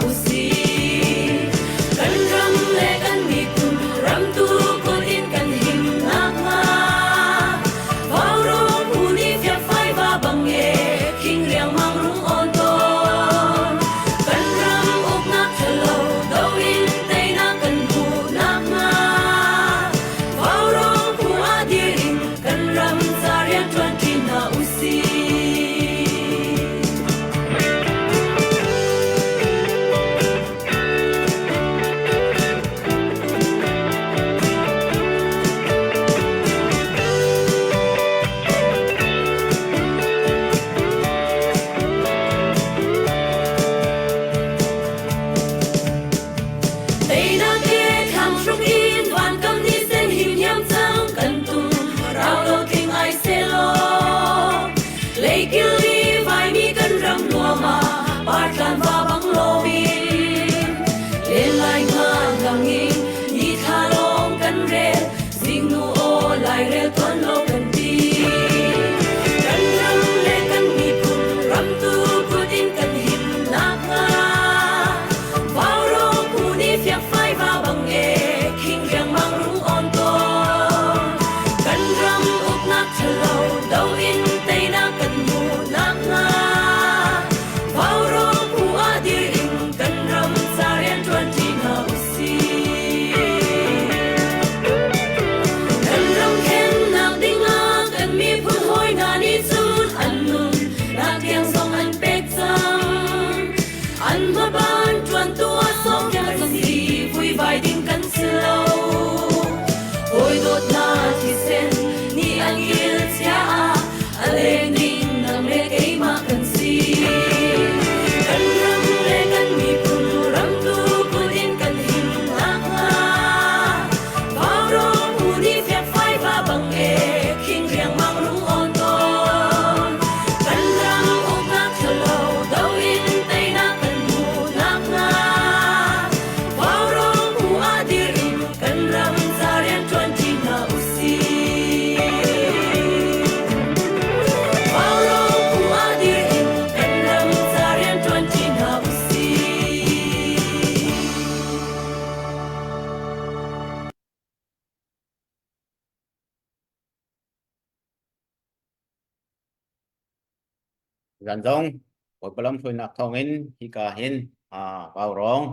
usih. Kan ram le kan miphun ramtu kut in kan him nakhnga Vaurawng phu nih fiakfai va bang e khing riangmang rung awn tawn. Kan ram uknak ṭhalo do in teinak kan hmuh nakhnga Vaurawng phu ah dir in kan ram ca rianṭuan ṭi hna usih. Teinak he thlang hruk in vankam ni sen him hiam cang kan tum rau lo tling ai selaw leikil i vaimi kan ram nuam ah partlan va bang loin len lai ngan langin ni thla lawng kan rel zingnu aw lairel tuan lo kan ti kan ram le kan miphun ramtu kut in kan him nakhnga Vaurawng phu nih fiakfai va bang e khing riangmang rung awn tawn. Kan ram uknak ṭhalo do in teinak kan hmuh nakhnga Vaurawng phu ah dir in kan ram ca rianṭuan ṭi hna usih. Kan ram khennak dingah kan miphun hawi hna nih cun an nun nak tiang zong an pek cang. An hmaban ṭuantu ah sawmpiak kan si, vuivai ding kan si lo. Hawi dawtnak thisen nih an kil chia ah a leng ding nang le keimah kan si. Kan ram le kan miphun ramtu kut in kan him nakhnga Vaurawng phu nih fiakfai va bang e khing riangmang rung awn tawn. Kan ram uknak ṭhalo do in teinak kan hmuh nakhnga Vaurawng phu ah dir in kan ram ca rianṭuan ṭi hna usih. Vaurawng phu ah dir in kan ram ca rianṭuan ṭi hna usih. Zan zong Bawipa lamhruainak thawngin hika hin vaurawng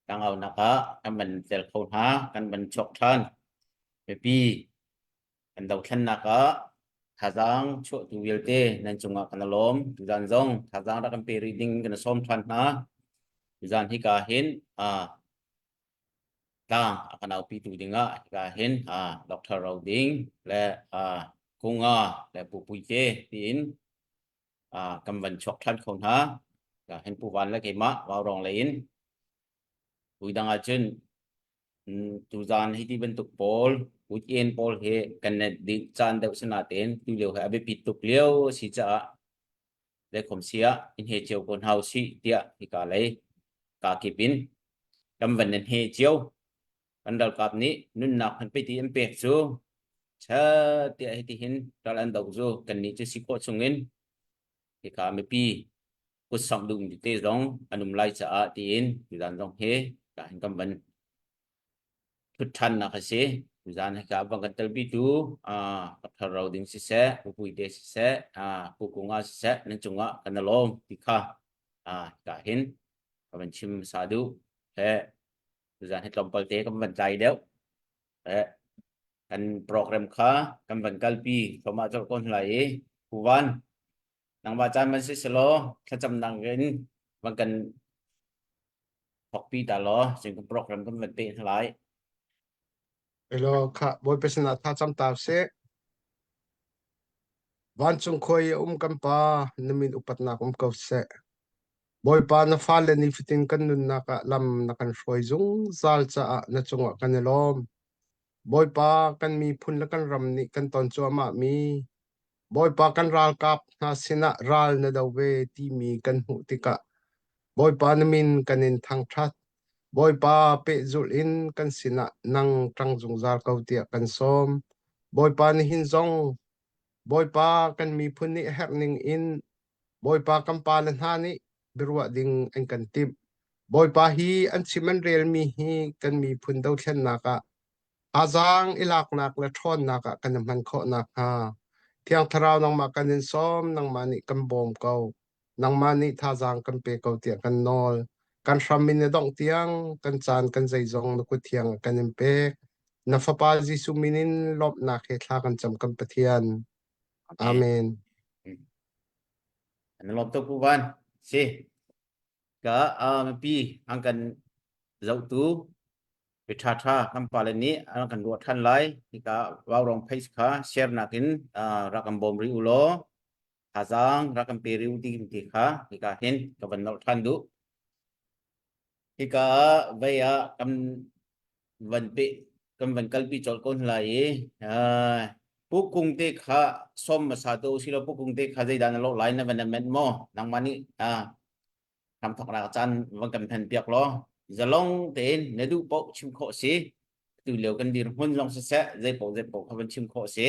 tlangaunak ah kan van tel kho hna, kan van chuak ṭhan. Mipi kan dothlennak ah thazaang chuahtu vialte nan cungah kan i lawm. Tuzan zong thazaang rak kan pe rih ding kan i sawm ṭhan hna. Tuzan hika hin tlang a kan aupitu dingah hika hin Dr. Ro Ding le Kunga le Pu Pui Te tiin kan van chuak ṭhan kho hna. Hin Pu Van le keimah Vaurawng lei in tuidang ahcun tuzaan hi ti bantuk pawl weekend pawl hi kan net dih caan deuh sinatein tu lio hi a biapit tuk lio a si caah leikhom si ah in he cio ko hna usih tiah hika lei kaa kip in kan van nan he cio kan ralkap nih nunnak han peti an pek cu chat tiah hiti hin ral an do cu kan nih cu si khawh chungin hika mipi kut sangh duh mi te zong an um lai caah tiin tuzan zong hi ka hin kan van thut ṭhannak a si. Tuzan hika bang kan telpitu Dr. Ro Ding siseh, Pu Pui Te siseh, Pu Kunga siseh, nan cungah kan i lawm ti kha hika hin ka van chim hmasa duh. He tuzan hi tlawmpal te kan van tlai deuh. He kan program kha kan van kalpi thluahmah colh ko hna lai i Pu Van nangmah caan van si selaw thlacamnak in van kan thokpi ta law cun kan program kan van peh hna lai. Elo kha Bawipa sinah tha cam ta sih. Vancung khua i a um kan Pa, na min upatnak um ko seh. Bawipa na fale nifatin kan nunnak ah lam na kan hruai zungzal caah na cungah kan i lawm. Bawipa kan miphun le kan ram nih kan ton cuahmah mi Bawipa kan ralkap hna sinah ral na do ve timi kan hmuh tikah Bawipa na min kan in thangṭhat. Bawipa pehzulh in kan sinah nang ṭang zungzal ko tiah kan sawm. Bawipa nihin zong Bawipa kan miphun nih a herh ning in Bawipa kan pale hna nih biaruah ding an kan timh. Bawipa hi an chim an relmi hi kan miphun dothlennak ah thazaang i laknak le ṭhawnnak ah kan i hman khawh nakhnga Thiang Thlarau nangmah kan in sawm, nangmah nih kan bawm ko. Nangmah nih thazaang kan pe ko tiah kan nawl. Kan hram in a dongh tiang kan caan kan zeizong na kut thiang ah kan in pek. Na Fapa Jesuh min in lawmhnak he thla kan cam kan Pathian. Amen. Amen. An lawm tuk Pu Van. Si. Ka mipi an kan zohtu mi ṭhaṭha kan pale nih an kan ruah ṭhan lai. Hika Vaurong page kha share nakin rak kan bawm rih u law thazaang rak kan pe rih u ti ti kha hika hin ka van nolh ṭhan duh. Hika ah vei ah kan van pe kan van kalpi colh ko hna lai i Pu Kung te kha som hmasa tu silo Pu Kung te kha zeidah na lawh lai na van amend maw nangmah nih hramthawknak caan van kan phen piak law zalong tein na duh paoh chim khawh si tu lio kan dirhmun zong siseh zei paoh zei paoh kha van chim khawh si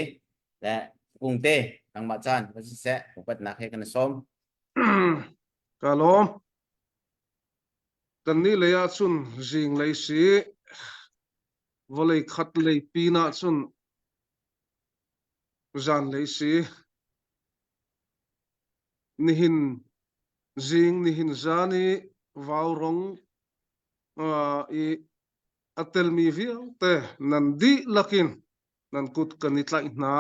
le Kung te nangmah caan van siseh upatnak he kan sawm Ka lawm. Kannih lei ah cun zinglei si vawlei khat lei pin ah cun zanlei si. Nihin zing nihin zan i vaurong uh, i a telmi vialte nan dihlak in nan kut kan i tlaih hna.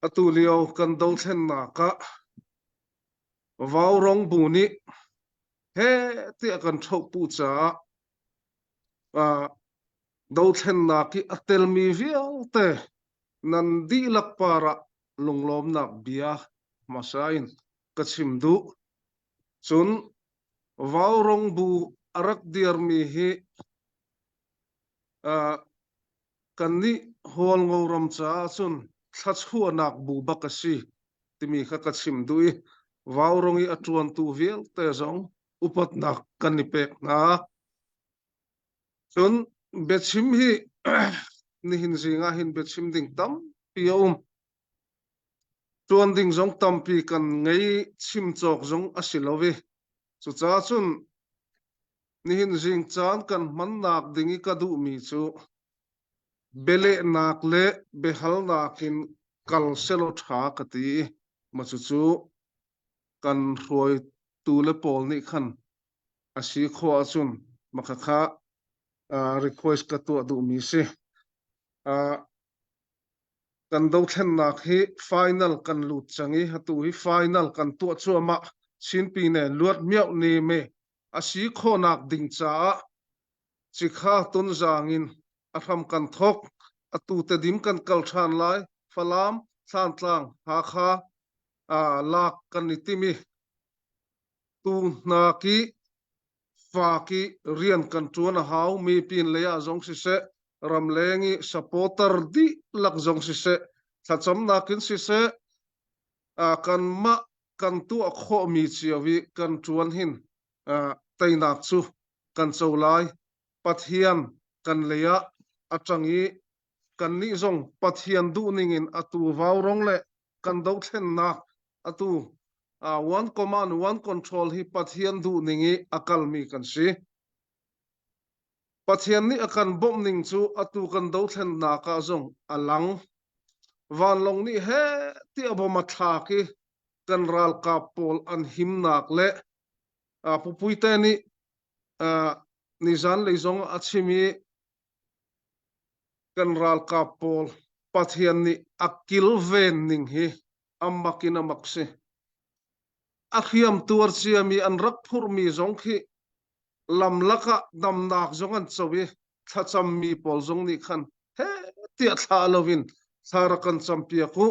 Atu lio kan dothlennak ah Vaurong bu nih heh tiah kan ṭhohpu caah uh, dothlennak i a telmi vialte nan dihlak par ah lunglawmnak bia hmasa in ka chim duh. Cun Vaurong bu a rak dirmi hi uh, kannih Hualngo ram caah cun thlachuahnak bu bak a si timi kha ka chim duh i Vaurong i a ṭuantu vialte zong upatnak kan i pek hna. Cun biachim hi nihin zing ah hin biachim ding tampi a um. Ṭuan ding zong tampi kan ngei chim cawk zong a si lo i cucaah cun nihin zing caan kan hmannak ding i ka duhmi cu bialehnak le biahalnak in kal selaw ṭha ka ti i mah cucu kan hruaitu le pawl nih khan a si khawh ahcun mah khakha request ka tuah duhmi si. Kan dothlennak hi final kan lut cang i atu hi final kan tuah cuahmah Chinpi ne luat miauh ni me a si khawhnak ding caah cikha Tonzang in a hram kan thawk. Atu Tedim kan kal ṭhan lai. Falam, Thlantlang, Hakha lak kan i tim i tu hna ki fak i rian kan ṭuan a hau. Mi pin lei ah zong siseh, ramleng i supporter dihlak zong siseh, thlacamnak in siseh, kanmah kan tuah khawhmi cio i kan ṭuan hin teinak cu kan co lai. Pathian kan lei ah a ṭang i kannih zong Pathian duhning in atu vaurong le kan dothlennak atu one command one control hi Pathian duhning i a kalmi kan si. Pathian nih a kan bawmh ning cu atu kan dothlennak ah zong a lang. Vanlawng nih heh tiah bom a thlak i kan ralkap pawl an himnak le Pupuite nih nizan lei zong a chim i kan ralkap pawl Pathian nih a kilven ning hi a mak in a mak si. A hriam tuar ciami an rak phurhmi zong khi lamlak ah damnak zong an co i thlacammi pawl zong nih khan heh tiah thlah loin thla rak kan campiak u.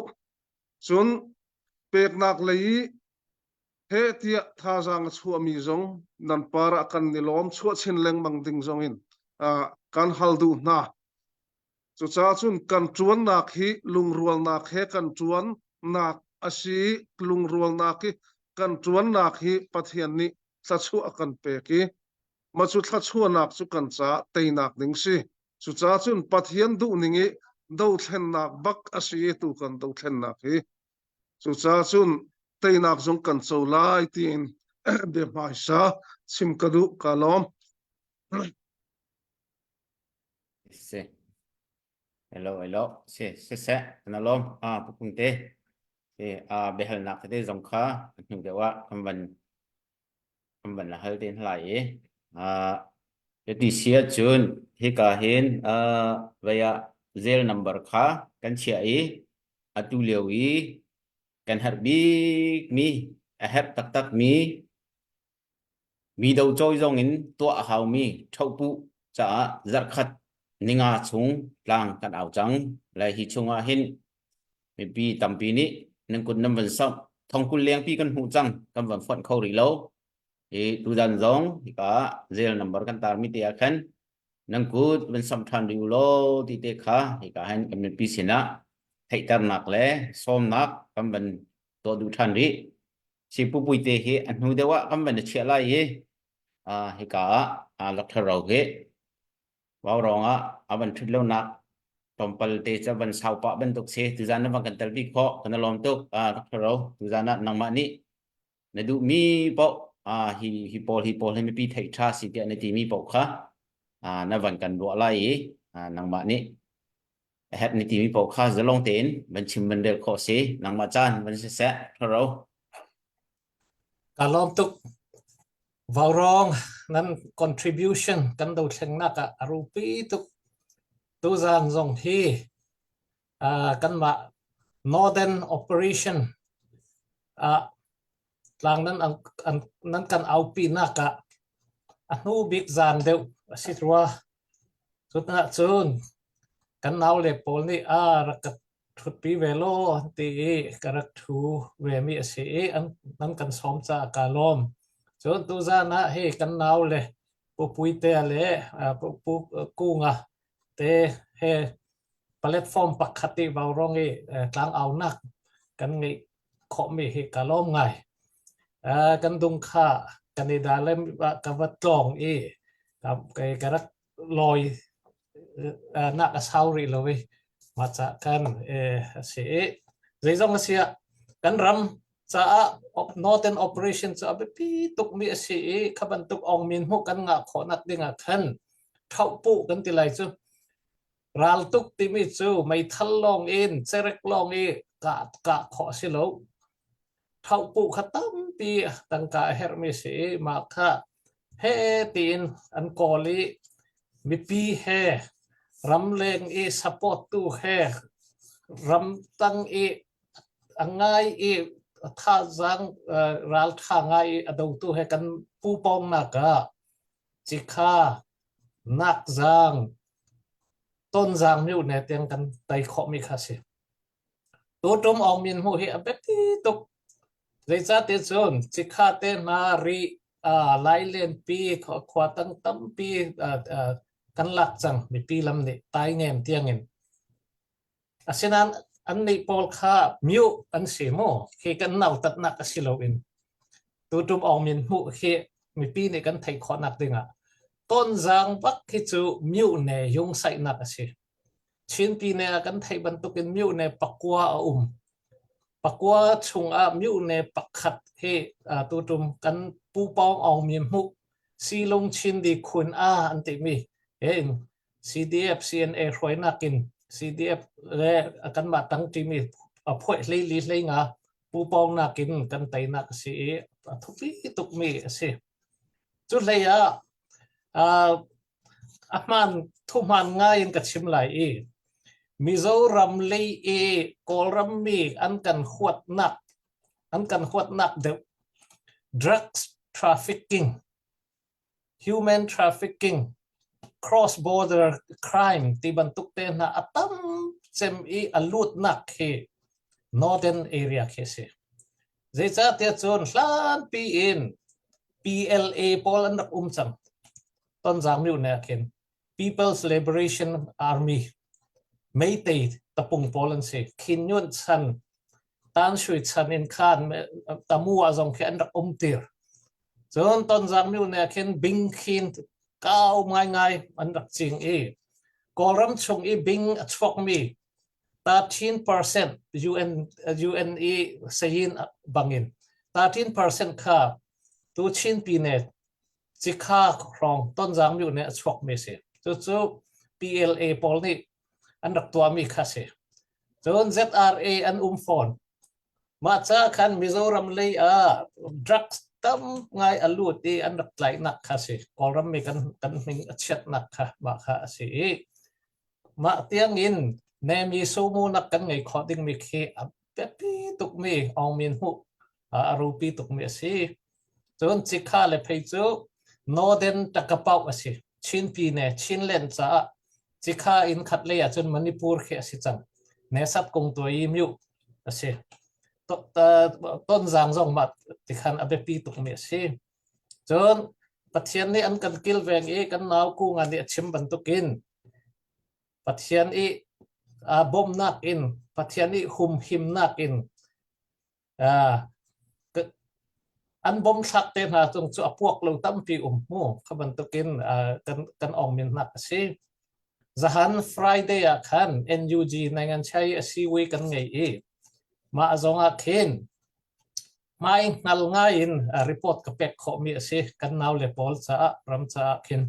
Cun peknak lei i heh tiah thazaang a chuahmi zong nan par ah kan i lawm chuah chin lengmang ding zong in kan hal duh hna. Cucaah cun kan ṭuannak hi lungrualnak he kan ṭuannak a si i lungrualnak hi kan ṭuannak hi Pathian nih thluachuah a kan pek i mah cu thluachuahnak cu kan caah teinak ding si. Cucaah cun Pathian duhning i dothlennak bak a si i tu kan dothlennak hi. Cucaah cun teinak zong kan co lai tiin bia hmaisa. chim ka duh ka lawm. Si. Hello, hello. Si, si seh. Kan lawm. Ah, pupung te. Si, ah, biahalnak tete zong kha hnu deuh ah kan van kan van la hal te hna lai i. Ah, cuti si ahcun hika hin ah vei ah zel number kha kan chiah i atu lio i kan herh bikmi a herh taktakmi mi do cawi zong in tuah a haumi ṭhohpuh caah zarhkhat ninga chung tlang kan au cang. Le hi chungah hin mipi tampi nih nan kut nan van samh thongkul lengpi kan hmuh cang kan van fonh kho rih lo. Hi tuzan zong hika zel number kan tarmi te ah khan nan kut van samh ṭhan rih u law ti te kha hika hin kan mipi sinah theihternak le sawmnak kan van tuah duh ṭhan rih. Si pupui te hi a hnu deuh ah kan van i chiah lai i hika ah Dr. Ro hi vaurawng ah a van ṭhut lonak tlawmpal te cu van sau pah bantuk si tuzan na van kan tel bik khawh kan i lawm tuk Dr. Ro tuzan ah nangmah nih na duhmi paoh hi hi pawl hi pawl hi mipi theih ṭha si tiah na timi paoh kha na van kan ruah lai i nangmah nih a herh na timi paoh kha zalong tein van chim van rel khawh si nangmah caan van si seh ro Ka lawm tuk. Vaurawng nan contribution kan dothlennak ah a rupi tuk. Tuzaan zong hi uh, kanmah Northern Operation ah tlang nan an, nan kan aupi nak ah a hnu bik zan deuh a si rua. Cutah cun kan naule pawl nih a rak ka ṭhutpi ve law an ti i ka rak ṭhu vemi a si i an, nan kan sawm caah kaa lawm. Cun tuzaan ah hi kan naule Pu Puitea le Pu, Pu Kunga te he platform pakhat i vaurawng i tlangaunak kan ngeih khawhmi hi ka lawm ngai. Kan dung kha kan i da le ka va tlawng i ka rak lawi nak a sau rih lo i mah ca kan a si i zeizong a si ah kan ram caah Northern Operation cu a biapi tukmi a si i kha bantuk ongmin hmuh kan ngah khawhnak ding ah khan ṭhohpuh kan ti lai cu Raltuk timi cu meithal lawng in cerek lawng i kah, kah khawh a si lo. Ṭhohpuh kha tampi tangka a herhmi si i mah kha he tiin an kawl i mipi he ramleng i support tu he ramtang i a ngai i thazaang ralṭha ngai i a dotu he kan pupawngnak ah cikha nakzaang tonzaang myo ne tiang kan tei khawhmi kha si. Tutum Aung Min Hmu hi a biapi tuk. Zeicahtiah cun cikha te hna ri Lailenpi khua tang tampi kan lak cang mipi lam nih taingem tiangin. Asinain annih pawl kha myu an si mu khi kan nautatnak a si loin tutum Aung Min hmuh khi mipi nih kan theih khawhnak dingah tonzaang bak khi cu myu ne yung saihnak a si. Chinpi ne ah kan theih bantukin myu ne pakua a um. Pakua chungah myu ne pakhat hi tutum kan Pu Paung Aung Min hmuh Silung Chindi Khun A an timi he in CDF CNA hruainak in CDF le kanmah tangṭimi a phoih hleili hleinga pupawngnak in kan teinak a si i a thupi tukmi a si. Cu hlei ah a hmaan thuhmaan ngai in ka chim lai i Mizoram lei i Kawlram mi an kan huatnak an kan huatnak deuh drugs trafficking human trafficking, cross-border crime ti bantuk te hna a tam cem i a lutnak hi northern area khi a si. Zeicahtiah cun hlanpi in PLA pawl an rak um cang. Tonzang myu ne khin People's Liberation Army Meitei tapung pawl an si. Khin Nyunt chan Tan Shui chan in khan tamu ah zong khi an rak um tir. Cun Tonzang myu ne khin bing khin kau ngaingai an rak cing i Kawlram chung i bing a chuakmi 13% UN UN i sayin bangin 13% kha tu Chin Pyine. Cikha hrawng Tonzang myo nih a chuakmi a si. Cucu PLA pawl nih an rak tuahmi kha a si. Cun ZRA an um fawn. Mah ca khan Mizoram lei ah drugs tam ngai a lut i an rak tlaihnak kha a si. Kawlram mi kan kan hming a chiatnak kha mah kha a si i mah tiangin nemi sumunak kan ngei khawh dingmi khi a biapi tukmi Aung Min Hmuh a rupi tukmi a si. Cun Cikha le phei cu Northern Takapau a si. Chin Pine, Chinland caah Cikha in khat lei ahcun Manipur khi a si cang. Nesat kung tuai myu a si. Tonzang zong mah tikhan a biapi tukmi a si. Cun Pathian nih an kan kilveng i kan nau kunga nih a chim bantukin Pathian i bawmhnak in Pathian i humhimnak in an bom thlak te hna cung cu a puak lo tampi um mu kha bantukin kan kan ong min nak a si. Zahan Friday ah khan NUG nangan chai a si we kan ngei i mah zong ah khin hmai hngal ngai in report ka pek khawhmi a si kan nau le pawl caah ram caah khin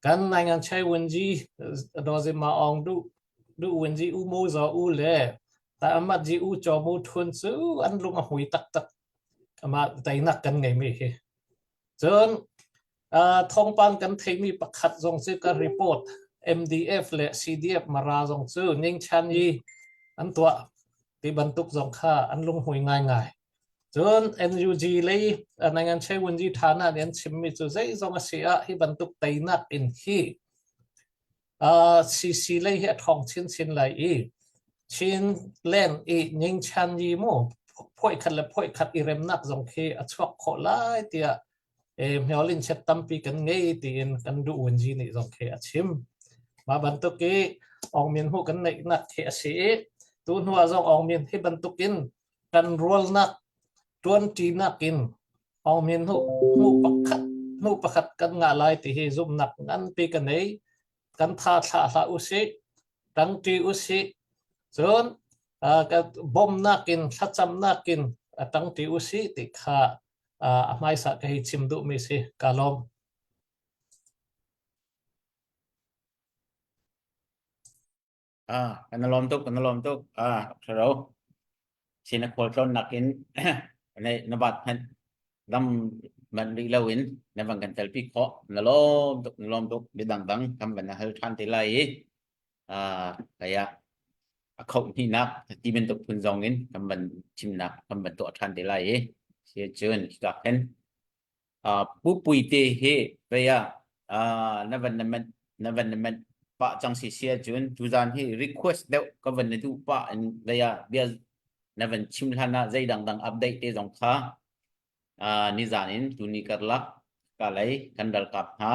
Kan Naingan Chai Wenji Dawzima Aung Du Du Wenji U Mu Zaw U le Ta Amat Ji U Chaw Mu Thun cu an lung a hmui taktak. Amah teinak kan ngeimi hi. Cun thawngpang kan theimi pakhat zong cu ka report MDF le CDF Mara zong cu Ningchan yi an tuah ti bantuk zong kha an lunghmui ngaingai. Cun NUG lei Nangan Che Wunji Thana nih an chimmi cu zeizong a si ah hi bantuk teinak in hi CC lei hi a ṭhawng chinchin lai i Chin Land i Ningchan yi mu phuai khat le phuai khat i remnak zong khi a chuak khawh lai tiah hmiolin chet tampi kan ngei tiin kan duh wunji nih zong khi a chim. Mah bantuk i Aung Min Hu kan neihnak khi a si i tu hnu ah zong Aung Min hi bantuk in kan rualnak ṭuanṭinak in Aung Min hnu hnu pakhat hnu pakhat kan ngah lai ti hi zumhnak nganpi ka nei. Kan tha thlah hlah usih, ṭangṭi usih. Cun bawmnak in thlacamnak in ṭangṭi usih ti kha a hmaisa ka hei chim duhmi si. Ka lawm. Ah, kan lawm tuk, kan lawm tuk. Ah, Tharo. Sin a khual tlawn nakin na na bat hmanh dam man rih lo in na van kan telpi khawh. Na lawm tuk, na lawm tuk. Bia dang kan van na hal ṭhan te lai i ah kaya a khoh hnihnak ti bantuk phun zong in kan van chimnak kan van tuah ṭhan te lai i si cun hika khin Pu Puite hi vei ah na van na manh na van na manh pah cang si si ahcun tuzaan hi request deuh ka van na duh pah in vei ah bia na van chim hlan ah zei dangdang update te zong kha nizaan in tuni karlak ka lei kan ralkap hna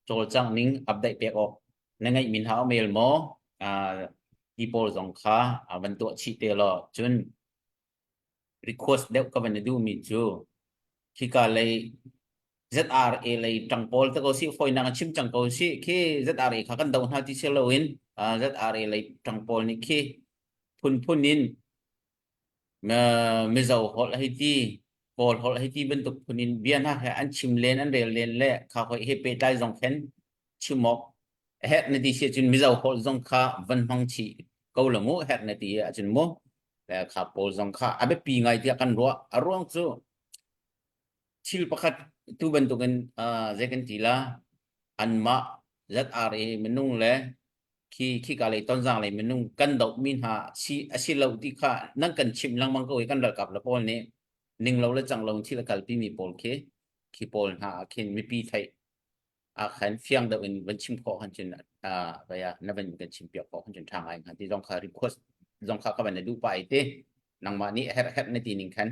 cawlcangh ning update pek awk na ngeih min hau mail maw ti pawl zong kha van tuah chih te law cun request deuh ka van i duhmi cu khika lei ZRA lei ṭang pawl te ko si fawinak in chim cang ko si khi ZRA kha kan doh hna ti si loin ZRA lei ṭang pawl nih khi phunphun in Mizo holh hei ti Kawl holh hei ti bantuk phun in bia hna he an chim len an rel len le kha hoi he pehtlai zong khen chim awk herh na ti si ahcun Mizo holh zong kha van hmang chih ko la mu herh na ti ahcun mu kha pawl zong kha a biapi ngai tiah kan ruah. A ruang cu thil pakhat tu bantukin zei kan ti la anmah ZRA minung le khi khika lei tonzang lei minung kan dohmi hna si a si lo ti kha nan kan chimh lengmang ko i kan ralkap le pawl nih ning lo le cang lo thil a kalpi mi pawl khi khi pawl hna ah khin mipi theih ah khan fiang deuh in van chim khawh khan cun vaya na van kan chim piak khawh khan cun tha ngai hnga ti zong kha request zong kha ka van na duh pa i te nangmah nih herh herh na ti ning khan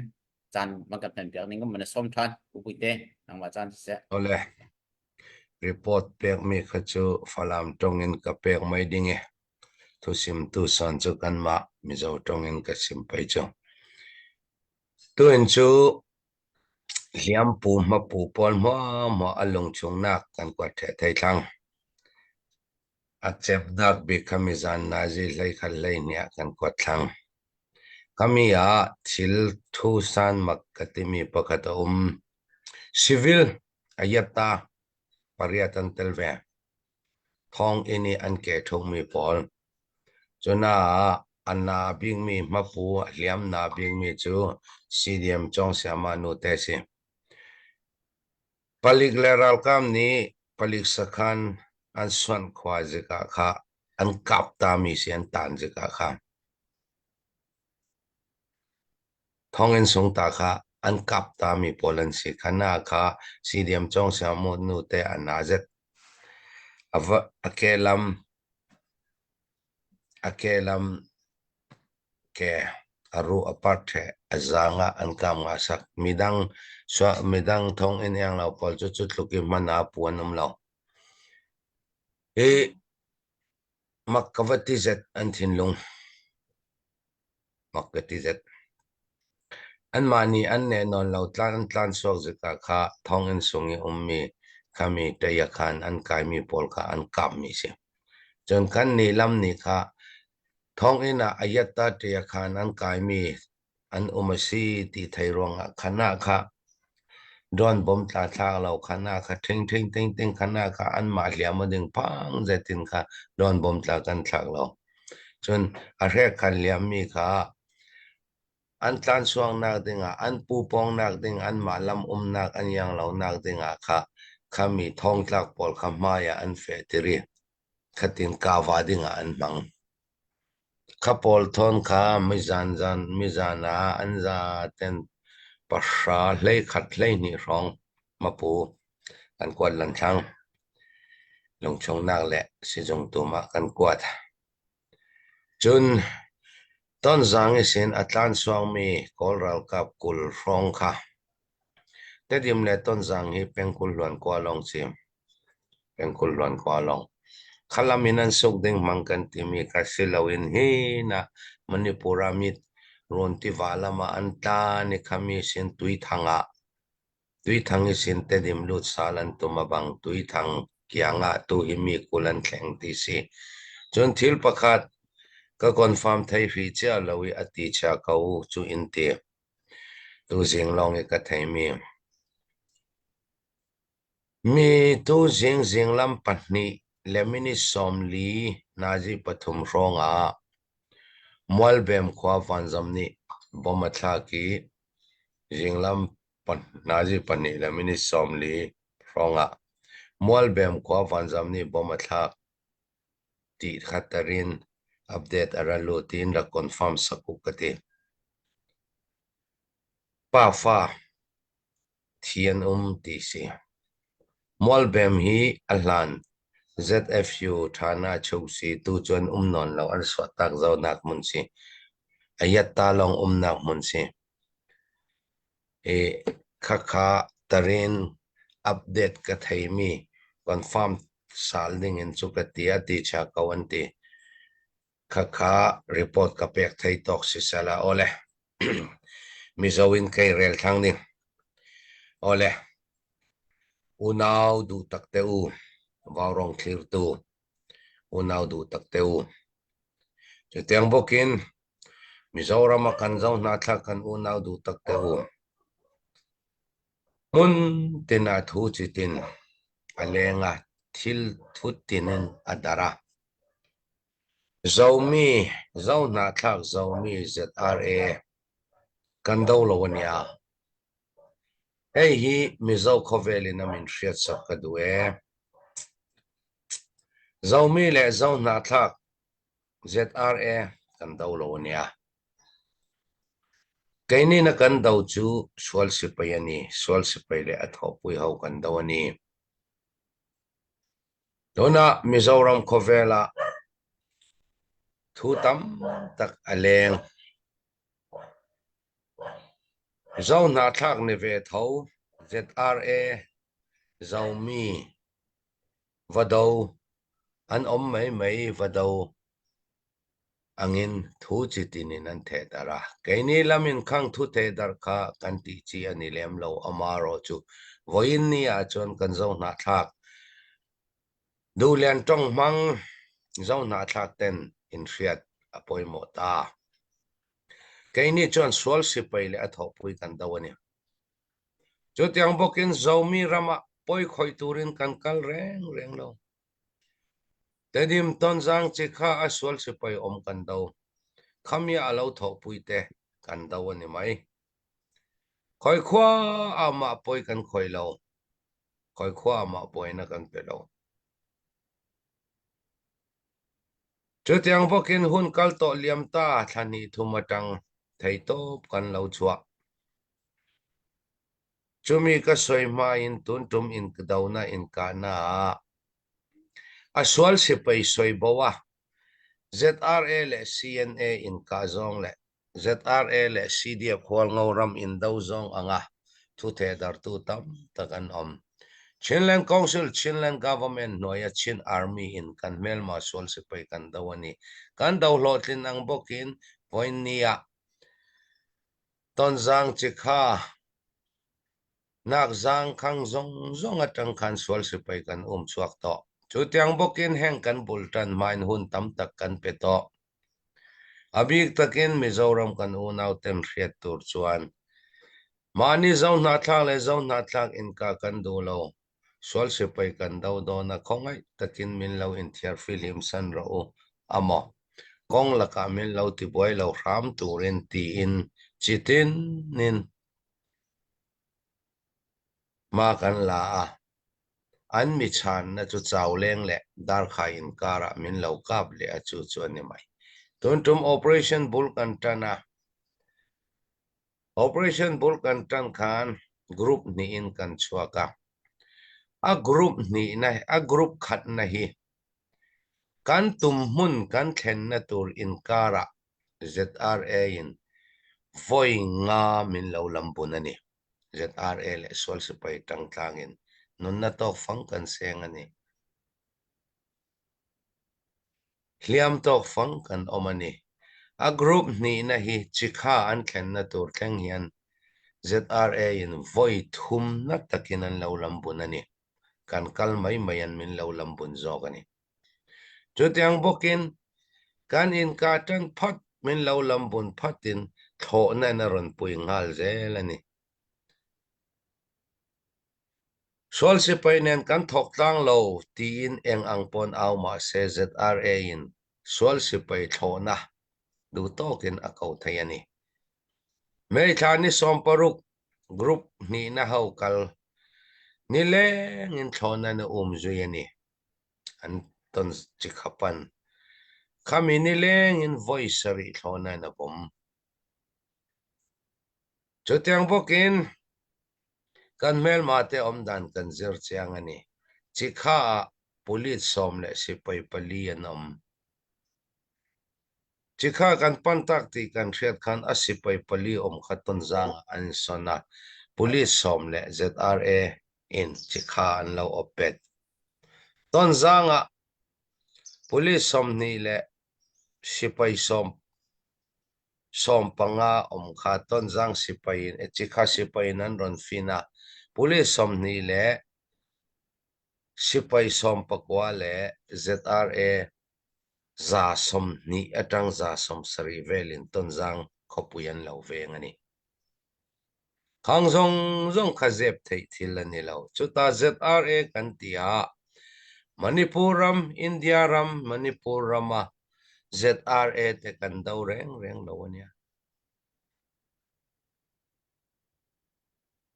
caan van kan hman piak ning kan som than upui te nangmah caan siseh Ole report pekmi kha cu Falam tong in ka pek mai ding e thusim tu son cu kanmah Mizo tong in ka sim pei cu tuin cu Hliampu hmapu pawl hmuahhmuah a lungchungnak kan kuat ṭheh thei thlang. A ceunak bik kha mizan nazi 11 12 ah kan kuat thlang. Kami ah thil thu sanmak ka timi pakhat a um. Civil. Ayatta pariat an tel ve. Thawnginn i an ke ṭhungmi pawl. Cunaah a na bikmi hmapu a hliam na bikmi cu CDM Cawngsiamah nute a si. Palik le ralkap nih palik sakhan an suanh khua zik ah kha an kap tami si an tan zik ah kha. Thawnginn sung ta kha an kap tami pawl an si. Kha na kha CDM Cawngsiamah nute a na zet. A kelam a kelam ke a ruh a par ṭheh, a zaang ah an kam ngasak. Midang midang thawnginn ianglo pawl cu cu tluk i hman ah pu an um lo. Hi mak ka va ti zet an thinlung. Mak ka ti zet. Anmah nih an nehnawn lo tlan an tlan suak zik ah kha thawnginn sung i ummi khami ṭayakhan an kaimi pawl kha an kapmi si. Cun kan nih lam nih kha Thawnginn ah Ayatta ṭiakhan an kaimi an um a si ti thei ruangah khan ah kha dawn bom tla thlak lo khan ah kha ṭhing ṭhing ting ting khan ah kha anmah hliam a ding phang zetin kha dawn bom tla kan thlak lo. Cun a hrek khan liammi kha an tlansuangnak dingah an pupawngnak ding anmah lam umnak an iang lonak dingah kha khami thongtlak pawl kha hmai ah an feh tiri. Khatin kava dingah an hmang. Kha pawl thawn kha mizan zan mizan ah an zaten pahra 11 12 hrawng mapu kan kuat lan thlang. Lungchungnak le sizung tum ah kan kuat. Cun Tonzang isin a tlansuangmi Kawl ralkap 20 hrawng kha Tedim le Tonzang hi pengkulh hluan lawng si. Pengkulh hluan lawng. Khalam in an suk ding hmang kan timi kha si loin hi na Manipur ah mit run tiva lam ah an tlan i khami sin Tuithang ah Tuithang i sin Tedim lut sal an tum a bang Tuithang kiang ah tu hi mi 20 an thleng ti si. Cun thil pakhat ka confirm thei hrih cia lo i a ti chia ko cu in ti. Tuzing lawng i ka theimi. Mi tuzing zinglam pahnih le minute 40 nazi pathum hrawng ah Mualbem khua vanzam nih bom a thlak i zinglam nazi pahnih le minute 40 hrawng ah Mualbem khua vanzam nih bom a thlak ti kha in update a ra lut tiin rak confirm sak u ka ti. Pafa thi an um ti si. Mualbem hi a hlan ZFU ṭhana chosi tu cun um nawn lo an suahtak zonak hmun si. A yatta lawng umnak hmun si. I khakha tarin update ka theimi confirm sal ding in cu ka ti a ti chia ko an ti. Khakha report ka pek thei tawk si sala awle. Mizo in kei rel thlang ding. Awle. Unau duh tak te u. Vaurong thlirtu. Unau duh tak te u. Chutiang bawkin Mizoram a kan zo hnahthlak kan unau duh tak te u. Hmun tin ah thu chitin a leng ah thil thut tin in a dar a. Zomi, zo hnahthlak Zomi ZRA kan do lo ania. Hei hi Mizo khawvel in a min hriatsak ka duh e. Zomi le zo hnahthlak ZRA kan do lo ania. Keini na kan do cu sual sipai ani. Sual sipai le a thawhpui ho kan do ani. Tunah Mizoram khawvel ah thu tam tak a leng. Zo hnahthlak ni ve tho ZRA Zomi va do an um mai mai va do angin thu chitin in an thehdarh a. Keini lam in khang thu thehdarh kha kan ti chi ani lem lo amarawhchu vawiin ni ahcun kan zo hnahthlak Duhlian ṭawng hmang zo hnahthlak ten in hriat a pawimawh ta. Keini chuan sual sipai le a thawhpui kan do a ni. Chutiang bawkin Zomi ram ah. Pawi khawih turin kan kal rengreng lo. Tedim Tonzang cikha a sual sipai um kan do. Khami a lo thawhpui te kan do a ni mai. Khoi khua ah mah pawi kan khoi lo. Khoi khua ah mah buainak kan pe lo. Cutiang bawkin hun kal tawh liam ta thla hnih thum atang theitawp kan lo chuah. Cumi ka soi hma in tuntum in ka dona in kahna ah a sual sipai soi bo ah ZRA le CNA in kah zong le ZRA le CDF Hualngo ram in do zong anga thuthehdartu tam tak an um. Chinland Council, Chinland Government hnuai a Chin Army in kan hmelma sual sipai kan do ani. Kan do hlawhtlin ang bawkin point ni ah Tonzang cikha nak zaangkhang zongzong aṭang khan sual sipai kan um chuak tawh. Cu tiang bawkin heng kan bulṭan hma in hun tam tak kan pe tawh. A bik takin Mizoram kan unau ten hriat tur chuan mahni zo hnahthlak le zo hnahthlak innka kan duh lo. Sual sipai kan do dawn a khawngaih takin min lo inthiarfihlim san rawh u amaw kawng lakah min lo tibuai lo hram turin tiin chitin in hma kan la a. An mi chhanna chu Chauleng leh Darkhai inkarah min lo kap leh a chu chu a ni mai. Tun tum Operation bul kan tan a. Operation bul kan tan khan group hnihin kan chhuak a. A group hnihna a group khatna hi kan tum hmun kan thlenna tur inkarah ZRA in vawi nga min lo lambun a ni. ZRA leh sual sipai tangtlangin nunna tawk fang kan seng a ni. Hliam tawk fang kan awm a ni. A group hnihna hi chikha an thlenna tur thleng hian ZRA in vawi thumna takin an lo lambun a ni. Kan kal mai mai an min lo lambun zawk a ni. Chutiang bawkin kan inkah tan phat min lo lambun phatin thlawhna in a rawn pui nghal zel a ni. Sual sipai nen kan thawk tlang lo tiin eng ang pawn au mah se ZRA in sual sipai thlawhna duh tawkin a ko thei a ni. May thla ni 16 group hnihna ho kal nilengin thlawhna na um zui a ni. An tawn chikhapan. Khami nilengin vawi sarih thlawhna in a bawm. Chutiang bawkin kan hmelma te awmdan kan zir chiang a ni. Chikha ah police 10 leh sipai pali an awm. Chikha kan pan tak tih kan hriat khan a sipai pali awm kha Tonzang ah an insawn a, police 10 leh ZRA in chikha an lo awp bet. Tonzang ah police 20 leh sipai 10 15 awm kha Tonzang sipai in chikha sipai in an rawn fin a, police 20 leh sipai 19 leh ZRA 120 atang 170 velin Tonzang khawpui an lo veng a ni. Khang zawng zawng kha zep theih thil a ni lo. Chutah ZRA kan ti a, Manipur ram, India ram, Manipur rama ZRA te kan do reng reng lo a nia.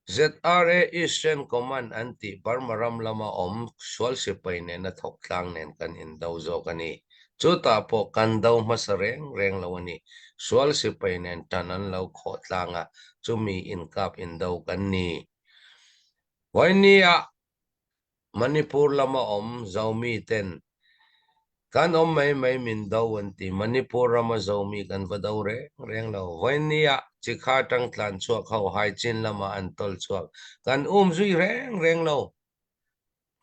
ZRA Eastern Command an tih Burma ram lama awm sual sipai nena thawk tlang nen kan indo zawk a ni. Chutah pawh kan do hmasa reng reng lo a ni. Sual sipai nen tan an lo khawh tlang a, chumi inkap indo kan ni. Vawinia Manipur lama awm Zomi ten kan awm mai mai min do an ti. Manipur rama Zomi kan va do reng reng lo. Vawinia chikha tang tlan chhuak ho Haichin lama an tawlh chhuak kan um zui reng reng lo.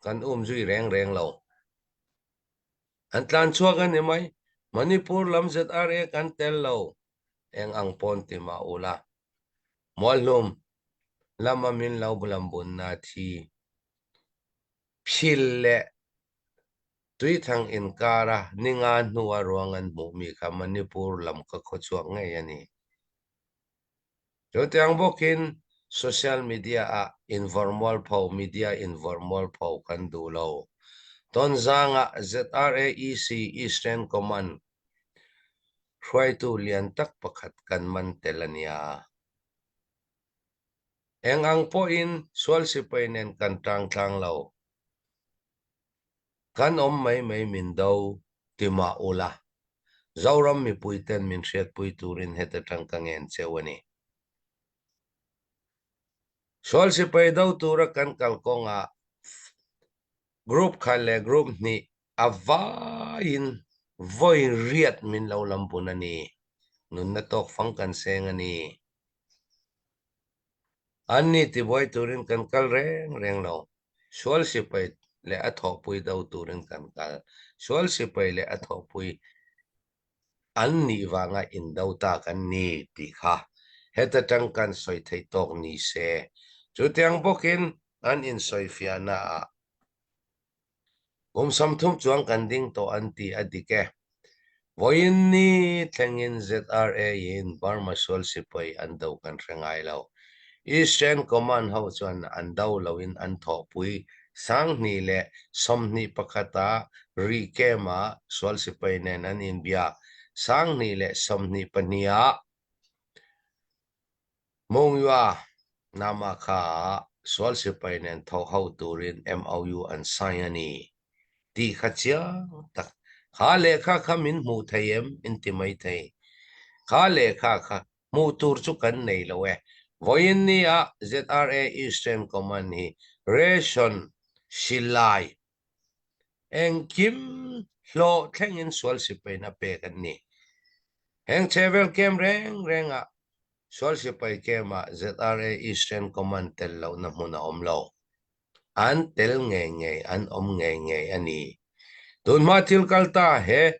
Kan um zui reng reng lo. An tlan chhuak a ni mai. Manipur lam ZRA kan tel lo. Eng ang pawn ti mah ula. Mualhlum lama min lo lambunna thi phil leh tuithang inkara ninga hnua ruang an hmuhmi kha Manipur lam ka khawchhuak ngei a ni. Chutiang bawkin. Social media ah in vor mualpho, media in vor mualpho kan duh lo. Tonzang ah ZRAEC Eastern Command hruaitu lian tak pakhat kan man tel a nia. Eng ang pawhin sual sipai nen kan tang tlang lo. Kan awm mai mai min do ti mah ula, Zoram mipui ten min hriatpui turin heta tang ka ngen cheu a ni. Sual sipai do tura kan kal kawngah group khat leh group hnih a vaiin vawi riat min lo lam bun a ni. Nunna tawk fang kan seng a ni. An ni tibuai turin kan kal reng reng lo. Sual sipai leh a thawhpui do turin kan kal. Sual sipai leh a thawhpui an nih vanga indo ta kan ni tih kha heta tang kan sawi theih tawk ni se. Chutiang bawkin an insawifiahna ah Kum 30 chuang kan ding tawh an ti a dik e. Vawiin ni thlengin ZRA in Burma sual sipai an do kan hre ngai lo. Eastern Command ho chuan an do loin an thawhpui 2021 ah Rih camp ah sual sipai nen an inbia. 2022 ah Monywa Namakha ah sual sipai nen thawk ho turin MOU an sign a ni tih kha chiang tak. Kha lehkha kha min hmuh thei em in ti mai thei. Kha lehkha kha hmuh tur chu kan nei lo e. Vawiin ni ah ZRA Eastern Command hi ration silai engkim hlawh thlengin sual sipain a pek an ni. Heng chhehvel camp reng reng ah Sual sipai camp ah ZRA Eastern Command tel lohna hmun a awm lo. An tel ngei ngei, an awm ngei ngei a ni. Tunhma thil kal ta he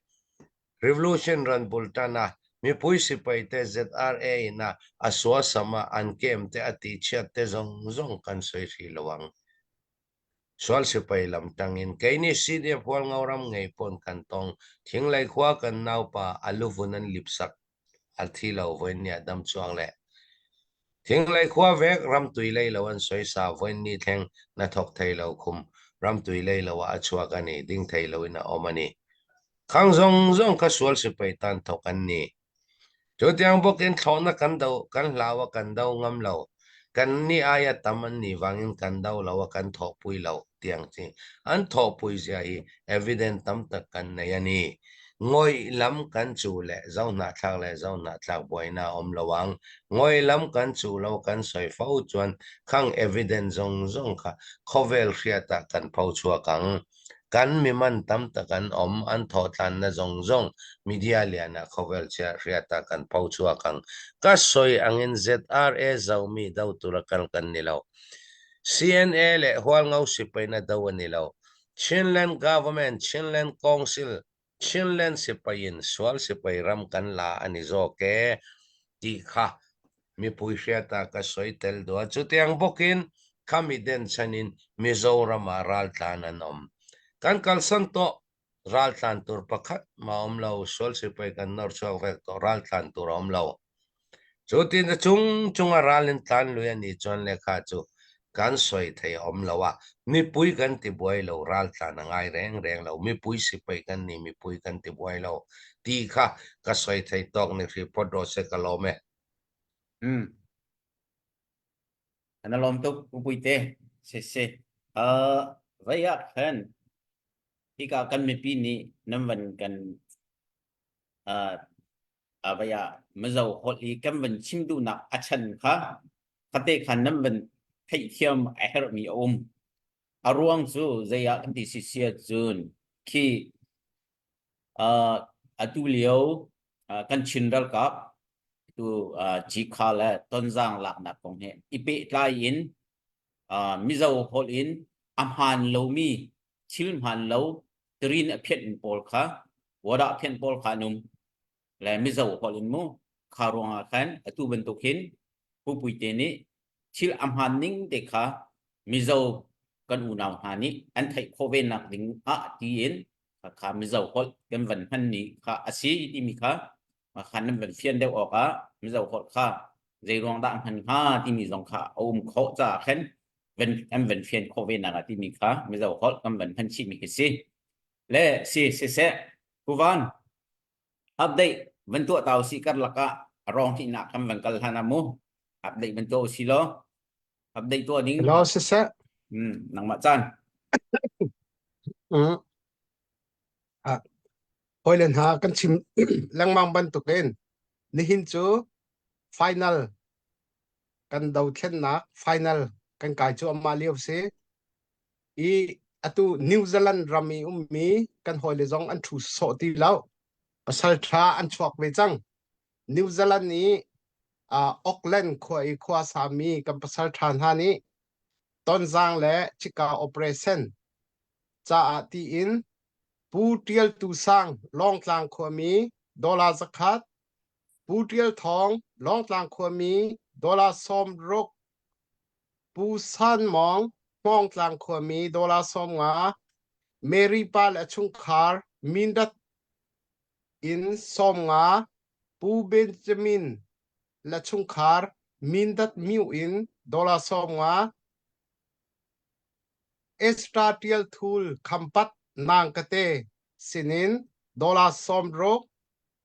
Revolution ran bul tan a, mipui sipai te ZRA in a a suasam a an camp te a tihchhiat te zawng zawng kan sawi hrih lo ang. Sual sipai lam tangin keini CDF Hualngo ram ngei pawn kan tawng. Thinglei khua kan naupa a luvun an lipsak a thi lo vawiin ni a dam chuang leh. Thinglei khua vek ram tui lei lo an sawi sa vawiin ni thleng na thawk thei lo khum ram tui lei lo ah a chhuak a ni ding thei lo in a awm a ni. Khang zawng zawng kha sual sipai tan thawk an ni. Chutiang bawkin thlawhna kan do, kan hlau a, kan do ngam lo. Kan ni aia tam an nih vangin kan do lo a, kan thawhpui lo tiang chi. An thawhpui zia hi evidence tam tak kan nei a ni. Ngawih lam kan chuh leh zohnahthlak leh zohnahthlak buaina a awm lo ang. Ngawih lam kan chuh lo kan sawi fo chuan khang evidence zawng zawng kha khawvel hriatah kan pho chhuak ang. Kan mi man tam tak an awm, an thawhtlanna zawng zawng media lianah khawvel chhiah hriatah kan pho chhuak ang. Ka sawi angin ZRA Zomi do tura kal kan ni lo. CNA leh Hualngo sipaina do a ni lo. Chinland Government, Chinland Council, Chinland sipaiin sual sipai ram kan la a ni zawk e tih kha mipui hriata ka sawi tel duh a. Chutiang bawkin khami den chhanin Mizoramah raltlan an awm. Kan kalsan tawh raltlan tur pakhat mah a awm lo, sual sipai kan nawr chhuak vek tawh raltlan tur a awm lo. Chu tina chung chunga ral in tlan lui a nih chuan lehkha chu kan sawi thei a awm lo a, mipui kan ti buai lo, ral tlan a ngai reng reng lo, mipui sipai kan ni, mipui kan ti buai lo tih kha ka sawi thei tawk ni hrih phawt rawh se ka lawm e. Um. An a lawm tuk U Puite. Si si. Uh, vai ah khan hika kan mipi nih nan van kan uh, avai ah Mizo holh i kan van chim duhnak a chan kha khate khan nan van theihthiam a herhmi a um. A ruang cu zei ah kan ti si sia cun khi uh, atu lio uh, kan Chin ralkap tu uh, Cikha le Tonzang laknak kong he i pehtlai in uh, Mizo holh in a hmaan lomi thil hmaan lo tirin a phianh pawl kha wadah phianh pawl kha an um le Mizo holh in mu kha ruangah khan atu bantuk hin Pu Puite nih thil a hmaan ning te kha Mizo kan unau hna nih an theih khawh ve nak ding ah tiin kha Mizo holh kan van hman ni kha a si timi kha khan nan van fian deuh awk ah Mizo holh kha. Zei ruang dah hman hnga timi zong kha a um khawh caah khan van an van fian khawh ve nak ah timi kha Mizo holh kan van hman chih mi khi si. Le si siseh Puvan update van tuah ta usih karlak ah rawng hnihnak kan van kal hlan ah mu update van tuah usih law update tuah ding Hello siseh hmm nangmah caan mm. Ah, hawile hna kan chim lengmang bantukin nihin cu final kan dothlennak final kan kai cu amah lio si i atu New Zealand ram i ummi kan hawile zong an ṭhu sawh ti lo. Pasal ṭha an chuak ve cang. New Zealand i uh, Auckland khua i khua sami kan pasal ṭha hna nih Tonzang le Chika operation caah tiin Pu Ṭial Tu Sang Lawngtlang khuami dollar zakhat, Pu Ṭial Thawng Lawngtlang khuami dollar 60, Pu San Mawng Hmawngtlang khuami dollar 50, Mary pa le a chungkhar Mindat in 50, Pu Benjamin le chungkhar Mindat Myu in dollar 50, Ezra Ṭial Thul Khampat Nangkate sinin dollar 60,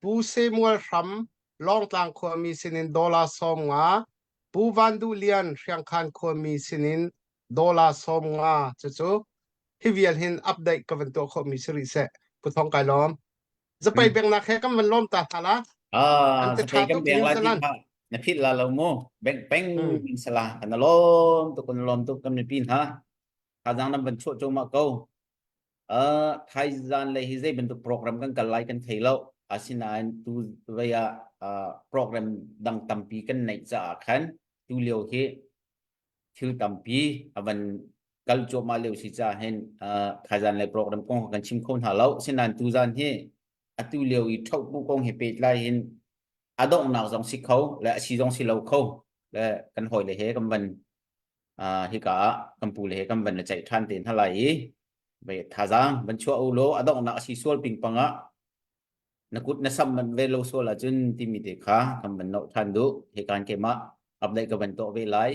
Pu Samuel Hram Lawngtlang khuami sinin dollar 50, Pu Van Duh Lian Hriangkhan khuami sinin dollar 50 cucu hi vial hin update ka van tuah khawhmi si rih seh. Pu Thong kai lawm. Zapai bengnak he kan van lawm ta hna la. Ah, An te zapai tha kan tuk beng New la ti Zealand. kha na phit la lo mu. Beng peng Hmm. sala kan lawm tuk kan lawm tuk kan mipi hna. Thazang nan van chuah cuahmah ko. Uh, thaizan le hi zei bantuk program kan kal lai kan thei lo. Asinain tu vei ah uh, program dang tampi kan neih caah khan tu lio hi thil tampi a van kal cuahmah lio si caah hin uh, thaizan le program kong kan chim kho hna lo. Sinain tuzan hi atu lio i ṭhohpu kong he pehtlai in a donghnak zong si kho le a si zong si lo kho le kan hawile he kan van uh, hika ah kan pu le he kan van le ceih ṭhan te hna lai i ve thazaang van chuah u law a donghnak a si sual pingpang ah na kut na sam man ve lo sual ahcun timi te kha kan van noh ṭhan duh hikan keimah update ka van tuah ve lai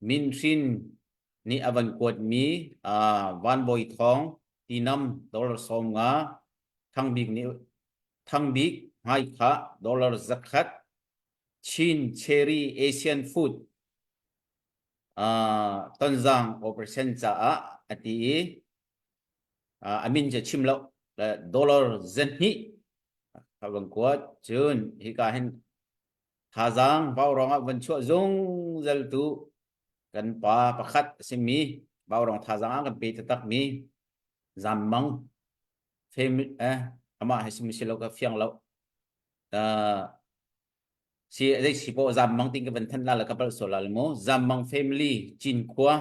Min Hrin nih a van kuatmi uh, Van Bawi Thawng tinam dollar 50 Thangbik nih Thangbik hmaikhah dollar 100 Chin Cherry Asian Food uh, Tonzang operation caah a ti i uh, a min cu chim lo dollar 200 a van kuat cun hika hin Thazaang vaurawng ah van chuah zungzal tu kan pa pakhat a simi vaurawng thazaang ah kan pe taktakmi Zammang family eh amah he simi si lo ka fiang lo uh, si zei si po Zammang ting ka van than la la ka pal so la mu Zammang family Cinkhua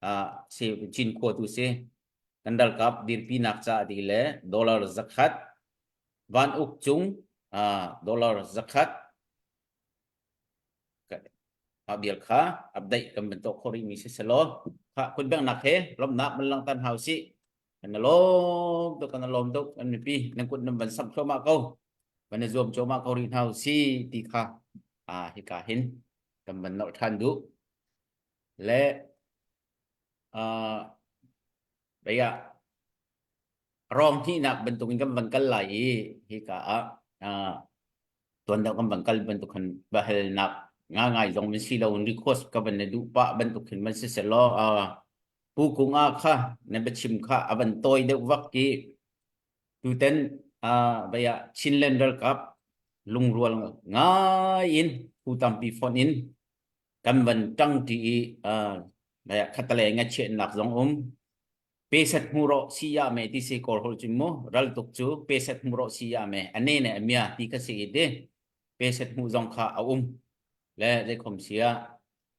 uh, si Cinkhua tu si kan ralkap dirpinak ca ti le dollar 100 Van Uk Cung uh, dollar 100 mah bial kha update kan ban tuah khawh rihmi si selaw kha kun bengnak he lawmhnak man langtan hau si kan lawm tuk kan lawm tuk kan mipi nan kut nan van samh thluahmah ko van i zuam cuahmah ko rih hna si ti kha a hika hin kan van nolh ṭhan duh le uh, ah rawng hnihnak bantukin kan van kal lai i hika ah uh, tuan deuh kan van kal bantuk khan va halnak nga ngai zong man si lo request ka van na duh pah bantuk khin man si selaw uh, pu kung a kha na biachim kha a van tawi deuh vak i tuten uh, baya Chinland ralkap lungrual ngai in pu tampi phone in kan van ṭang ṭi i uh, baya khatale nga chiahnak zong um Peset hmu rawh si ya me ti si kawl holh cun mu ral tuk cu peset hmu rawh si ya me a ne ne a mia ti kha si i ti peset hmu zong kha a um le zeikhom sia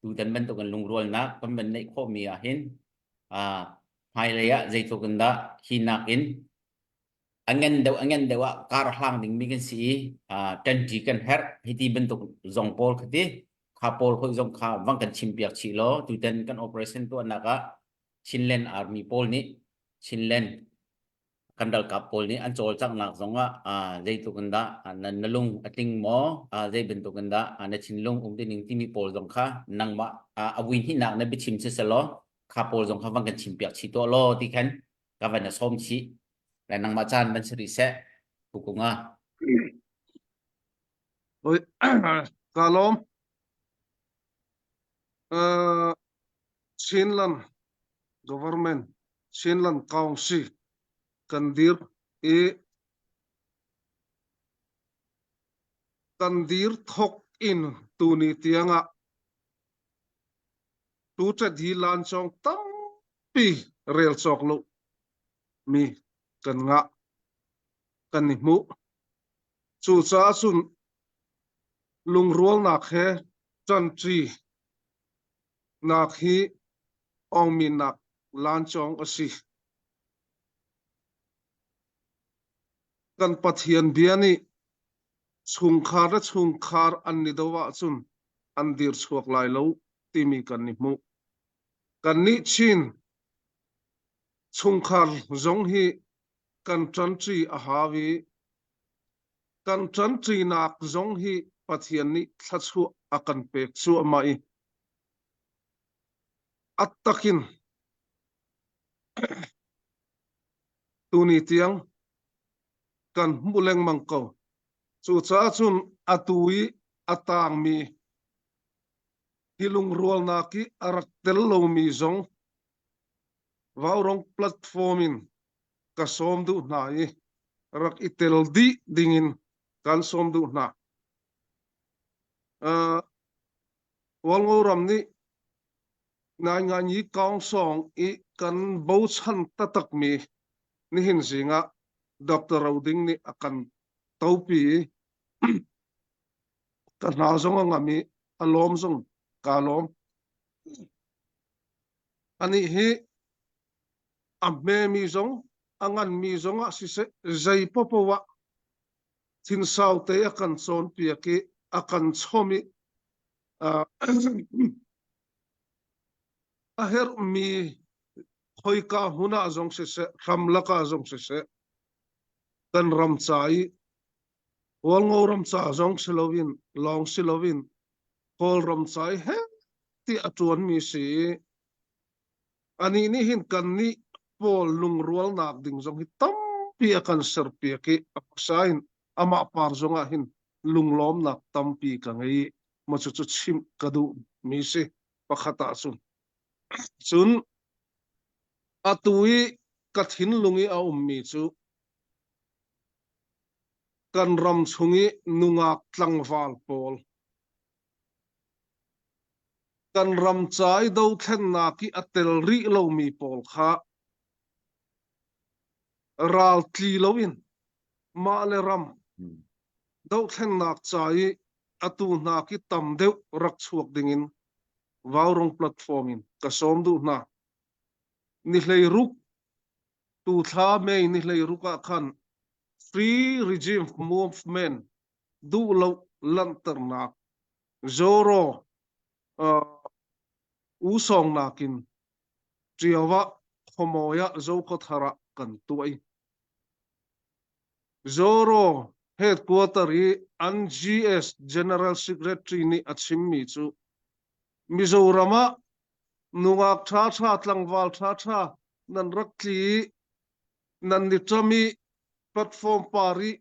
tutan bantuk in lungrualnak kan van neih khawhmi ah hin a hmailei ah zeitluk in dah hi nakin a ngan deuh a ngan deuh ah kar hlang dingmi kan si i ṭanṭi kan herh hiti bantuk zong pawl kha ti kha pawl hoi zong kha vang kan chim piak chih law tutan kan operation tuahnak ah Chinland Army pawl nih Chinland Kan ralkap pawl nih an cawlcanghnak zongah zeitluk in dah na lung a tling maw, zei bantuk in dah na thinlung um tining timi pawl zong kha nangmah a vui hnihnak na biachim siselaw kha pawl zong kha van kan chimpiak chih tuah law ti khan ka van na sawm chih. Le nangmah caan van si rih seh. Pukunga. Oi, ka lawm. Uh, Chinland government Chinland Council kan dir i kan dir thok in tuni tiangah tu hi lancawng tampi rel cawk lo mi kan ngah kan i hmuh. Cucaah cun lungrualnak he ṭanṭi nak hi awngminak lancawng a si. Kan Pathian bia nih chungkhar le chungkhar an i do ahcun an dir chuak lai lo timi kan i hmuh. Kannih Chin chungkhar zong hi kan ṭanṭi a hau i kan ṭanṭinak zong hi Pathian nih thluachuah a kan pek cuahmah i a takin tuni tiang kan hmuh lengmang ko. Cucaah cun atu i a taangmi hi lungrualnak i a rak tel lomi zong Vaurong platform in ka sawm duh hna i rak i tel dih dingin kan sawm duh hna. Uh, Hualngo ram nih ngaingai kaungsawng i kan bochan taktakmi nihin zingah Dr. Roding nih a kan topi i ka hna zong a ngam i a lawm zong kaa lawm. Anih hi a hmemi zong a nganmi zong ah siseh zei paohpaoh ah thinsau te a kan cawnpiak i a kan chom i a herhmi khoika hmun ah zong siseh hramlak ah zong siseh kan ram ca i Hualngo ram ca zong si loin lawng si loin Kawlram ca i heh ti a ṭuanmi si i anih nih hin kannih pawl lungrualnak ding zong hi tampi a kan serpiak i a hmasa in amah par zong ah hin lunglawmnak tampi ka ngei i maw cucu chimh ka duhmi si pakhat ah cun. Cun atu i ka thinlung i a ummi cu kan ram chung i nungak tlangval pawl kan ram ca i dothlennak i a tel rih lomi pawl kha ral tli loin mah le ram dothlennak ca i atu hna khi tam deuh rak chuak dingin Vaurong platform in ka sawm duh hna. Ni 16 tu thla May ni 16 ah khan Free Regime Movement duh lo langhternak Zoro uh, usawng nakin Ṭio ah khuamawi ah Zokhawthar ah kan tuah i Zoro headquarter i an GS General Secretary nih a chimmi cu Mizoram ah nungak ṭhaṭha tlangval ṭhaṭha nan rak tli i nan i ṭam i platform par i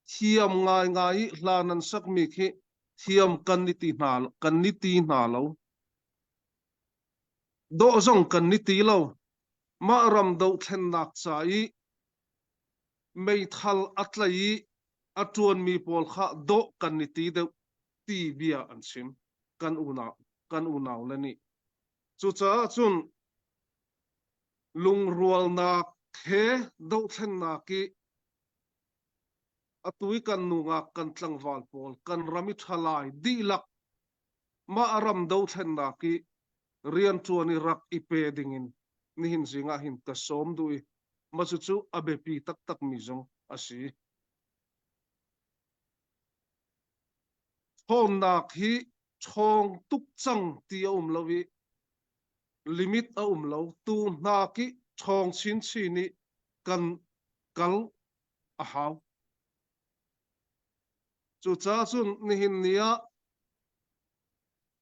thiam ngaingai i hla nan sakmi khi thiam kan i ti hna kan i ti hna lo. Dawh zong kan i ti lo. Mah ram dohthlennak ca i meithal a tlai i a ṭuanmi pawl kha dawh kan i ti deuh ti bia an chim kan unau kan unau le nih. Cucaah cun lungrualnak he dohthlennak i atu i kan nungak kan tlangval pawl kan ram i ṭhalai dihlak mah ram dothlennak i rianṭuan i rak i pe dingin nihin zing ah hin ka sawm duh i mah cucu a biapi taktakmi zong a si. Ṭhawnnak hi ṭhawng tuk cang ti a um lo i limit a um lo. Tu hna ki ṭhawng chinchin i kan. kal a hau. Cucaah cun nihin ni ah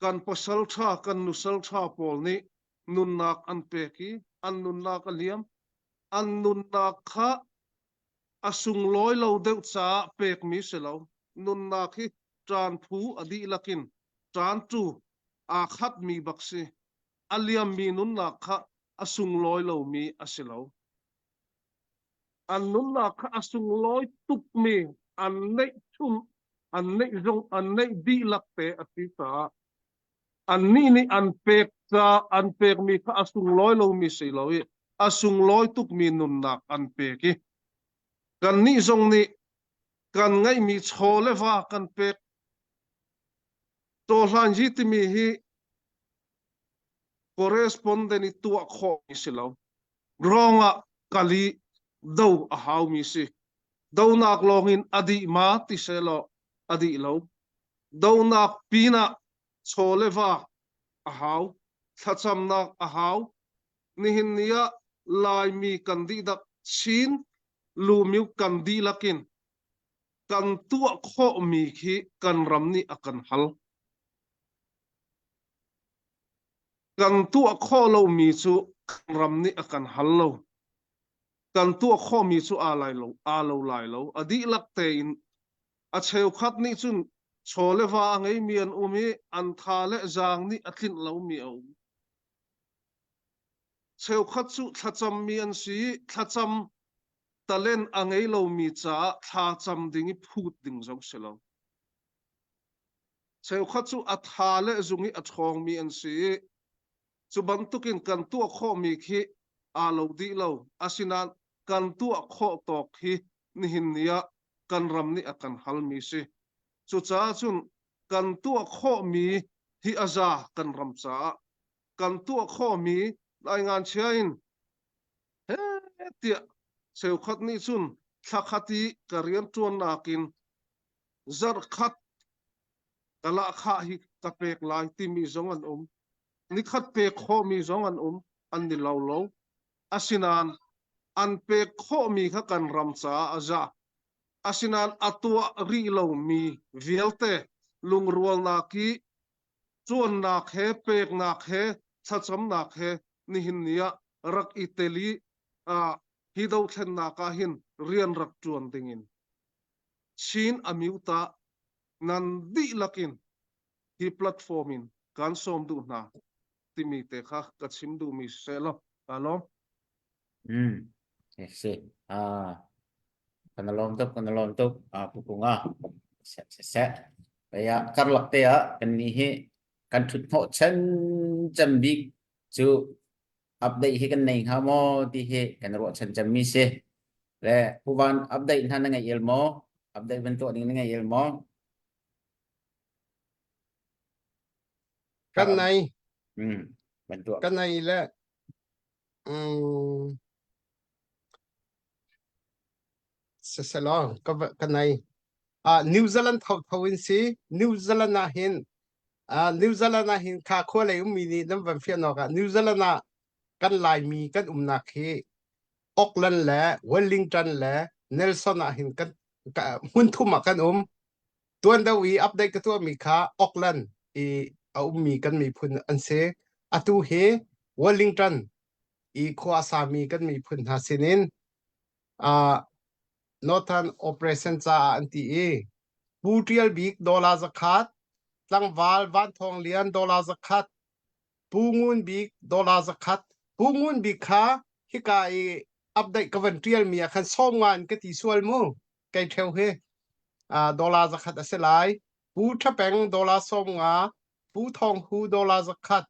kan pasal ṭha kan nusal ṭha pawl nih nunnak an pek i an nunnak a liam. An nunnak kha a sunglawi lo deuh caah pekmi si lo. Nunnak hi ṭan phu a dihlak in ṭantu aa khatmi bak si. A liammi nunnak kha a sunglawi lomi a si lo. An nunnak kha a sunglawi tukmi an neihchun an neih zong an neih dihlak te a si caah annih nih an pek ca an pekmi kha a sunglawi lomi si lo i a sunglawi tukmi nunnak an pek i kannih zong nih kan ngeihmi chaw le va kan pek tawhlanzi timi hi correspondent i tuah khawhmi si lo rong ah kal i do a haumi si donak lawngin a dih ma ti selaw a dih lo donak pinah chaw le va a hau thlacamnak a hau nihin ni ah Laimi kan dihlak Chin lumiu kan dihlak in kan tuah khawhmi khi kan ram nih a kan hal Kan tuah khawh lomi cu kan ram nih a kan hal lo. Kan tuah khawhmi cu aa lai lo, aa lo lai lo. A dihlak tein a cheukhat nih cun chaw le va a ngeimi an um i an tha le zaang nih a tlinh lomi a um. Cheukhat cu thlacammi an si i thlacam talent a ngei lomi caah thlacam ding i phut ding zong si lo. Cheukhat cu a tha le zung i a ṭhawngmi an si i cu bantukin kan tuah khawhmi khi aa lo dih lo. Asinain kan tuah khawh tawk hi nihin ni ah kan ram nih a kan halmi si. Cucaah cun kan tuah khawhmi hi a za kan ram caah kan tuah khawhmi lainganchia in he tiah cheukhat nih cun thlakhat i ka rianṭuannak in zarhkhat ka lahkhah hi ka pek lai timi zong an um. Nikhat pek khawhmi zong an um. An ni lo lo. Asinain an pek khawhmi kha kan ram caah a za. Asinain a tuah rih lomi vialte lungrualnak i cuannak he peknak he thlacamnak he nihin ni ah rak i tel i hi dothlennak ah hin rian rak ṭuan dingin Chin Amyota nan dihlak in hi platform in kan sawm duh hna timi te kha ka chim duhmi siseh law ka lawm. Mm. Si. Ah, kan lawm tuk, kan lawm tuk. Ah, pupunga. Se se se. Kaya karlak te ah kan ni hi kan thut hnawh chan cem bik cu update hi kan nei hnga maw ti hi kan ruahchan cemmi si. Le Puvan update hna na ngei el maw? Update van tuah ding na ngei el maw? Kan nei. Hmm, van tuah. Kan nei le um, siselaw ka ka nei. Ah New Zealand tho tho in si New Zealand ah hin Ah New Zealand ah hin kha khua lei ummi nih nan van fian awk ah New Zealand ah kan Laimi kan umnak hi Auckland le Wellington le Nelson ah hin kan hmun thum ah kan um. Tuan deuh i update ka tuahmi kha Auckland i a ummi kan miphun an si. Atu hi Wellington i khua a sami kan miphun hna sinin uh, Northern Operation caah an ti i Pu Ṭial Bik dollar zakhat, tlangval Van Thawng Lian dollar zakhat, Pu Ngun Bik dollar zakhat. Pu Ngun Bik kha hika i update ka van ṭialmi ah khan sawm nga in ka ti sual mu. Kei ṭheo hi uh, dollar zakhat a si lai. Pu Ṭha Peng dollar sawm nga, Pu Thawng Hu dollar zakhat,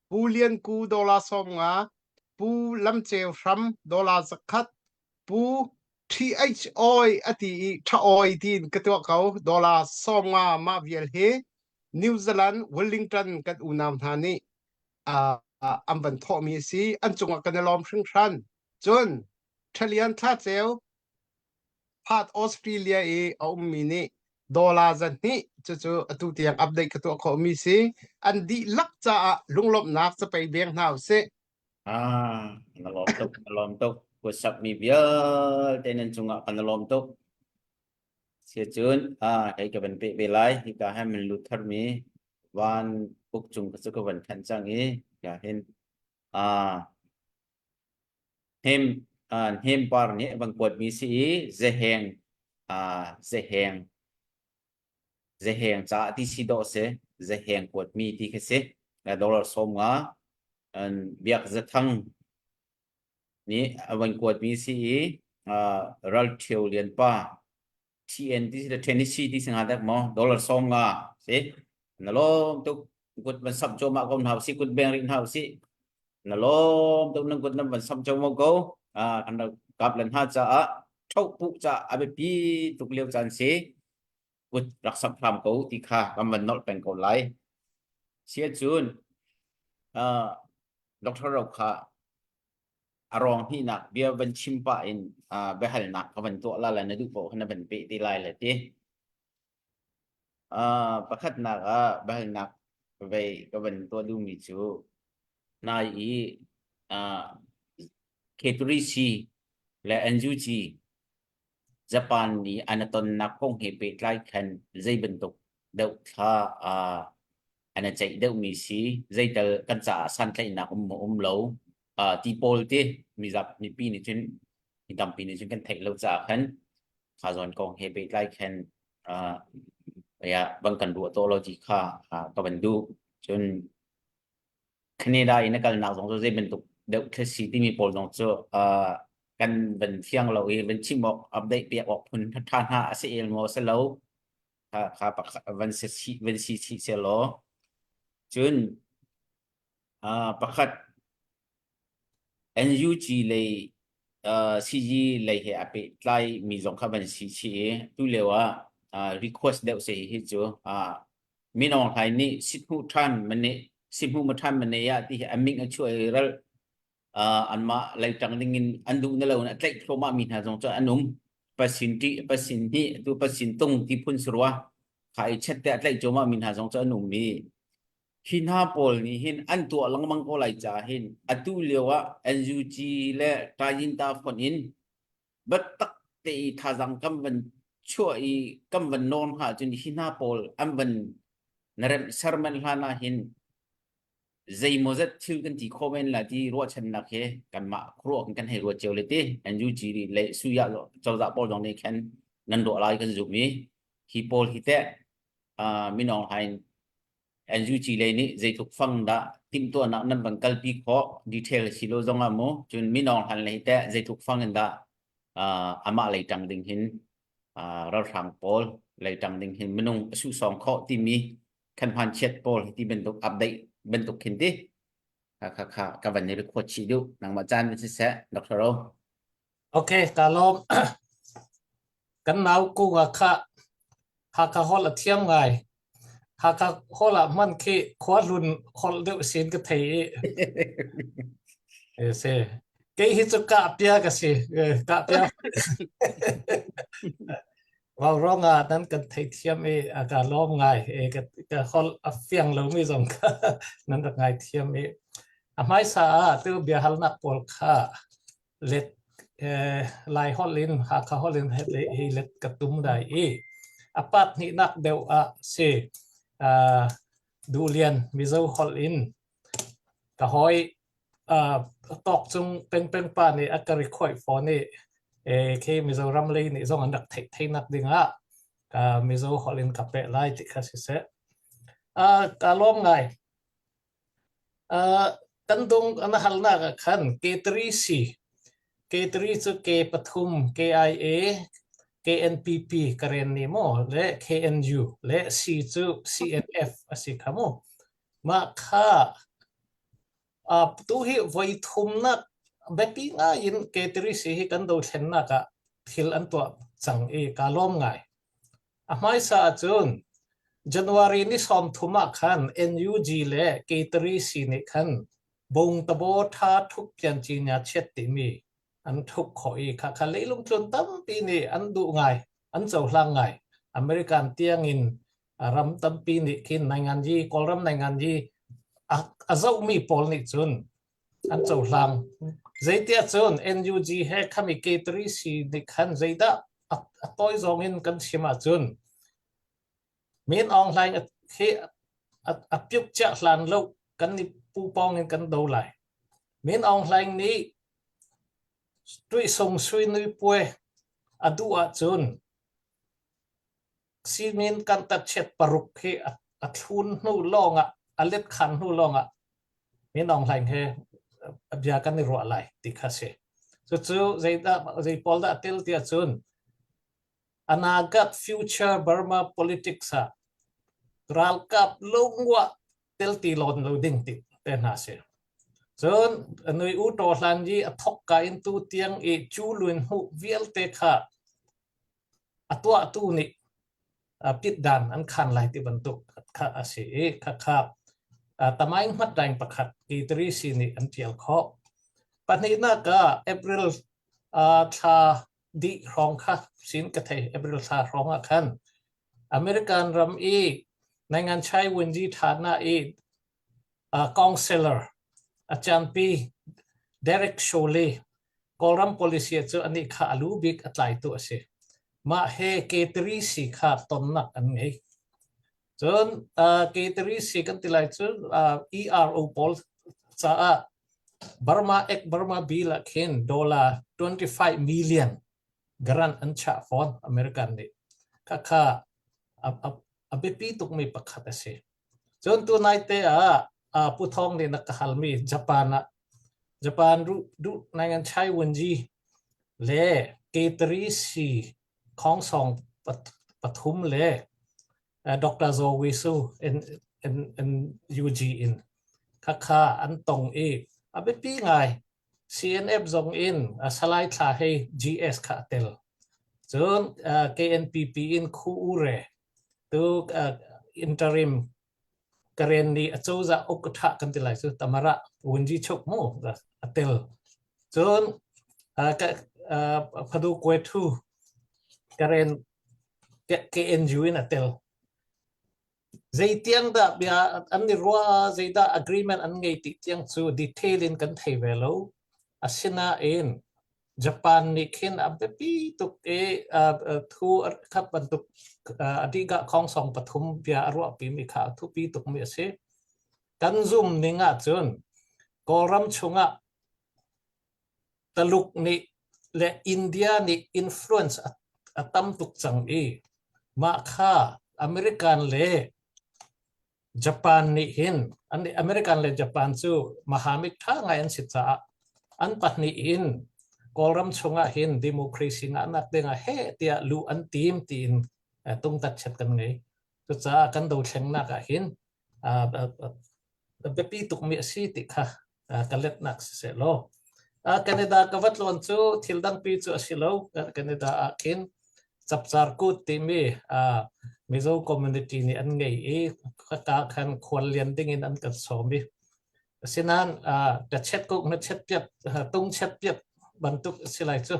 Pu Lian Ku dollar sawm nga, Pu Lam Ceu Hram dollar zakhat, Pu TH Oi a ti i Tha Oi tiin ka tuah ko. Dollar 50 mah vial hi New Zealand Wellington kan unau hna nih uh, an van thawhmi a si. An cungah kan i lawm hringhran. Cun Thalian Thla Ceu Perth Australia i a ummi nih dollar 200 cucu atu tiang update ka tuah khawhmi si. An dihlak caah lunglawmhnak capei beng hna usih. Ah, na lawm tuk, na lawm tuk. WhatsApp mi vialte nan cungah kan i lawm tuk. Siacun hei ka van peh ve lai. Hika hin min lut tharmi van uk cung ka cu ka van thanh cang i hika hin hnem hnem par nih a van kuatmi si i zeheng zeheng zeheng caah ti si dawh si zeheng kuatmi ti khi si dollar 50 an biak zathang nih a van kuatmi si i ral ṭhio lian pa TN ti si le Tennessee ti si hnga dek maw dollar 50 si na lawm tuk kut van samh cuahmah ko hna usih kut beng rih hna usih na lawm tuk nan kut nan van samh cuahmah ko kan rak kap len hna caah ṭhoh puh caah a biapi tuk lio caan si kut rak samh hram ko ti kha kan van nolh peng ko lai sia cun Dr. Ro kha a rawng hnihnak bia van chim pah in biahalnak ka van tuah la le na duh paoh kha na van peh te lai le ti. Pakhatnak ah biahalnak vei ka van tuah duhmi cu nai i K3C le NUG Japan nih an i tonnak kong he pehtlai khan zei bantuk deuh thla an i ceih deuhmi si, zeital kan caah santlaihnak um maw um lo, ti pawl ti mizap mipi nih cun mi tampi nih cun kan theih lo caah khan kha zawn kong he pehtlai khan ya bang kan ruah tawh lo ti kha ka van duh. Cun Canada i na kalnak zong cu zei bantuk deuh thil si timi pawl zong cu kan van fiang lo i van chim awk update pek awk phun ṭha hna a si el maw si lo kha kha pakhat van si van si chih seh law cun pakhat NUG lei CG lei he a pehtlai mi zong kha van si chih i tu lio ah request deuh si hi cu Min Aung Hlaing nih sithmuh ṭhan mane sihmuh ma ṭhan mane ah ti hi a ming a chuah i ral anmah lei ṭang ding in an duh na lo in a tlaih thluahmah mi hna zong cu an um. Pasin ṭih, pasin hnih, tu pasin tung ti phun si rua. Kha i chet te a tlaih cuahmah mi hna zong cu an um i hi hna pawl nih hin an tuah lengmang ko lai caah hin atu lio ah NUG le Tayinta fonh in biatak te i thazaang kan van chuah i kan van nawn hnga cun hi hna pawl an van na remh serman hlan ah hin zeimawzat thil kan ti khawh men la ti ruahchannak he kanmah khuaruah kan hei ruat cio le ti NUG le suya cozah pawl zong nih khan nan ruah lai kan zumh i hi pawl hi teh Min Aung Hlaing NUG lei nih zeitluk fang dah timhtuahnak nan van kalpi khawh detail si lo zong ah mu cun Min Aung Hlaing lei teh zeitluk fang in dah amah lei ṭang ding hin ralhrang pawl lei ṭang ding hin minung a suhsawng khawh timi khan hman chiat pawl hi ti bantuk update bantuk khin ti kha kha kha ka van i record chih duh nangmah caan siseh Dr. O Okay ka lawm kan nau kunga kha Hakha holh a thiam ngai. Hakha holh ah hman khi khua hlun holh deuh sin ka thei i. E se. Kei hi cu kah pia ka si. Kah pia. Wau rong ah nan kan thei thiam i a ka lawm ngai. E ka ka holh a fiang lo mi zong kha nan rak ngai thiam i. A hmaisa ah tu bia halnak pawl kha let Lai holh in Hakha holh in hi let ka tum dai i a part hnihnak deuh ah si Duhlian Mizo holh in ka hawi tawk cung pengpeng pa nih a ka record fawn i khi Mizoram lei nih zong an rak theih theinak ding ah Mizo holh in ka peh lai ti kha siseh. Ka lawm ngai. Kan dung an halnak ah khan K3 si. K3 cu K pathum, KIA, KNPP Karen nih maw le KNU le C cu CNF a si kha mu. Mah kha tu hi voi thumnak biapi ngai in K3 C hi kan dothlennak ah thil an tuah cang i kaa lawm ngai. A hmaisa ahcun January ni 30 ah khan NUG le K3C nih khan Bungtabo Tha Ṭhup Piancinya Chiat timi an ṭhup khawh i khakha leilung tlun tampi nih an duh ngai, an cohlang ngai. American tiangin ram tampi nih khin nainganyi, Kawlram nainganyi a, a zohmi pawl nih cun an cohlang. Zeitiah cun NUG he khami K3C nih khan zeidah a tawi zong in kan chim ahcun Min Aung Hlaing hi a piuk ciah hlan lo kan i pupawng in kan do lai. Min Aung Hlaing nih tuisung sui nui puai a duh ahcun simin kan tatchiat paruk hi a thlun hnu lawngah a let khan hnu lawngah Min Aung Hlaing he bia kan i ruah lai ti kha si. Cucu zeidah zei pawl dah tel tiah cun anagat future Burma politics ah ralkap lungwa tel ti lawn lo ding ti te hna si. Cun nui u to hlan yi a thok ka in tu tiang i cu luin hu vialte kha a tuahtu nih pitdan an khan lai ti bantuk kha a si i khakha tamaing hmatdaing pakhat K3C nih an tial khawh. Pahnihnak ah April thla dih hrawng kha sin ka thei April thla hrawng ah khan American ram i Nangan Chai Wenji Thana i counselor a canpi Derek Chollet Kawlram policy cu anih kha a lu bik a tlaitu a si. Mah he K3C kha tonnak an ngei. Cun K3C kan ti lai cu ERO pawl caah Burma Act Burma Bill ah khin dollar 25 million grant an chah fawn American nih. Khakha a biapi tukmi pakhat a si. Cun tunai te ah Pu Thawng nih na ka halmi Japan ah Japan duh nangan Chai Wenji le K3C Khongsong pathum le Dr. Zaw Wi Su NUG in khakha an tong i a biapi ngai CNF zong in Salai Thla Hei GS kha a tel. Cun KNPP in Khu Ure tu interim Karen nih acozah uk ṭha kan ti lai cu Tamara Wunji Chuk mu a tel. Cun Phadu Kwe Thu Karen KNU in a tel. Zeitiang dah bia an i ruah, zeidah agreement an ngei ti tiang cu detail in kan thei ve lo. Asinain Japan nih khin a biapi tuk i thu khat bantuk a dihgah khongsong pathum bia a ruahpimi kha a thupi tukmi a si. Kan zum ning ahcun Kawlram chungah Taluk nih le India nih influence a tam tuk cang i mah kha American le Japan nih hin an American le Japan cu mahamit ṭha ngai an si caah an pahnih in Kawlram chungah hin democracy ngahnak dingah heh tiah luh an tim tiin tungtat chet kan ngei. Cucaah kan dothlengnak ah hin biapi tukmi a si ti kha ka letnak siseh law Canada ka va tlawn cu thil dangpi cu a si lo. Canada ah khin Chapchar Kut timi Mizo community nih an ngei i khaka khan khual lian ding in an kan sawm i asinain ka chet kuk na chet piat tung chet piat bantuk a si lai cu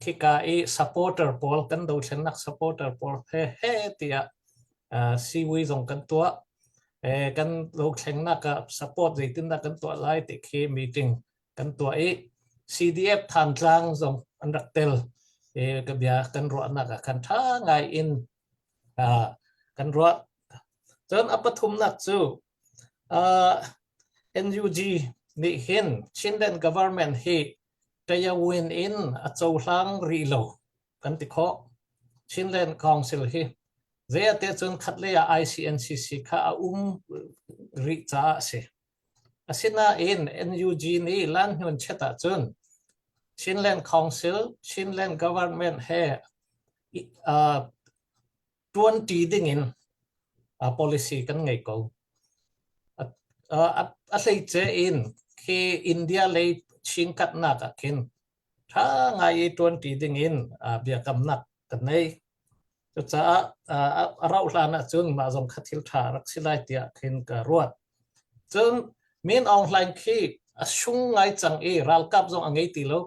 khika i supporter pawl kan dothlennak supporter pawl he he tiah siwi zong kan tuah kan dothlennak ah support zeitindah kan tuah lai ti khi meeting kan tuah i CDF Thantlang zong an rak tel ka bia kan ruahnak ah khan ṭha ngai in kan ruah cun a pathumnak cu NUG nih hin Chinland government hi Tayawin in a cohlang rih lo kan ti khawh. Chinland Council hi zei ah tiah cun khatlei ah ICNCC kha a um rih caah a si. Asinain NUG nih lan hnun chet ahcun Chinland Council, Chinland Government he uh, ṭuanṭi dingin uh, policy kan ngei ko. A hleice in khi India lei chinkatnak ah khin ṭha ngai i ṭuanṭi dingin biakamnak kan nei. Cucaah a rauh hlan ahcun mah zong kha thil ṭha rak si lai tiah khin ka ruat. Cun Min Aung Hlaing khi a sung ngai cang i ralkap zong a ngei ti lo.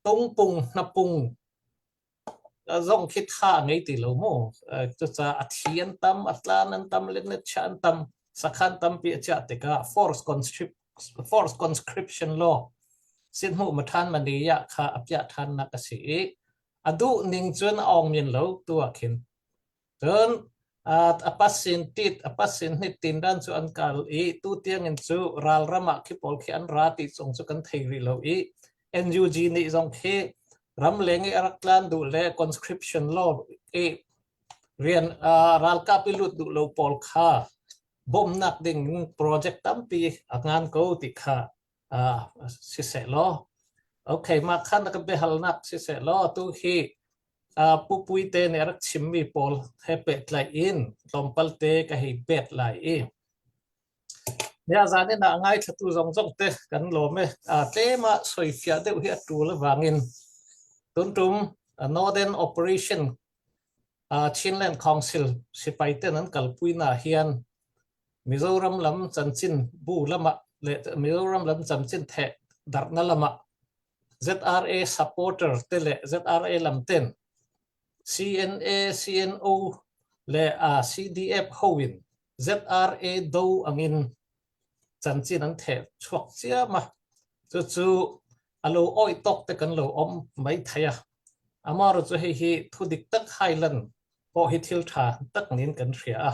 Tungpung hnapung zong khi tha a ngei ti lo mu. Cucaah a thi an tam, a tlan an tam, letnetcha an tam, sakhan tampi a chiah tikah force conscript force conscription law. Sithmuh mathan mani ah kha a piah thannak a si i a duh ning cun a ong min lo tu ah khin. Cun a pasin tit a pasin hnit tin dan cu an kal i tu tiang in cu ralram ah khi pawl khi an ra ti chung cu kan thei rih lo i NUG nih zong khi ramleng i a rak tlan duh le conscription law i rian ralkap i lut duh lo pawl kha bawmhnak ding project tampi a ngan ko ti kha siseh law okay mah khan ka biahalnak siseh law tu hi Pu Puite nih a rak chimmi pawl he pehtlaih in tlawmpal te ka hei bet lai i Nia zan in ah ngaithlatu zong zong te kan lawm e. Tlem ah soifiah deuh hi a tul avangin tuntum Northern Operation Chinland Council sipai ten an kalpui na hian Mizoram lam chanchin bu lamah le Mizoram lam chanchin theh darhna lamah ZRA supporter te le ZRA lam ten CNA, CNO le CDF hoin ZRA do angin chanchin an theh chuak chiam a. Cucu a lo oi tok te kan lo om mai thei a. Amaro chu hei hi thu dik tak highland pawh hi thil tha tak nin kan hria a.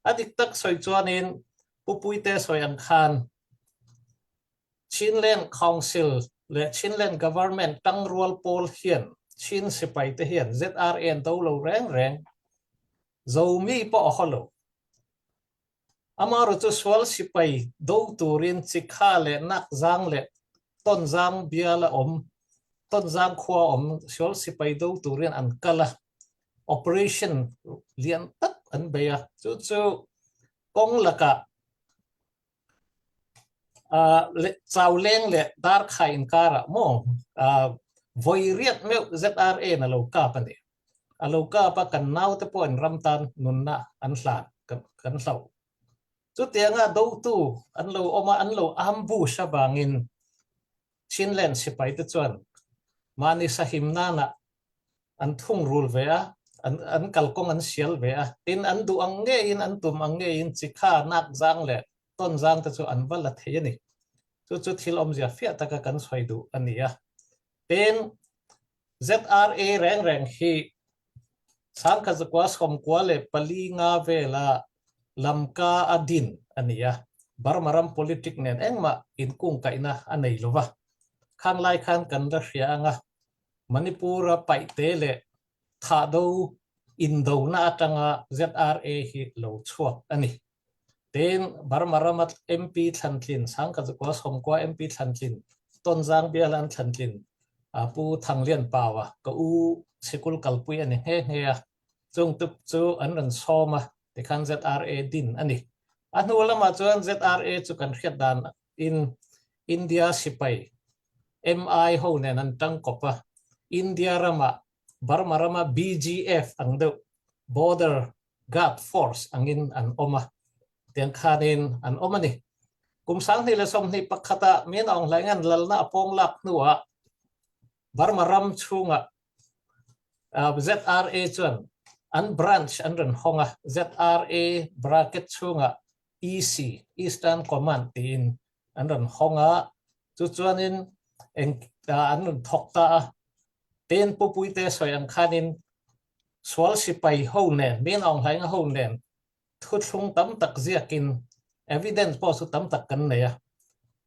A dik tak soi chuanin pupuite soi ang khan Chinland Council le Chinland Government tangrual pawl hian Chin sipai te hian ZRA an do lo reng reng. Zomi pawh a holo. Amarawhchu sual sipai do turin Cikha le Nakzang le Tonzang bial a um. Tonzang khua a um. Sual sipai do turin an kal a. Operation lian tak an bei a. Cucu kong lakah Cauleng le Darkhai inkar ah maw voi riat meuh ZRA na lo kap ani. A lo kap a kan naute pawh in ram tan nunnak an hlan kan hloh. Cutiang ah dotu an lo um ah an lo ambush avangin Chinland sipai te chuan mahni sahim nan ah an thungrul ve a, an, an kalkawng an sial ve a. Tin an duh ang ngeiin an tum ang ngeiin chikha nakzang le tonzang te chu an va la thei a ni. Chu chu thil awmzia fiah taka kan sawi duh a ni a. Tin ZRA reng reng hi sangkhat zakua sawmkua leh pali nga vela lamka a din a ni a. Burma ram politic nen engmah inkungkaihna a nei lova. Khang lai khan kan la hria anga Manipur-a paihte leh thahdo indona atanga ZRA hi lo chhuak a ni. Tin, Burma rama MP thlantlin, Sangkazukua Sawmkua MP thlantlin, Tonzang biala an thlantlin Pu Thanglian Paua ka u sikul kalpui a ni nghe nghe a. Chung tuk chu an rawn sawm a, tikhan ZRA din a ni. A hnu lamah chuan ZRA chu kan hriat dan in India sipai MI ho nen an tang kawp a, India rama Burma rama BGF ang deuh Border Guard Force angin an awm a, tiang khanin an awm a ni. Kum 2021 ah Min Aung Hlaing an lalna a pawng lak hnuah Burma ram chungah ZRA chuan an branch an rawn hawng a, ZRA bracket chungah EC, Eastern Command tiin an rawn hawng a, chu chuanin eng an rawn thawk ta a. Tin Pupuite sawi ang khanin sual sipai ho nen, Min Aung Hlaing ho nen thuthlung tam tak ziakin evidence pawh chu tam tak kan nei a.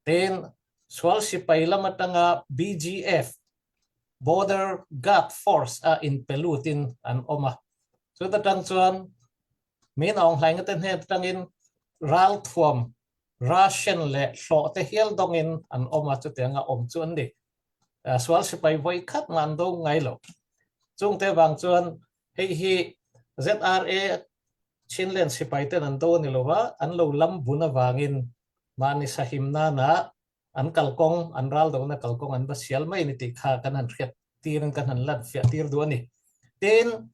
Tin sual sipai lam atanga BGF, Border Guard Force a inpe lutin an awm a. Chuta tang chuan Min Aung Hlaing te hnen atangin ralthuam Russian leh hlawh te hial dawngin an awm a, chutianga awm chu an ni. Sual sipai vawi khat mah an do ngai lo. Chungte vang chuan hei hi ZRA Chinland sipai ten an do a ni lo va, an lo lam bun avangin mahni sahim nana an kalkawng, an ral dona kalkawng an va sial mai a ni tih kha kan han hriat tirin kan han lan fiah tir duh a ni. Tin,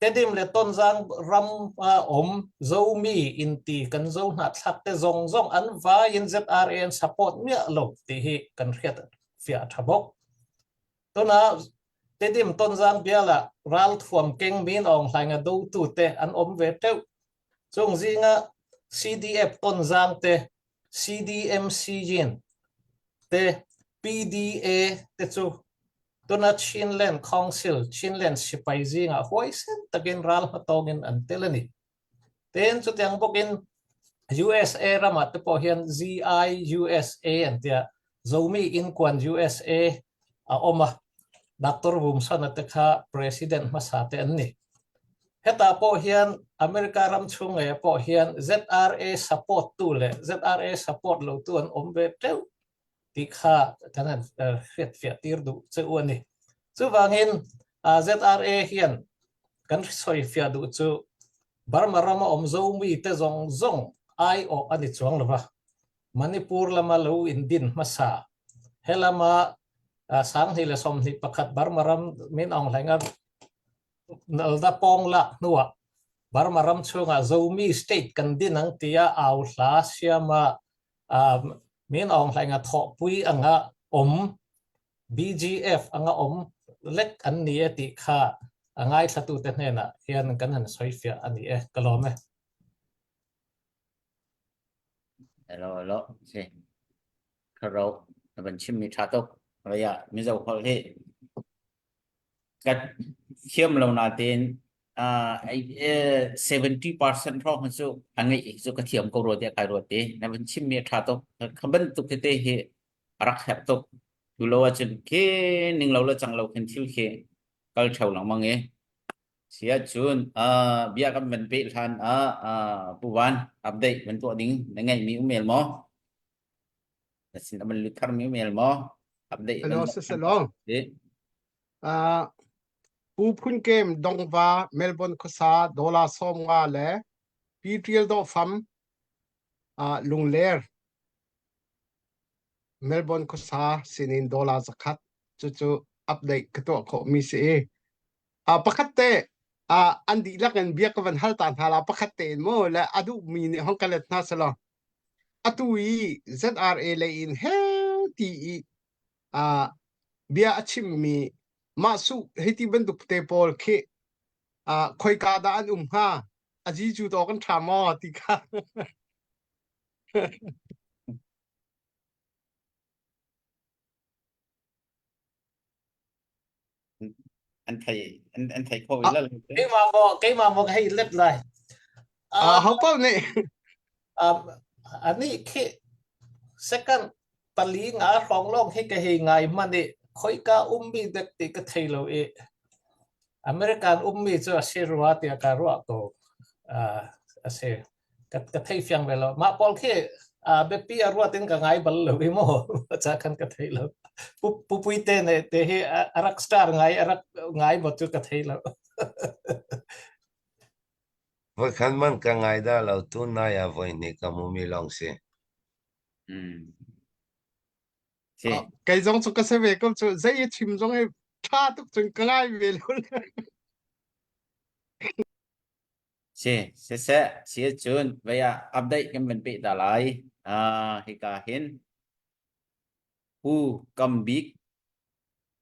Tedim leh Tonzang ram a awm Zomi inti kan Zo hnahthlak te zawng zawng an vaiin ZRA an support miah lo tih hi kan hriat fiah a tha bawk. Tuna Tedim Tonzang biala ralthuam keng min awng hlainga dotute an awm ve teuh. Chung zinga CDF Tonzang te, CDMC Yin te. PDA te cu tuna Chinland Council, Chinland sipai zingah huaisen takin ral hmatawng in an tel a ni. Ten chutiang bawkin USA ramah te pawh hian ZI USA an tia Zomi Inkuan USA a awm a, Doctor Vumsana te kha President hmasa te an ni. Hetah pawh hian America ram chhung ngeiah pawh hian ZRA support tu leh ZRA support lo tu an awm ve teuh tih kha kan han hriatfiah tir duh che u a ni. Chuvangin ZRA hian kan sawifiah duh chu Burma rama awm Zomi te zawng zawng aiawh a ni chuang lo va, Manipur lama lo indin hmasa, he lama 2021 Burma ram min aung hlainga nalda pawng lak hnuah Burma ram chhungah Zomi state kan din ang tia au hla siama min aung hlainga thawhpui anga awm BGF anga awm lek an ni e tih kha a ngaithlatute hnenah hian kan han sawifiah a ni e. Ka lawm e. Hello, hello. Si. Kharo, na van chim mi tha tuk. Raya, Mizo holh hi ka thiam lo natein uh, 70% hrawng cu a ngeih cu ka thiam ko rua tiah kai ruat i na van chim mi a tha tuk. Kha bantuk tete hi a rak herh tuk. Tu lo ahcun khi ning lo le cang lo khin thil khi kal theo lengmang i si ahcun uh, bia kan van peh hlan ah uh, Pu Van update van tuah ding na ngeihmi um el maw? Na sin a van lut tharmi um el maw? Update van Hello, siselaw. Uh, Pu Phun Kem Dongva Melbourne khuasa dollar 50 le Pi Tial Dawh Fam uh, Lungler Melbourne khuasa sinin dollar zakhat cucu update ka tuah khawh mi si i uh, pakhat te uh, an dihlak in bia ka van hal ta hna la pakhat te in mu le a duh mi nih hong ka let hna selaw atu i ZRA lei in he ti i uh, bia a chim mi mah su hiti bantuk te pawl khi uh, khoika dah an um hnga aji cu to kan tha maw ti kha An thei an an thei kho i la. Keimah maw keimah maw ka hei let lai. Ah, ho paoh nih. Um, ani khi second pali nga hrawng lawng hi ka hei ngai hmanh i khoika ummi dek ti ka thei lo i American ummi cu a si rua tiah ka ruah ko. Uh, a si. Ka ka thei fiang ve lo. Mah pawl khi uh, biapi a ruat in ka ngai bal lo i mu. Ca khan ka thei lo. Pu pupui te ne te hi a rak star ngai a rak ngai maw cu ka thei lo. Voikhat man ka ngai dah lo tu nai ah voihnih ka hmumi lawng si. Mm. Si. Ah, kei zong cu ka si ve ko cu zei i chim zong hi ṭha tuk cun ka ngai ve lo. Si, siseh, si ahcun vei ah update kan van peh ta lai. Ah, hika hin Pu Kam Bik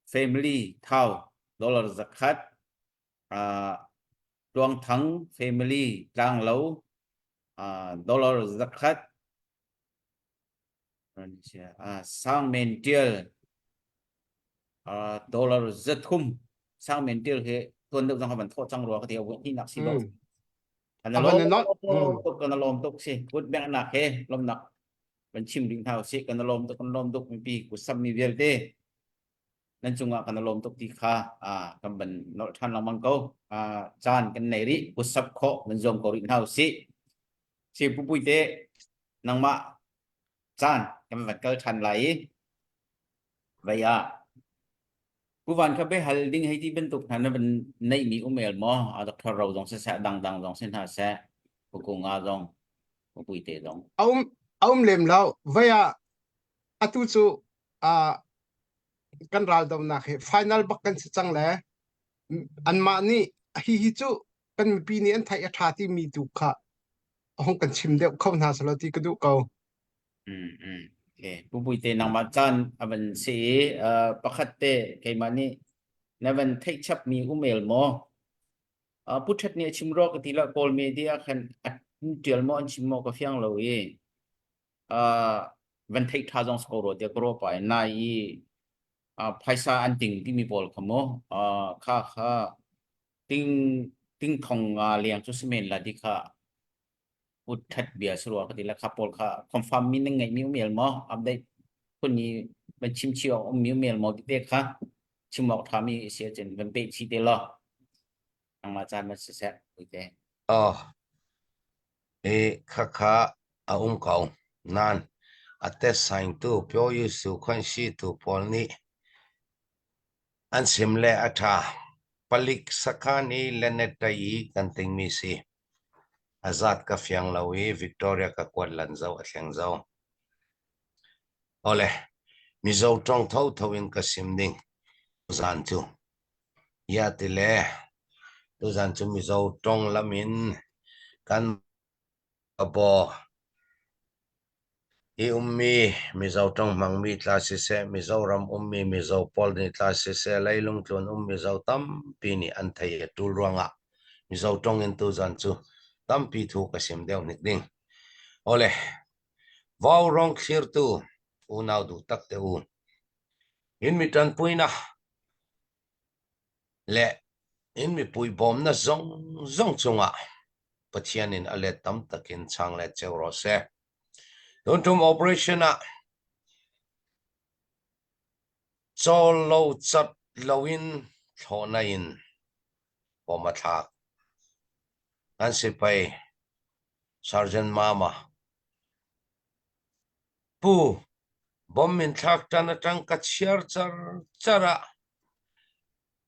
family Thau dollar zakhat ah Tluang Thang family Tlanglo ah dollar zakhat ah Sang Men Tial dollar 300 sang men til hi tuan deuh zong van thawh cang rua ka ti a voi hnih nak si dawh an lawm tuk kan lawm tuk si kut beng nak he lawmnak kan chim ding hna si kan lawm tuk kan lawm tuk mipi kut sam mi vialte nan cungah kan lawm tuk ti kha a kan ban nolh than lengmang ko a caan kan nei rih kut sap khawh nan zuam ko rih hna si si pupui te nangmah caan kan van kal than lai i Vei ah Pu Van kha biahal ding hei ti bantuk hna na van neihmi um el maw? A Dr. Ro zong siseh, dangdang zong si hna seh, Pu Kunga zong, Pu Puite zong. A um a um lem lo. Vei ah atu cu uh, kan raldonak hi final bak kan si cang le anmah nih hi hi cu kan mipi nih an theih a ṭha timi tu kha hong kan chim deuh kho hna selaw ti ka duh ko. Mm, mm. Okay. Pu Puite nangmah caan a van si i uh, pakhat te keimah nih na van theih chapmi um el maw? Uh, Pu Ṭhet nih a chim rua ka ti la Kawl media khan a tial maw an chim maw ka fiang lo i uh, van theih ṭha zong si ko rua tiah ka ruah pah i nai i phaisa an ting timi pawl kha mu kha kha ting ting thong nga leng cu si men la di kha ut ṭhat bia si rua ka ti la kha pawl kha confirm mi nan ngeih mi um el maw update phun i van chim chih awk um mi um el maw ti te kha chim awk ṭha mi si ahcun van peh chih te law nangmah caan van siseh puite. Oh, i khakha a um ko. Nan a test saingtu Pyo Yusu Khonsi tu pawl nih an chim le a ṭha. Palik sakhan i Lenettai i kan tingmi si. A zat ka fiang lo i Victoria ka kuat lan zo a thleng zo. Awle, Mizo ṭong thotho in ka sim ding zan cu. Ya ti le tuzan cu Mizo ṭong lam in kan baw. Hi ummi Mizo ṭong hmangmi tla siseh, Mizoram ummi Mizo pawl nih tla siseh, leilung tlun um Mizo tampi nih an thei a ṭul ruangah Mizo ṭong in tuzan cu tampi thu ka sim deuh hnik ding. Awle, vaurawng thlirtu unau duh tak te u. In mi ṭanpuinak le in mipui bawmnak zongzong cungah Pathian in a let tam takin chang le ceu rawh seh. Tuntum operation ah cawl lo cat loin thlawhna in bom a thlak. Kan sipai Sergeant Mama Pu Bom in thlak ṭan aṭang ka chiar char char ah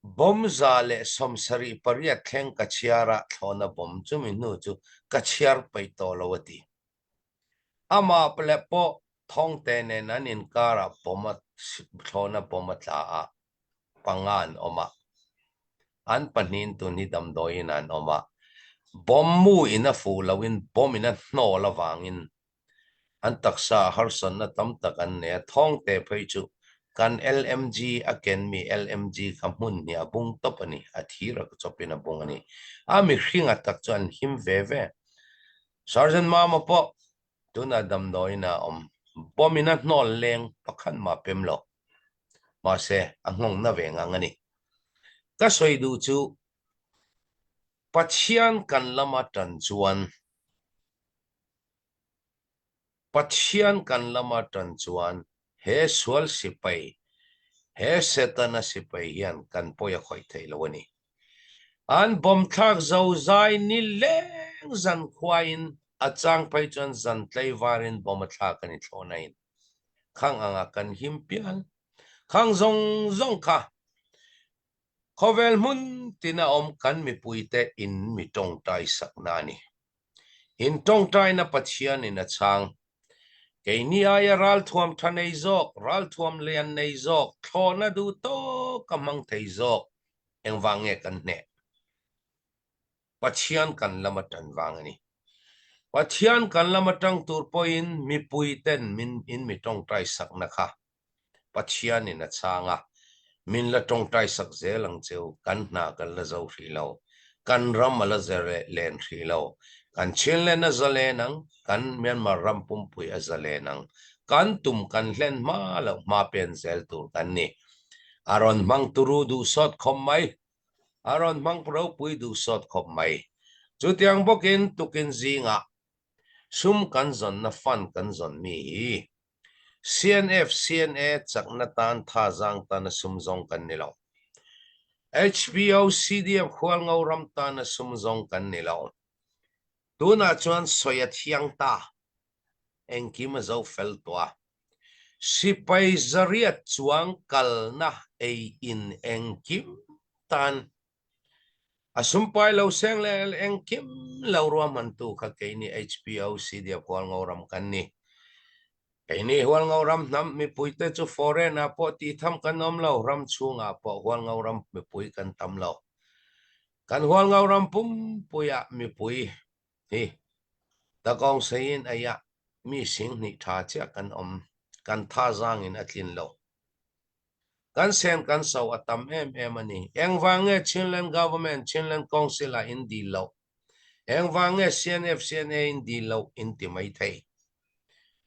bom 178 thleng ka chiar ah thlawn a bom cumi hnu cu ka chiar pei to lo a ti. Amah le pawh thawngte nen an inkar ah bom a thlawn a bom a tla ah panga an um ah an pahnih in tun hi damdawi in an um ah bom mu in a fuh lo in bom in a hnawl avangin An taksa ah harsatnak tam tak an nei. A thawngte phei cu kan LMG a kenmi LMG kha hmun hnih a bung top a ni. A thi rak cop in a bung a ni. A mihring a tak cu an him veve. Sergeant Mama pawh tunah damdawiin ah a um. Bom in a hnawl leng pakhat ma pem lo. Mahse, a hngong na ve ngang a ni. Ka soi duh cu Pathian kan lam a ṭan chuan Pathian kan lam ah ṭan chuan he sual sipai, he Satan a sipai hian kan pawi a khawih thei lo a ni. An bomthlak zozai nileng zankhua in a cang phei cun zan tleivar in bom a thlak an i thlawh nain khang ang ah kan him pial. Khang zongzong kha khawvel hmun tin a um kan mipuite in mi tawngtai sakna a ni. In tawngtaina Pathian in a chang. Keini aia ralthuam tha nei zawk, ralthuam lian nei zawk, thlawhna duh tawk ka hmang thei zawk, engvang nge kan hneh? Pathian kan lam atan vang a ni. Pathian kan lam atang tur pawhin mipui ten min in mi tawngtai sakna kha Pathian in a chang a, min la tawngtai sak zel ang cheu, kan hna kan la zo hrih lo, kan ram a la len hrih lo, kan Chinland a zalen ang, kan Myanmar ram pumpui a zalen ang, kan tum kan hlen hma loh hma pen zel tur kan ni. A rawn hmang turu duh sawt khawp mai. A rawn hmang ropui duh sawt khawp mai. Chutiang bawkin tukin zingah sum kan zawnna fund kan zawn mi hi CNF, CNA chakna tan thazaang tan a sum zong kan ni lo. HBO, CDF Hualngo ram tan a sum zong kan ni lo. Tunah chuan soi a thiang ta. Engkim a zo fel tawh a. Sipai zariat chuang kalna ei in engkim tan A sumpai lo seng le engkim lo ruahmantu kha keini HBO CDF Hualngo ram kan ni. Keini Hualngo ram hnam mipuite cu foreign ah pawh ti tham kan um lo, ram chung ah pawh Hualngo ram mipui kan tam lo. Kan Hualngo ram pumpui ah mipui hi takawng sei in ei ah mi sing hnih tha cia kan um. Kan thazaang in a tlin lo. Kan sen kan so a tam em em a ni. Engvang nge Chinland Government, Chinland Council ah in dil loh? Engvang nge CNF, CNA in dil loh in ti mai thei?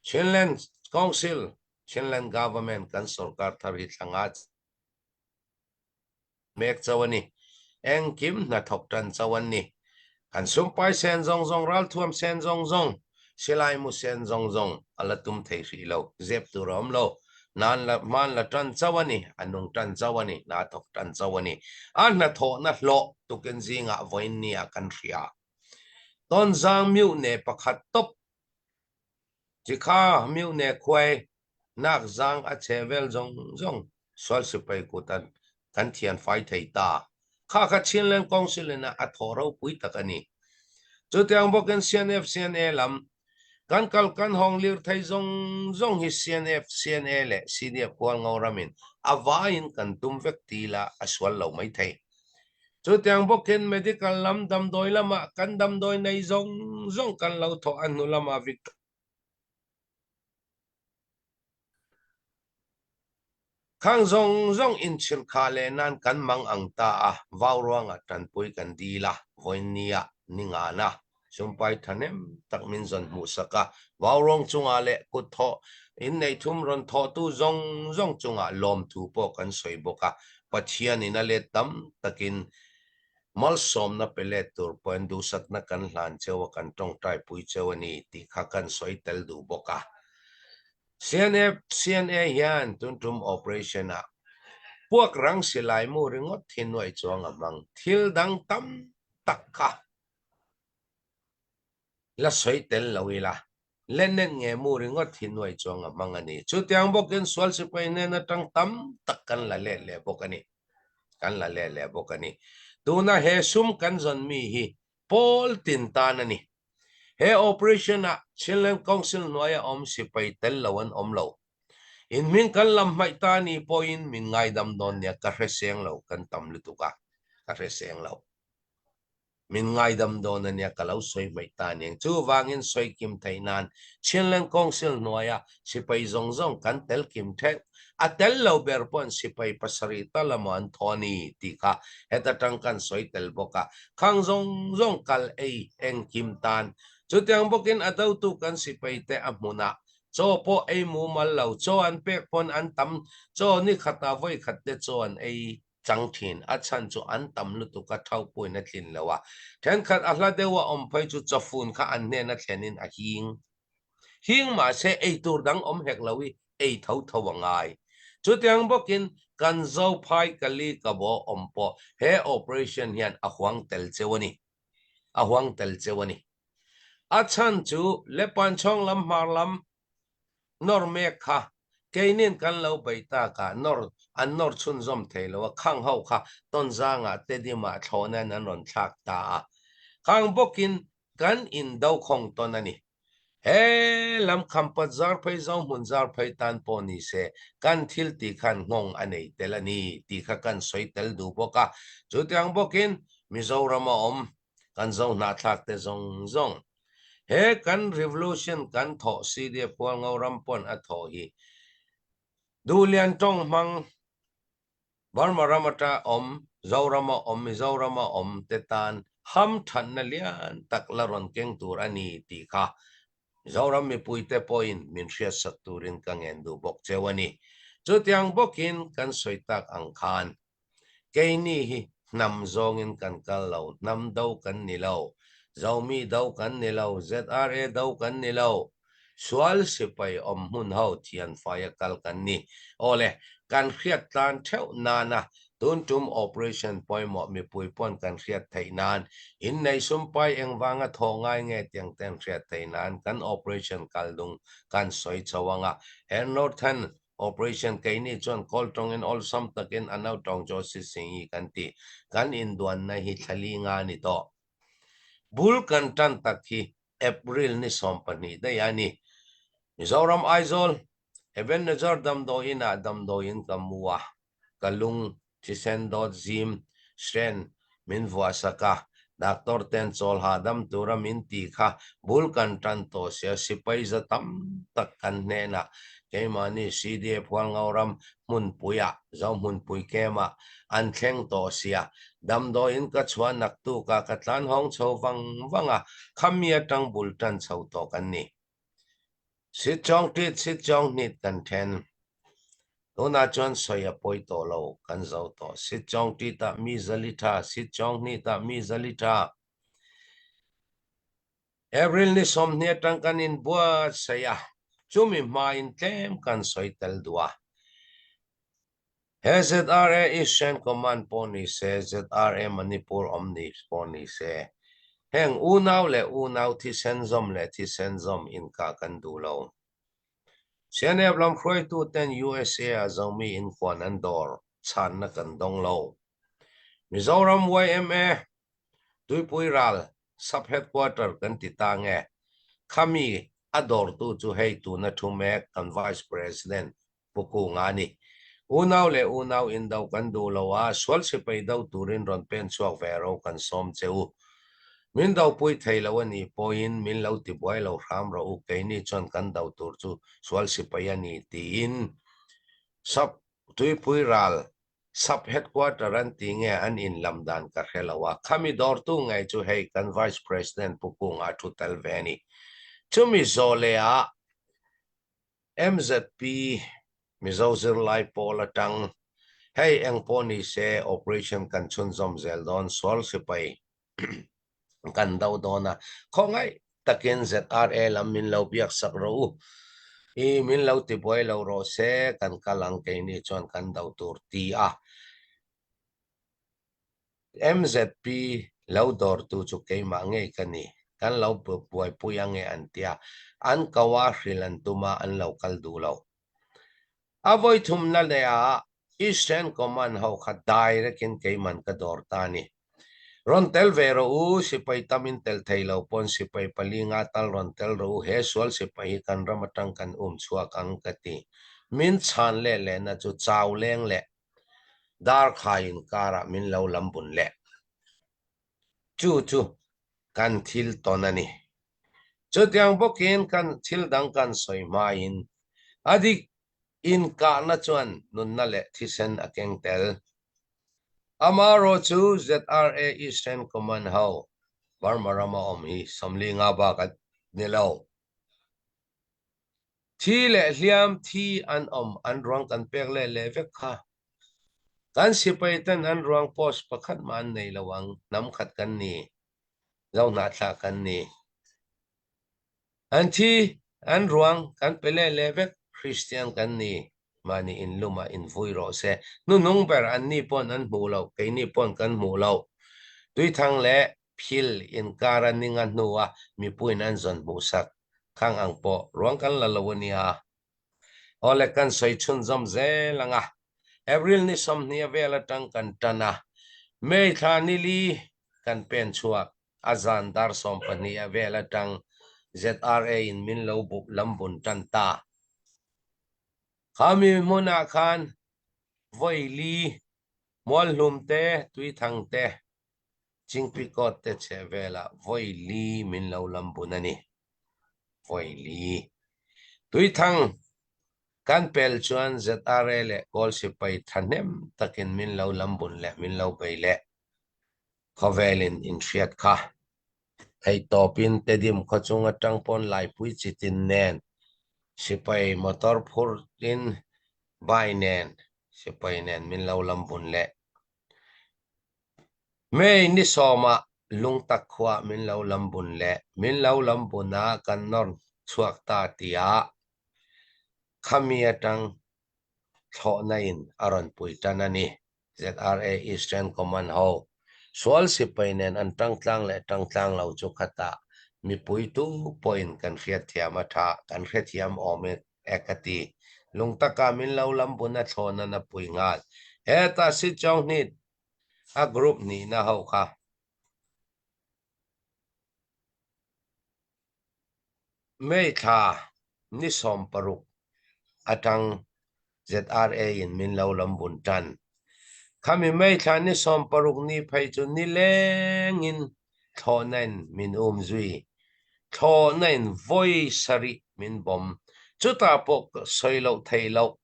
Chinland. Council Chinland Government kan sorkar thar hi thla nga mek cho ani. Engkim hnathawk tan cho an ni. Kan sumpai sen zong zong ralthuam sen zong zong silai mu sen zong zong ala tum thei hrih lo. Zep tur a awm lo. Nan la hman la tan cho ani. A nung tan cho ani. Na thawk tan cho ani. A hnathawhna hlawh tukin zingah vawiin ni ah kan hria. Tonzang myu-ne pakhat top Cikha myone khuai nak zaang a che vel zongzong sual sipai kut an kan thianfai thei ta. Kha kha Chinland Council in a thaw ropui tak a ni. Chutiang bawkin CNF CNA lam kan kal kan hawng lirthei zawng zawng hi CNF CNA leh CDF Hualngo ramin a vaiin kan tum vek ti la a sual lo mai thei. Chutiang bawkin medical lam damdawi lamah kan damdawi nei zawng zawng kan lo thawh a hnu lamah Victor Khang zawng zawng inchhirkha leh nan kan mang ang ta a, vau ruangah tanpui kan dil a, vawiinnia ni ngana Sumpai thahnem tak min zawn hmuhsak a, vau ruang chungah leh kut thawh inneih thum rawn thawhtu zawng zawng chungah lawmthu pawh kan sawi bawk a, Pathianin a let tam takin malsawmna pe let tur pawhin duhsakna kan hlan cheu a, kan tawngtaipui cheu a ni tih kha kan sawi tel duh bawk a. CNF, CNA hian tun tum operation ah puak rang silai mu ringawt hi nuaih chuang a hmang. Thil dang tam tak kha la sawi tel lo ila, Lenin nge mu ringawt hi nuaih chuang a hmang a ni. Chutiang bawkin sual sipai hnen atang tam tak kan la let leh bawk a ni. Kan la let leh bawk a ni. Tuna he sum kan zawn mi hi pawl tin tan a ni. He operation ah Chinland Council hnuaia awm sipai tel lo an awm lo. In hming kan lam hmaih ta ni pawhin min ngaidam dawn nia ka hre seng lo kan tam lutuk a, ka hre seng lo. Min ngaidam dawn a nia ka lo sawi hmaih ta aniang. Chuvangin sawi kim theih nan Chinland Council hnuaia sipai zawng zawng kan tel kim theuh. A tel lo ber pawhin sipai pasarih tal emaw an thaw a ni tih kha heta tang kan sawi tel bawk a. Khang zawng zawng kal ei engkim tan. Chutiang bawkin a dotu kan sipai te a hmunah chaw pawh ei mumal lo, chaw an pek pawn an tam, chaw ni khatah vawi khat te chaw an ei chang thin. A chhan chu an tam lutuk a thau pawhin a tlin lo a. Thenkhat a hla deuh a awm phei chu chawfun kha an hnena thlenin a hing. Hing mahse ei tur dang awm hek lo i ei tho tho a ngai. Chutiang bawkin kan Zophai Kali Kabaw awm pawh he operation hian a huang tel cheu a ni. A huang tel cheu a ni. A chhan chu Lepanchawng lam hmar lam Nawr mek kha keinin kan lo beih tak a, nawr an nawr chhunzawm thei lo a, khang ho kha Tonzangah Tedimah thlawhnain an rawn thlak ta a, khang bawkin kan indo khawng tawn a ni. He lam khampat zar phei zo hmun zar phei tan pawh ni se kan thil tih khan nghawng a nei tel a ni tih kha kan sawi tel duh bawk a, chutiang bawkin Mizoram a awm kan zo hnahthlak te zawng zawng. He kan revolution kan thawh CDF Hualngo ram pawn a thawh hi Duhlian tawng hmang Burma ram ata awm, Zoram a awm, Mizoram a awm te tan hamthatna lian tak la rawn keng tur a ni tih kha Mizoram mipuite pawhin min hriatsak turin ka ngen duh bawk cheu a ni. Chutiang bawkin kan sawi tak ang khan Keini hi hnam zawngin kan kal lo, hnam do kan ni lo, Zomi do kan ni lo, ZRA do kan ni lo, sual sipai awm hmun ho thianfaia kal kan ni. Awle, kan hriat tlan theuh nana tun tum operation pawimawh mipui pawn kan hriat theih nan, inneih sumpai engvanga thawh ngai nge tiang ten hriat theih nan kan operation kal dung kan sawi chho anga, he Northern Operation keini chuan kawl tawngin awlsam takin a no tawng chu si sing hi kan ti. Kan induanna hi thlali nga a ni tawh. Bul kan tan tak hi April ni 12 daih a ni. Mizoram Aizawl, Ebenezer damdawiin ah damdawiin ka mu a. Ka lung thisen dawt zim hren min vuahsak a, doctor ten chawl hahdam tura min ti kha bul kan tan tawh sia, sipai za tam tak kan hnenah keimahni CDF Hualngoram hmunpuiah, Zohmunpui camp-ah an thleng tawh sia, damdawiin ka chhuah naktuk a, ka tlan hawng chho vang vang a, khami atang bul tan chho tawh kan ni. Sitcawng ṭit sitcawng hnit kan ṭhen. Tunah cun soi a pawi tawh lo, kan zo tawh. Sitcawng ṭit ah mi zali ṭha, sitcawng hnit ah mi zali ṭha. April ni 20 aṭang kan in buatsaih a, cumi hma in tlem kan soi tel duh a. He ZRA Eastern Command pawh ni se, ZRA Manipur awm ni pawh ni se, heng unau le unau thisen zawm le thisen zawm inkah kan duh lo. CNF lam hruaitu ten USA ah zomi in kuan an dawr, channak kan dong lo. Mizoram YMA Tuipui ral sub-headquarter kan ti ta nge? Khami a dawrtu chu hei tuna thu mek kan Vice President Pu Kunga a ni. Unau leh unau indo kan duh lo a, sual sipai do turin rawn pen chhuak ve ro kan sawm che u. Min dopui thei lo a nih pawhin min lo tibuai lo hram rawh u, keini chuan kan do tur chu sual sipai a ni tiin sub Tuipui ral Sub Headquarter an ti nge an in lam dan ka hre lo a, khami dawrtu ngei chu hei kan Vice President Pu Kunga thu tel ve a ni. Chumi zawh leh ah MZP Mizo zirlai pawl atang hei eng pawh ni se operation kan chhunzawm zel dawn sual sipai kan do dawn a, khawngaih takin ZRA lam min lo biak sak rawh u, i min lo tibuai lo rawh se, kan kal ang keini chuan kan do tur ti a, MZP lo dawrtu chu keimah ngei ka ni, kan lo buaipui ange an tia, an ko a hrilh an tum a, an lo kal duh lo. A vawi thumna leh ah Eastern Command ho kha direct in keiman ka dawr ta a ni. Rawn tel ve rawh u, sipai tam in tel thei lo pawn sipai pali nga tal rawn tel rawh u, he sual sipai hi kan ram atang kan um chhuak ang ka ti. Min chhan leh lehna chu chau leng leh darkhai inkarah min lo lam bun leh. Chu chu kan thil tawn a ni. Chutiang bawkin kan thil dang kan sawi hmain a dik inkahna chuan nunna leh thisen a keng tel. Amaherawh chu ZRA Eastern Command ho Burma rama awm hi 40 nga bak a ni lo. Thi leh hliam thi an awm an ruang kan pek leh leh vek kha. Kan sipai ten an ruang post pakhat mah an nei lo ang, hnam khat kan ni, zohnahthlak kan ni. An thi, an ruang kan pe leh leh vek, Kristian kan ni, mahni inlumah invui rawh se. Hnuhnung ber anni pawn an hmuh loh, keini pawn kan hmuh loh. Tuithang leh Phil inkar a ninga hnua mipuiin an zawn hmuhsak khang ang pawh ruang kan la lo a nia. Awle kan sawi chhunzawm zel ang a, April ni 20 a vel atang kan tan a, May thla ni li kan pen chhuak a zan dar 12 a vel atang ZRA in min lo lam bun tan ta. Khami hmunah khan vawi li Mualhlum te, Tuithang te, Chingpikawt te chheh velah vawi li min lo lam bun a ni. Vawi li. Tuithang kan pel chuan ZRA leh Kawl sipai thahnem takin min lo lam bun leh min lo bei leh. Khawvelin inhriat kha. Theihtawpin Tedim khawchung atang pawn Laipui chitin nen sipai motor phurin bai nen sipai nen min lo lam bun leh. May ni sawmah lungtak khuah min lo lam bun leh min lo lam bun a kan nawr chhuak ta tiah khami atang thlawhna in a rawn pui tan a ni. ZRA Eastern Command ho sual sipai nen an tangtlang leh tangtlang lo chu khatah mipui tu pawhin kan hriatthiam a tha, kan hrethiam awm e ka ti. Lungtaka min lo lam bun a thlawhna na pui nghal. Hetah Sichawngnit a group nihna ho kha. May thla ni 60 atang ZRA in min lo lam bun tan. Khami May thla ni 60 ni phei chu nileng in thlawhna in min um zui. Thlawhna in vawi sarih min bawm. Chutah pawh sawi loh theih loh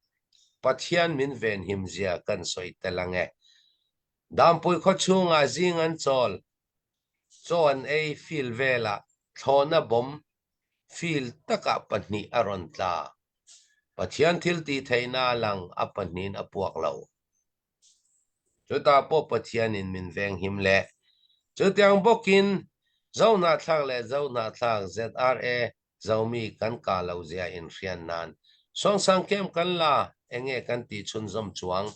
Pathian min venhim zia kan sawi tel ange. Dampui khaw chhungah zing an chawl. Chaw an ei fil velah thlawhna bawm. Fil takah pahnih a rawn tla. Pathian thil ti theihnak lang a pahnih in a puak lo. Cuta pawh Pathian in min venghim le cutiang bawkin Zohnahthlak le Zohnahthlak ZRA Zomi kan ka lo zia in hrian nan Suangsang kem kan la enge kan ti chhunzawm chuang.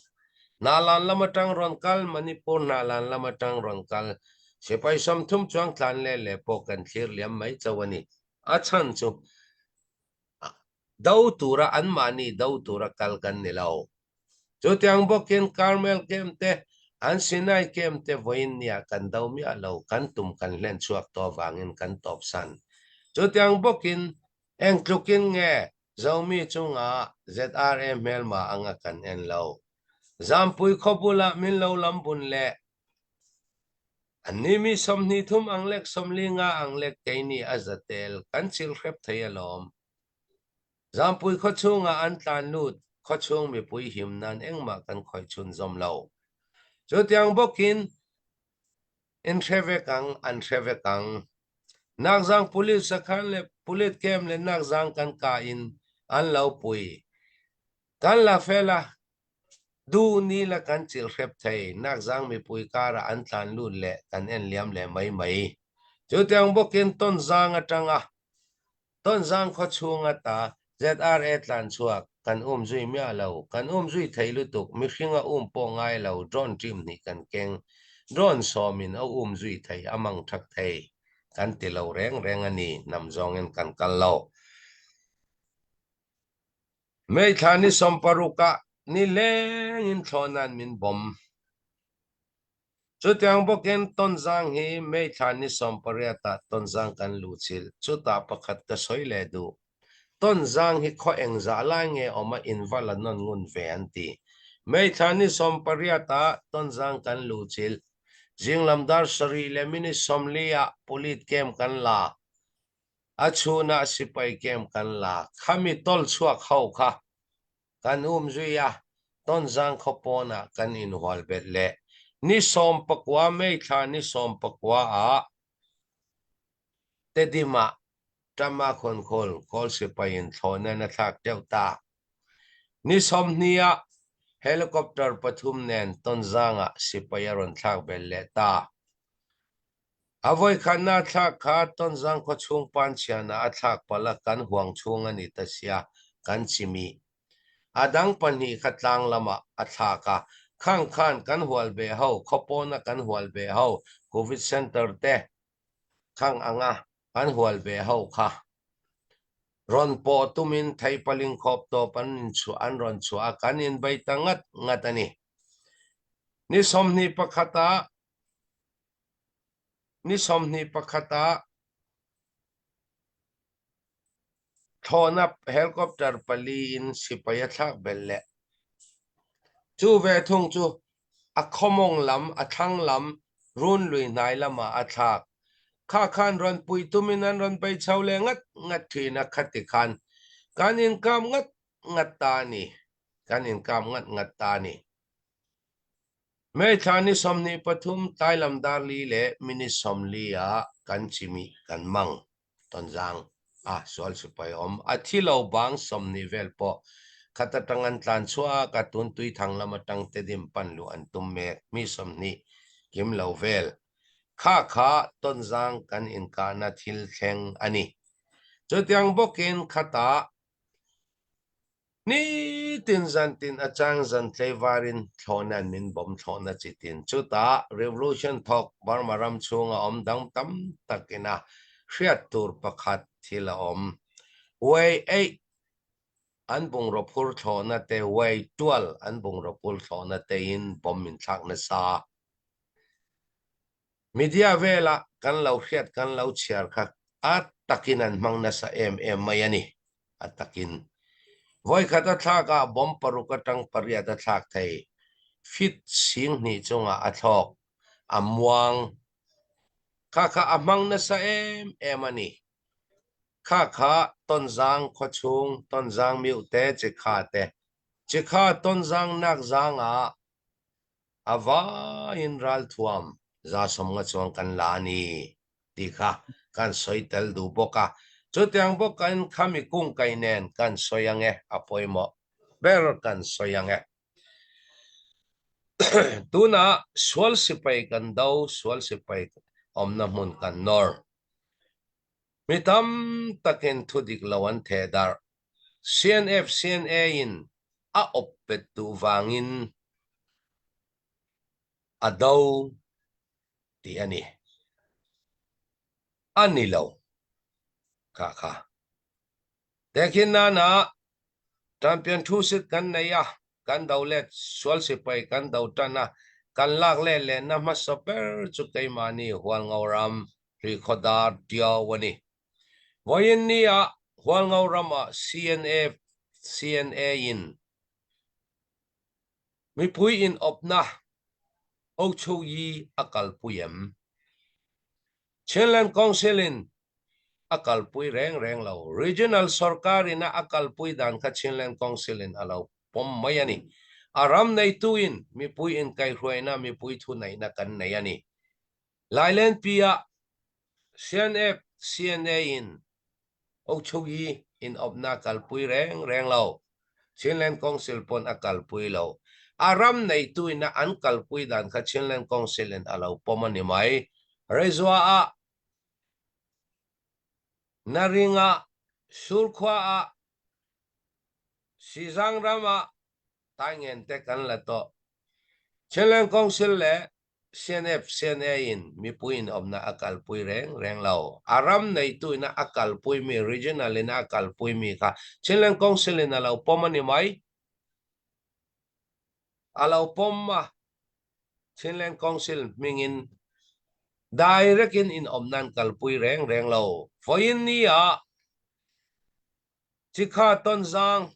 Nalan lam atang rawn kal Manipur Nalan lam atang rawn kal sipai 30 chuang tlan le le pawh kan thlir liam mai cho ani. A chhan chu do tura anmahni do tura kal kan ni lo. Chutiang bawkin Carmel camp te, an Sinai camp te vawiin nia kan do miah lo, kan tum kan hlen chhuak tawh avangin kan tawpsan. Chutiang bawkin eng tlukin nge Zomi chungah ZRA hmelma anga kan en lo. Zampui khaw bulah min lo lam bun leh anni mi 23 ang lek 45 ang lek keini a za tel kan chil hrep thei alawm. Zampui khaw chungah an tlan lut, khaw chung mipui him nan engmah kan khawih chhunzawm lo. Chutiang bawkin in hre vek ang, an hre vek ang. Nakzang police sakhan le police camp le nakzang kan ka in an lo pui. Kan la fel a, duh ni la kan chilh hrep thei. Nakzang mipui karah an tlan lut leh kan en liam leh mai mai. Chutiang bawkin Tonzang atanga Tonzang khaw chhung ata ZRA tlan chhuak kan um zui miah lo. Kan um zui thei lutuk, mihring a um pawh ngai lo, drone team hnih kan keng. Drone sawmin a um zui thei, a mang thak thei. Kan ti lo reng reng a ni, hnam zawngin kan kal lo. May thla ni 16 ah nilengin thlawhnain min bawm. Chutiang bawkin Tonzang hi May thla ni 18 ah Tonzang kan luhchilh. Chutah pakhat ka sawi leh duh. Tonzang hi khaw engzah lai nge awm a inva la nawn ngun ve an ti. May thla ni 18 ah Tonzang kan luhchilh. Zinglam dar 7 le minute 40 ah Pulit camp kan la. A chhunah sipai camp kan la. Khami tawlh chhuak ho kha kan um zui a, Tonzang khaw pawnah kan inhual bet leh. Ni 19 May thla ni 19 ah Tedim ah Tama khawnkawl Kawl sipai in thlawhna a thlak teuh ta. Ni 20 ah helicopter pathum nen Tonzang ah sipai a rawn thlak bel leh ta. A voikhatnak thlak kha Tonzang khuachung panchian ah a thlak palh a kan huang chung a ni ta sia kan chimih. A dang pahnih kha tlang lam ah a thlak a, khang khan kan hual ve ho, khuapawn a kan hual ve ho, Covid Center te khang anga kan hual ve ho kha rawn pawh tumin theipaling khawp tawp an in chhuah an rawn chhuah a, kan in bei ta ngat ngat a ni. Ni 21 ah Ni 21 ah thlawhnak helicopter pali in sipai a thlak bel le cu ve thung cu a khuamong lam, a thlang lam, runlui hnai lam ah a thlak. Kha khan rawn pui tum in an rawn bei cho le ngat ngat ṭhin a khati khan kan in kap ngat ngat ta a ni. Kan in kap ngat ngat ta a ni. May thla ni 23 tlailam dar li le minute 40 ah kan cimih kan mang. Tonzang ah sual sipai um. A thi lo bang 20 vel pawh khat atang an tlan chuah ah ka tun Tuithang lam atang Tedim pan luh an tum mek mi 20 kim lo vel. Kha kha Tonzang kan inkahnak thil thleng a ni. Cutiang bawkin khatah Nitin zantin a cang zan tleivar in thlawhna an min bawm thlawhna chitin. Chutah revolution thawk Burma ram chung a um dang tam tak in a hriat tur pakhat thil a um. Way 8 an bungraw phur thlawhna te way 12 an bungraw phur thlawhna te in bom in thlak nasa. Media velah kan lo hriat kan lo chhiar kha a takin an hmang nasa em em mai a ni. A takin. Vawikhat a thlak ah bomb paruk atang pariat a thlak thei. Fit 2000 chungah a thlawk. A muang. Kha kha a hmang nasa em em a ni. Kha kha Tonzang khuachung, Tonzang Myote Cikha te. Cikha Tonzang nakzang ah A vai in ralthuam za 50 chuang kan la a ni ti kha kan sawi tel duh bawk a. Chutiang bawkin khami kungkaih nen kan sawi ang e, a pawimawh ber kan sawi ang e. Tunah sual sipai kan do, sual sipai awmna hmun kan nawr. Mi tam takin thu dik lo an theh darh. CNF CNA in a awp bet duh vangin a do tih a ni. A ni lo. Kha kha. Tehkhin nana champion thu sit kan nei a, kan do let sual sipai kan do tan a, kan lak let lehna hmasa ber chu keimahni Hualngo ram Rihkhawdar Tiau a ni. Vawiin ni ah Hualngo ramah CNA CNA in Mipui in awpna Ochoyi a kalpui em? Chinland Council in a kalpui reng reng lo. Regional sorkar in a a kalpui dan kha Chinland Council in a lo pawm mai a ni. A ram neitu in mipui inkaihhruaina mipui thuneihna kan nei a ni. Lailenpi ah CNF, CNA in Ochogi in awpna kalpui reng reng lo. Chinland Council pawn a kalpui lo. A ram neitu in a an kalpui dan kha Chinland Council in a lo pawm a ni mai. Rezua ah, Naring ah, Surkhua ah, Sizang ram ah Taingen te kan la tawh. Chinland Council leh CNF, CNA in mipui in awmna a kalpui reng reng lo. A ram neitu ina a kalpui mi, regional ina a kalpui mi kha Chinland Council in a lo pawm a ni mai. A lo pawm a, Chinland Council hmingin direct in in awmna an kalpui reng reng lo. Vawiin ni ah Chikha Tonzang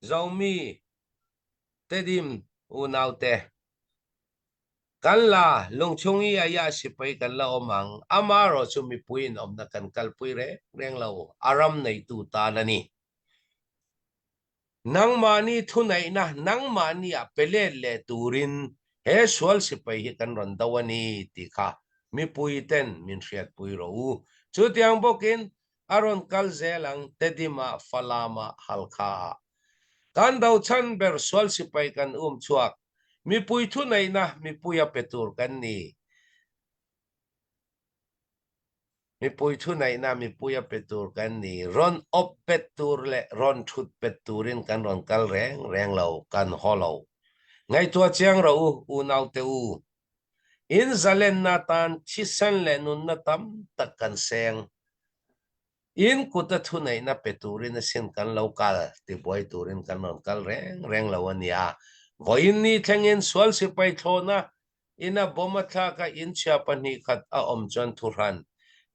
Zomi Tedim unaute, kan la lungchung i aia sipai kan la awm ang, amaherawh chu mipui in awmna kan kalpui reng reng lo, a ram neitu tan a ni. Nangmahni thuneihna nangmahni ah pe let leh turin he sual sipai hi kan rawn do a ni tih kha mipui ten min hriatpui rawh u. Chutiang bawkin a rawn kal zel ang Tedimah, Falamah, Halkhaah. Kan do chhan ber sual sipai kan um chhuak, mipui thuneihna mipuia pe tur kan ni. Mipui thuneihna mipuia pe tur kan ni. Rawn awp bet tur leh rawn thut bet turin kan rawn kal reng reng lo, kan haw lo. Ngaihtuah chiang rawh u, unaute u. In zalenna tan thisen leh nunna tam tak kan seng. In kuta thuneihna pe turin asin kan lo kal, tibuai turin kan rawn kal reng reng lo a nia. Vawiin ni thlengin sual sipai thlawhna ina bomb a thlak a inchhia 2 khat a awm chuan thuhran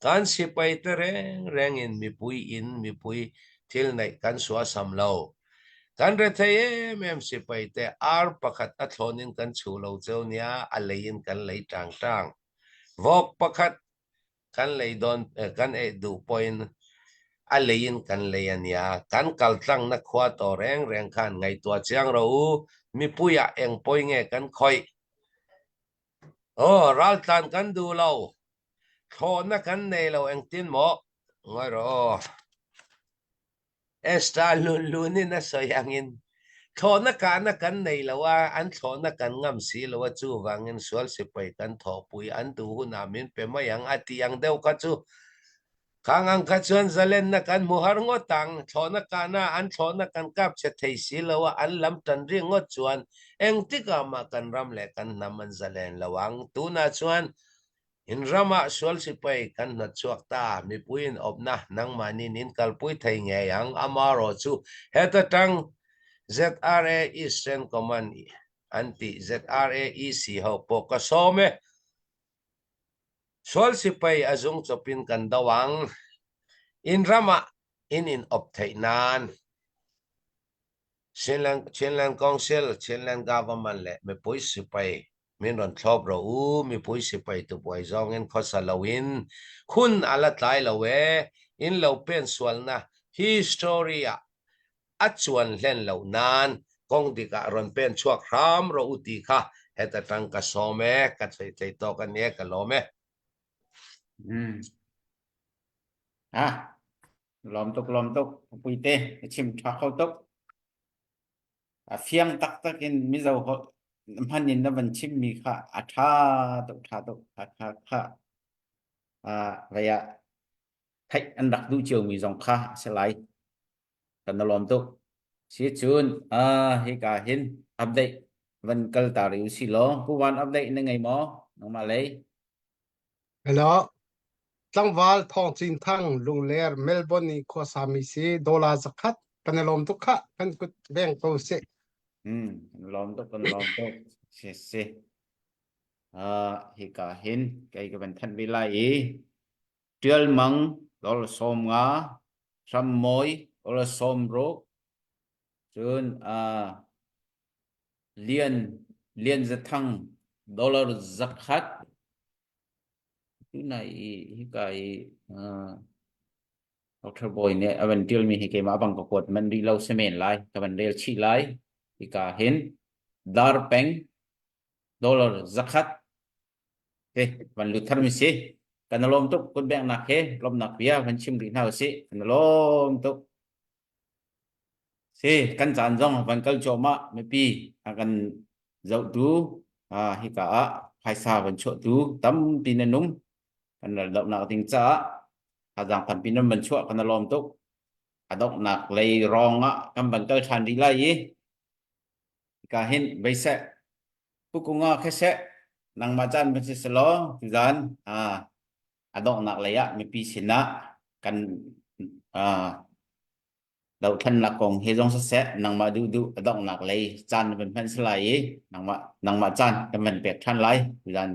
kan sipai te reng rengin mipui in mipui thil neih kan suasam lo. Kan rethei em em sipai te ar pakhat a thlawnin kan chhuh lo cheu nia, a leiin kan lei tang tang. Vawk pakhat kan lei dawn kan ei duh pawhin a leiin kan lei a nia. Kan kal tlangna khua tawh reng reng khan ngaihtuah chiang rawh u, mipuiah eng pawi nge kan khawih? Aw, raltlan kan duh lo, thlawhna kan nei lo engtin maw? Ngawi rawh aw. Esther lun lunin a sawi angin, Thlawhna kahna kan nei lo a, an thlawhna kan ngam si lo a, chuvangin sual sipai kan thawhpui an duh hunah min pe mai ang a tih ang deuh kha chu khang ang kha chuan zalenna kan hmu har ngawt ang. Thlawhna kahna an thlawhna kan kap chhe thei si lo a, an lam tan ri ngawt chuan engtikah mah kan ram leh kan hnam an zalen lo ang. Tunah chuan In ramah sual sipai kan hnawt chhuak ta, mipuiin awpna nangmahniin in kalpui thei ngei ang, amaherawh chu heta tang ZRA Eastern Command an tih ZRA EC ho pawh ka sawm e. Sual sipai a zung chawpin kan do ang, in ramah in in awp theih nan. Chinland Council, Chinland Government leh mipui sipai Min rawn thlawp rawh u, mipui sipai tubuai zawngin khawsa loin hun a la tlai lo e, in lo pen sualna history ah a chuan hlen loh nan kawng dikah rawn pen chhuak hram rawh u tih kha heta tang ka sawm e, ka chheih thei tawk a nia ka lawm e. Ha lawm tuk lawm tuk puite na chim tha kho tuk. A fiang taktak in Mizo holh hman in na van chimmi kha a tha tuk tha tuk kha kha kha ah vei ah theih an rak duh ciomi zong kha a si lai. Kan na lawm tuk. Si cun ah hika hin update van kal ta rih usih law Pu Van update na ngei maw nangmah lei? Hello. Tlangval Thawng Cin Thang Lungler Melbourne i khuasami si dollar zakhat kan i lawm tuk khah kan kut veng ko sih. Hmm, kan lawm tuk kan lawm tuk. Si si. Uh, hika hin kei ka van thanh ve lai i Tial Mang dollar 50 Hram Mawi dollar 60 cun uh, Lian Lian Zathang dollar 100 Tunai i hika i uh, Dr. Bawi nih a van ṭialmi hi keimah bang ka kuat manh rih lo si men lai ka van rel chih lai hika hin dar peng dollar 100 te van lut thar mi si kan lawm tuk kut bengnak he lawmnak bia van chim rih hna usih kan lawm tuk Si, kan caan zong van kal cuahmah mipi a kan zohtu ah hika ah phaisa van chuahtu tampi nan um kan ral dohnak ding caah thazaang tampi nan van chuah kan i lawm tuk. A donghnak lei rawng ah kan van kal ṭhan rih lai i hika hin vei seh Pukunga khe seh nangmah caan van si selaw tuzaan ah a donghnak lei ah mipi sinah kan ah dohthlennak kong he zong siseh nangmah duhduh a donghnak lei caan na van hman si lai i nangmah nangmah caan kan van pek ṭhan lai tuzan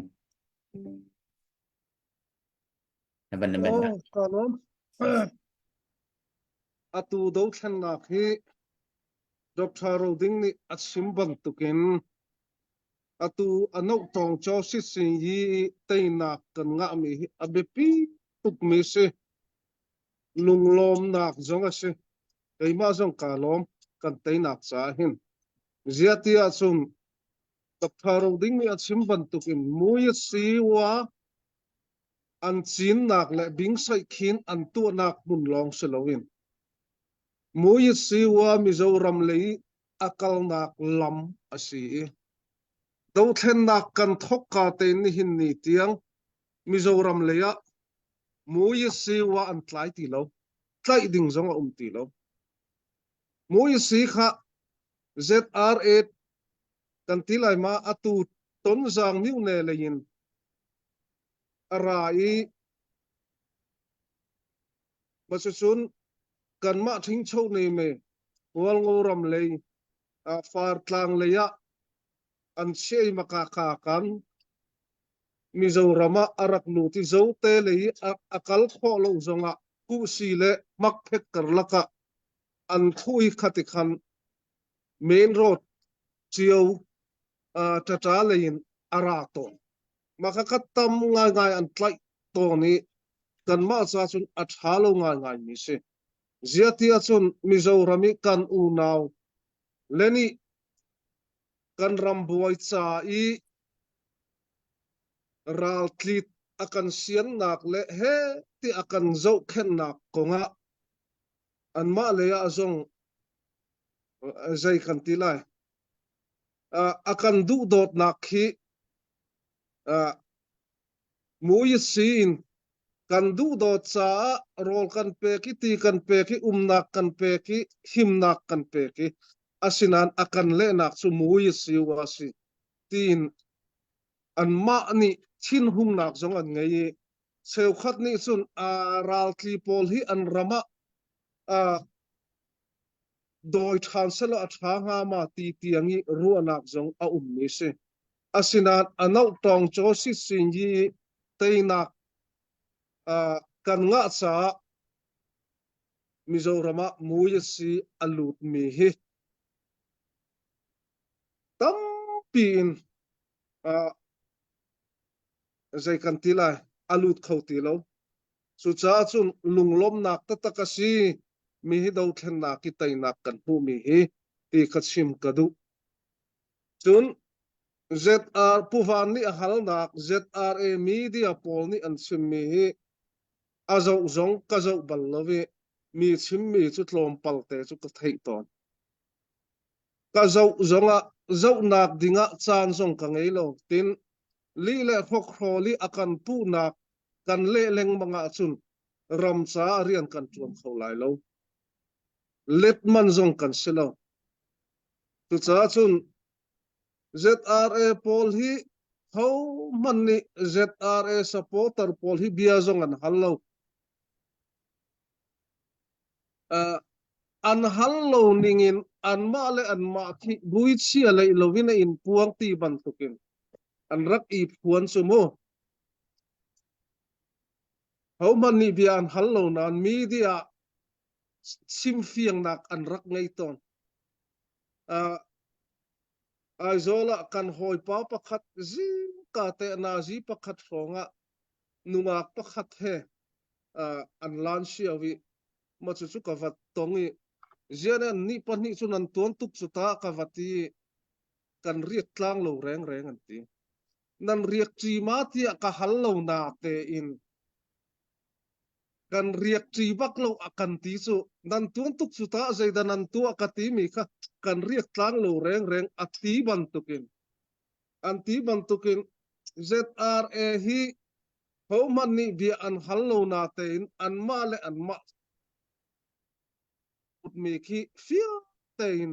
na van na van Oh, ka lawm. Atu dothlennak hi Dr. Roding nih a chim bantukin atu a noh tawng chaw si sin hi teinak kan ngahmi hi a biapi tukmi si. Lunglawmnak zong a si. Keimah zong kaa lawm kan teinak caah hin. Ziah ti ahcun Dr. Roding nih a chim bantukin mui siwa an cinnak le bingsaih khin an tuahnak hmun lawng si loin mui siwa Mizoram lei a kalnak lam a si i dothlennak kan thawkka tein nihin ni tiang Mizoram lei ah mui siwa an tlai ti lo tlaih ding zong a um ti lo mui si kha ZRA kan ti lai ma atu tonzang myu ne lei in a ra i Cucun kanmah ṭhingcho ne me Hualngo ram lei Fartlang lei ah an chiah i makaka kan Mizoram ah a rak lut i Zote lei i a kal khawh lo zongah Kuhsi le Hmakphek karlak ah an thuh i khati khan main road cio Tata lei in a ra tawn. Mah kha tam ngaingai an tlaih tawn i kanmah ca cun a ṭha lo ngaingaimi si. Ziah ti ahcun Mizoram i kan unau le nih kan ram buai ca i raltlit a kan siannak le he ti a kan zohkhenhnak kongah anmah lei ah zong zei kan ti lai a kan duhdawtnak hi mui siin kan duhdawt caah rawl kan pek i ti kan pek i umnak kan pek i himnak kan pek i asinain a kan lehnak cu mui si wa si tiin anmah nih thinhungnak zong an ngei i cheukhat nih cun raltli pawl hi an ram ah dawi ṭhan sehlaw a ṭha hnga ma ti tiang i ruahnak zong a ummi si. Asinain a noh tawng caw si sin i teinak kan ngah caah Mizoram ah mui a si a lutmi hi tampi in zei kan ti lai a lut kho ti lo. Cucaah cun lunglawmhnak taktak a si mi hi dothlennak i teinak kan hmuhmi hi ti kha chim ka duh. Cun ZR Pu Van nih a halnak ZRA media pawl nih an chimmi hi. A zoh zong ka zoh bal lo i mi chimmi cu tlawmpal te cu ka theih tawn. Ka zoh zongah zohnak dingah caan zong ka ngei lo. Tin lih le hrokhrawl i a kan puhnak kan leh lengmang ahcun ram caah rian kan ṭuan kho lai lo. Let man zong kan si lo. Cucaah cun ZRA pawl hi hohmanh nih ZRA supporter pawl hi bia zong an hal lo. Uh, an hal lo ningin anmah le anmah khi buichia lei loin a in puang ti bantukin an rak i phuan cu mu. Hohmanh nih bia an hal lo nain media chimfiangnak an rak ngei tawn. Uh, Aizawl ah kan hawipa pakhat zingka te nazi pakhat hrawng ah nungak pakhat he uh, an lan sio i ma cu cu ka vat tong i zian an nih pahnih cu nan tuan tuk cu ta ka vat i kan riak tlang lo reng reng an ti nan riak ṭi ma tiah ka hal lo na tein kan riak ṭi bak lo a kan ti cu nan tuan tuk cu ta zeidah nan tuah ka ti mi kha kan riak tlang lo reng reng a ti bantukin an ti bantukin ZRA hi hohmanh nih bia an hal lo na tein anmah le anmah mi khi fiang tein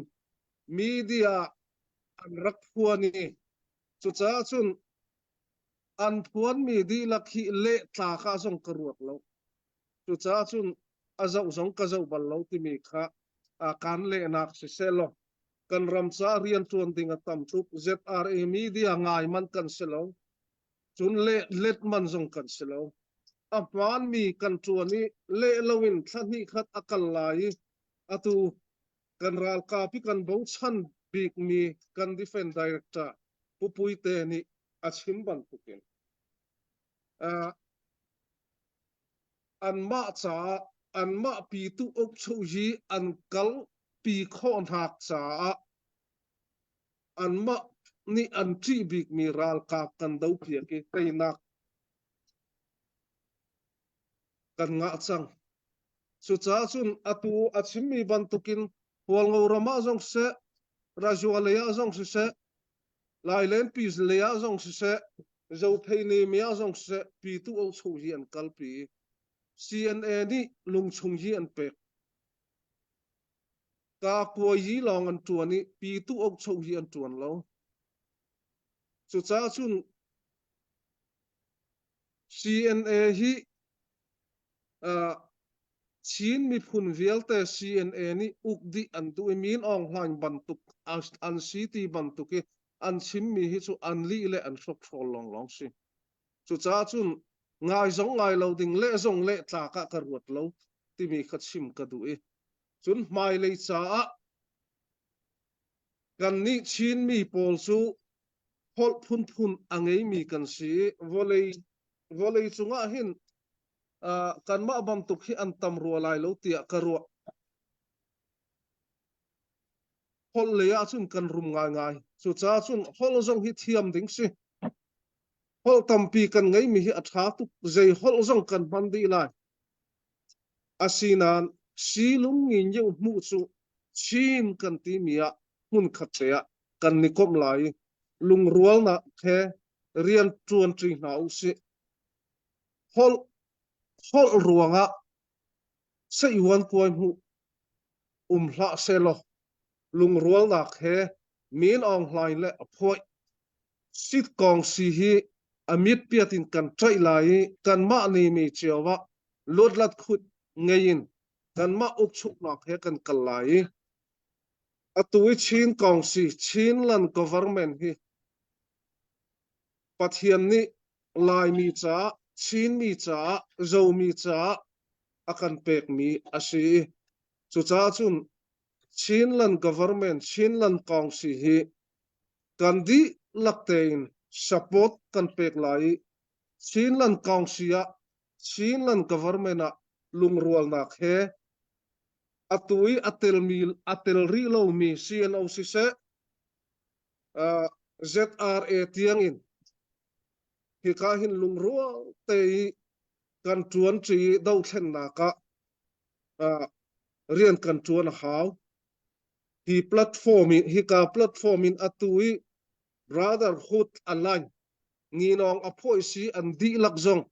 media an rak phuan i cucaah cun an phuanmi dihlak hi leh tlak ah zong ka ruat lo. Cucaah cun a zoh zong ka zoh bal lo timi kha kaan lehnak siseh law kan ram caah rianṭuan ding a tam tuk. ZRA media ngai man kan si lo. Cun leh let man zong kan si lo. A hmaanmi kan ṭuan i leh loin thla hnih khat a kal lai i atu kan ralkap i kan bochan bikmi kan defense director Pu Puite nih a chim bantukin uh, anmah caah anmah pitu ukchu hi an kal pi khawhnak caah anmah nih an ṭih bikmi ralkap kan do piak i teinak kan ngah cang. Cucaah cun atu a chimmi bantukin Hualngo ram ah zong siseh, Rajua lei ah zong siseh, Lailenpi lei ah zong siseh, Zophei nemi ah zong siseh, Pitu Ocho hi an kalpi. CNA nih lungchung hi an pek. Ka kuai lawng an ṭuan i Pitu Ocho hi an ṭuan lo. Cucaah cun CNA hi uh, Chin miphun vialte CNA nih uk dih an duh i Min Aung Hlaing bantuk an si ti bantuk i an chimmi hi cu an lih le an hrokhrawl lawnglawng si. Cucaah cun ngai zong ngai lo ding le zong le tlak ah ka ruat lo timi kha chim ka duh i cun hmailei caah kannih Chinmi pawl cu holh phunphun a ngeimi kan si i vawlei vawlei cungah hin uh, kanmah bantuk hi an tam rua lai lo tiah ka ruah. Holh lei ahcun kan rum ngaingai. Cucaah cun holh zong hi thiam ding si. Holh tampi kan ngeimi hi a ṭha tuk. Zei holh zong kan hman dih lai. Asinain silung ngi nyiu hmuh cu Chin kan timi ah hmunkhat te ah kan i komh lai i lungrualnak he rian ṭuanṭi hna u sih. Holh holh ruangah seihuan kuai hmuh um hlah sehlaw lungrualnak he Min Aung Hlaing le a phuaih sitkawng si hi a mitpiat in kan ṭaih lai i kanmah nih mi cio ah luatlat khut ngei in kanmah ukchuknak he kan kal lai i atu i Chin Kawngsi Chinland government hi Pathian nih Laimi caah Chinmi caah Zomi caah a kan pekmi a si i cucaah cun Chinland government Chinland Kawngsi hi kan dihlak tein support kan pek lai i Chinland Kawngsi ah Chinland government ah lungrualnak he atu i a telmi a tel rih lomi CNO siseh uh, ZRA tiangin hika hin lungrual te i Kan ṭuan ṭi i dothlennak ah uh, rian kan ṭuan a hau. Hi platform in hika platform in atu i Brotherhood Alliance nginawng a phawi si an dihlak zong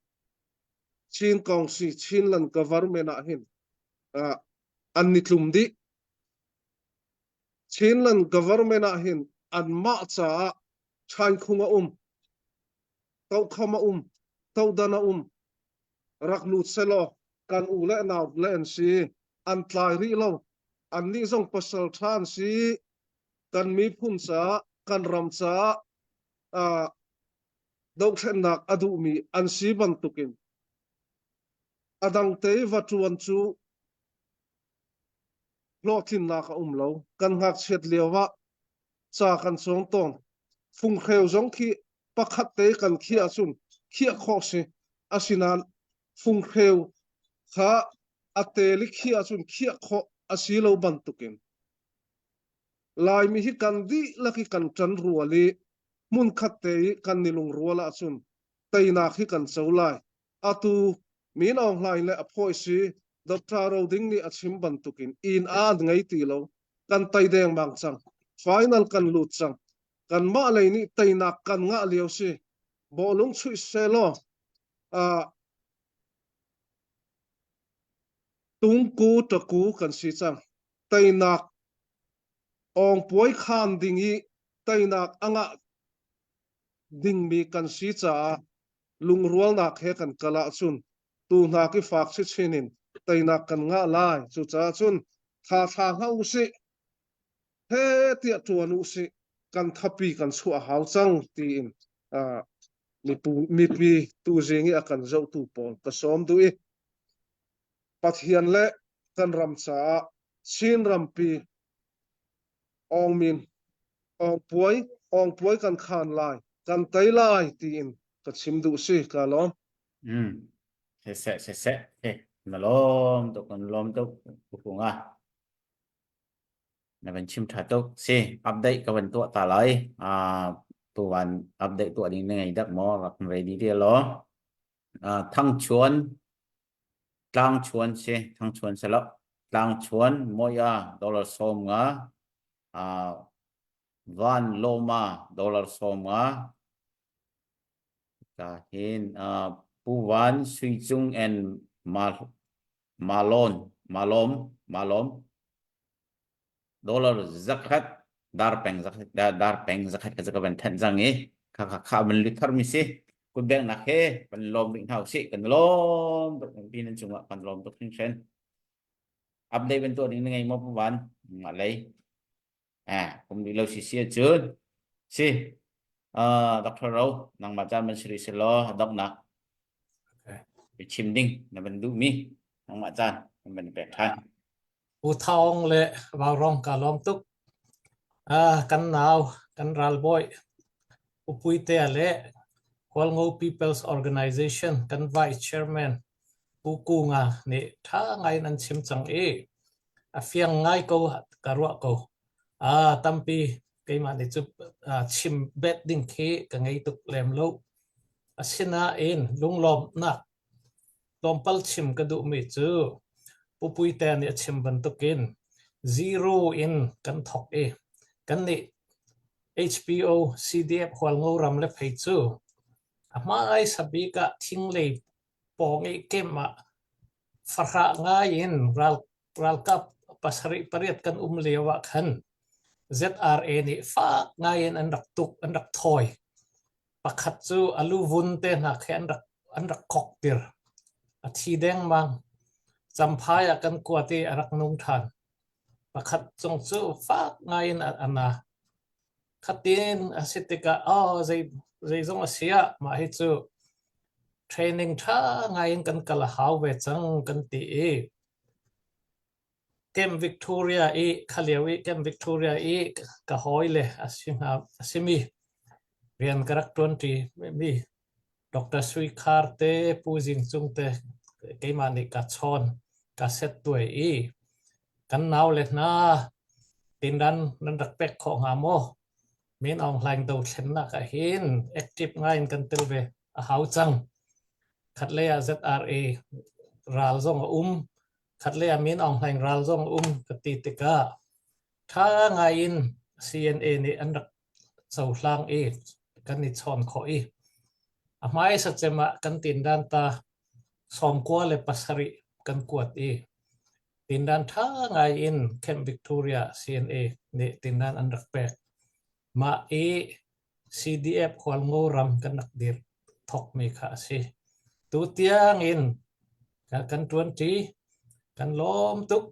Chin Kongsi Chinland government ah hin uh, an ni tlum dih. Chinland government ah hin anmah caah Chaikhung a um, Tokham a um, Todan a um. Rak lut selaw kan u le nau le an si. An tlai rih lo. Annih zong pasal ṭha an si. Kan miphun caah, kan ram caah uh, dohthlennak a duhmi an si bantukin a dang te va ṭuan cu hlawhtlinnak a um lo. Kan ngakchiat lio ah ca kan cawng tawn. Funghreu zong khi pakhat te kan khiah ahcun khiah khawh si. Asinain funghreu kha a tel i khiah ahcun khiah khawh a si lo bantukin Laimi hi kan dihlak i kan ṭan rual i hmunkhat te i kan i lungrual ahcun teinak hi kan co lai. Atu Min Aung Hlaing le a phawi si Dr. Ro Ding nih a chim bantukin inn an ngei ti lo. Kan tei dengmang cang. Final kan lut cang. Kanmah lei nih teinak kan ngah lio si. Bawlung chuih selaw uh, tungku taku kan si cang. Teinak awngpuai khan ding i teinak a ngah dingmi kan si caah lungrualnak he kan kal ahcun tu hna ki fak chinchin in teinak kan ngah lai. Cucaah cun tha thla hlah u sih. He tiah ṭuan u sih. Kan thapi kan chuah hau cang tiin uh, mipu, mipi tuzing i a kan zohtu pawl ka sawm duh i Pathian le kan ram caah Chin rampi Awngmin awngpuai awngpuai kan khan lai kan tei lai tiin ka chim duh si ka lawm. Mm. Siseh siseh he na lawm tuk kan lawm tuk pupunga na van chim tha tuk si update ka van tuah ta lai a tuwan update tuah ding na ngei dak maw rak ready te lo thangchuan tlangchuan si thangchuan selo tlangchuan moya dollar 50 van loma dollar 50 ka hin pu van sui cung and malon malom malom dollar zakhat dar peng zakhat dar peng zakhat ka ka van thanh zang i kha kha kha van lut thar mi si kut beng nak he kan lawm rih hna usih kan lawm tuk pi nan cungah kan lawm tuk hringhran update ban tuah ding na ngei maw pu van ma lei eh kum rih lo si si cun si uh, Dr. Ro nangmah caan ban siri silo doknak okay. chim ding na ban duh mi nangmah caan ban pek than U Thawng le Vaurong ka lawm tuk. Ah, kan nau, kan ralbawi, Upuitea le Hualngo People's Organization kan Vice Chairman Pu Kunga nih ṭha ngai in an chim cang i a fiang ngai ko ka ruah ko. Ah, tampi keimah nih cu ah, chim bet ding khi ka ngei tuk lem lo. Asinain lunglawmhnak Tlawmpal chim ka duhmi cu Pu Puite nih a chim bantukin zero in kan thawk i kannih HPO CDF Hualngo ram le phei cu a hmaisa bik ah thinglei pawng i camp ah fahrah ngai in ral, ralkap pasarih pariat kan um lio ah khan ZRA nih fak ngai in an rak tuk an rak thawi. Pakhat cu a luvun te hna khi an rak an rak khoktir. A thi dengmang. Champhai ah kan kuat i a rak nung ṭhan. Pakhat cung cu fak ngai in a, a na. Khatin a si tikah oh zei zeizong a si ah mah hi cu training ṭha ngai in kan kal a hau ve cang kan ti i Camp Victoria i kha lio i Camp Victoria i ka hawile a si hnga a simi rian ka rak ṭuanṭi mi Dr. Sui Khar te Pu Zing Cung te keimah nih ka chawn ka set tuai i kan nau le hna tindan nan rak pek khawh hnga maw Min Aung Hlaing dothlennak ah hin active ngai in kan tel ve a hau cang. Khatlei ah ZRA ral zong a um. Khatlei ah Min Aung Hlaing ral zong a um ka ti tikah ṭha ngai in CNA nih an rak cohlang i kan i chawn khawh i a hmaisa cem ah kan tindan ta 97 kan kuat i tindan ṭha ngai in Camp Victoria CNA nih tindan an rak pek. Mah i CDF Hualngo ram kan rak dir thokmi kha a si. Tutiang in kan ṭuanṭi, kan lawm tuk.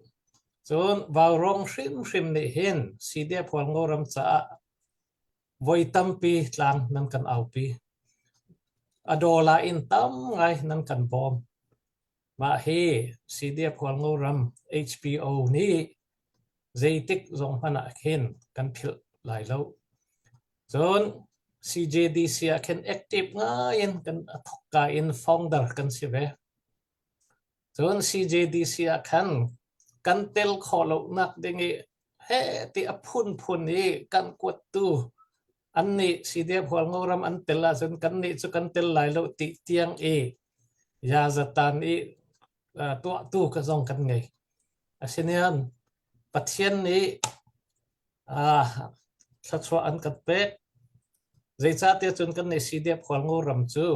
Cun Vaurawng hrimhrim nih hin CDF Hualngo ram caah voi tampi tlang nan kan aupi. A dawla in tam ngai nan kan bawm. Mah hi CDF Hualngo ram HPO nih zeitik zong hmanh ah khin kan philh lai lo. Cun CJDC ah khin active ngai in kan a thokka in founder kan si ve. Cun CJDC ah khan kan tel khawh lonak ding i he ti a phunphun i kan kuattu an nih CDF Hualngo ram an tel ahcun kan nih cu kan tel lai lo ti tiang i yazatan i tuahtu ka zong kan ngei. Asinain Pathian nih thluachuah an kan pek. Zeicahtiah cun kan nih CDF Hualngo ram cu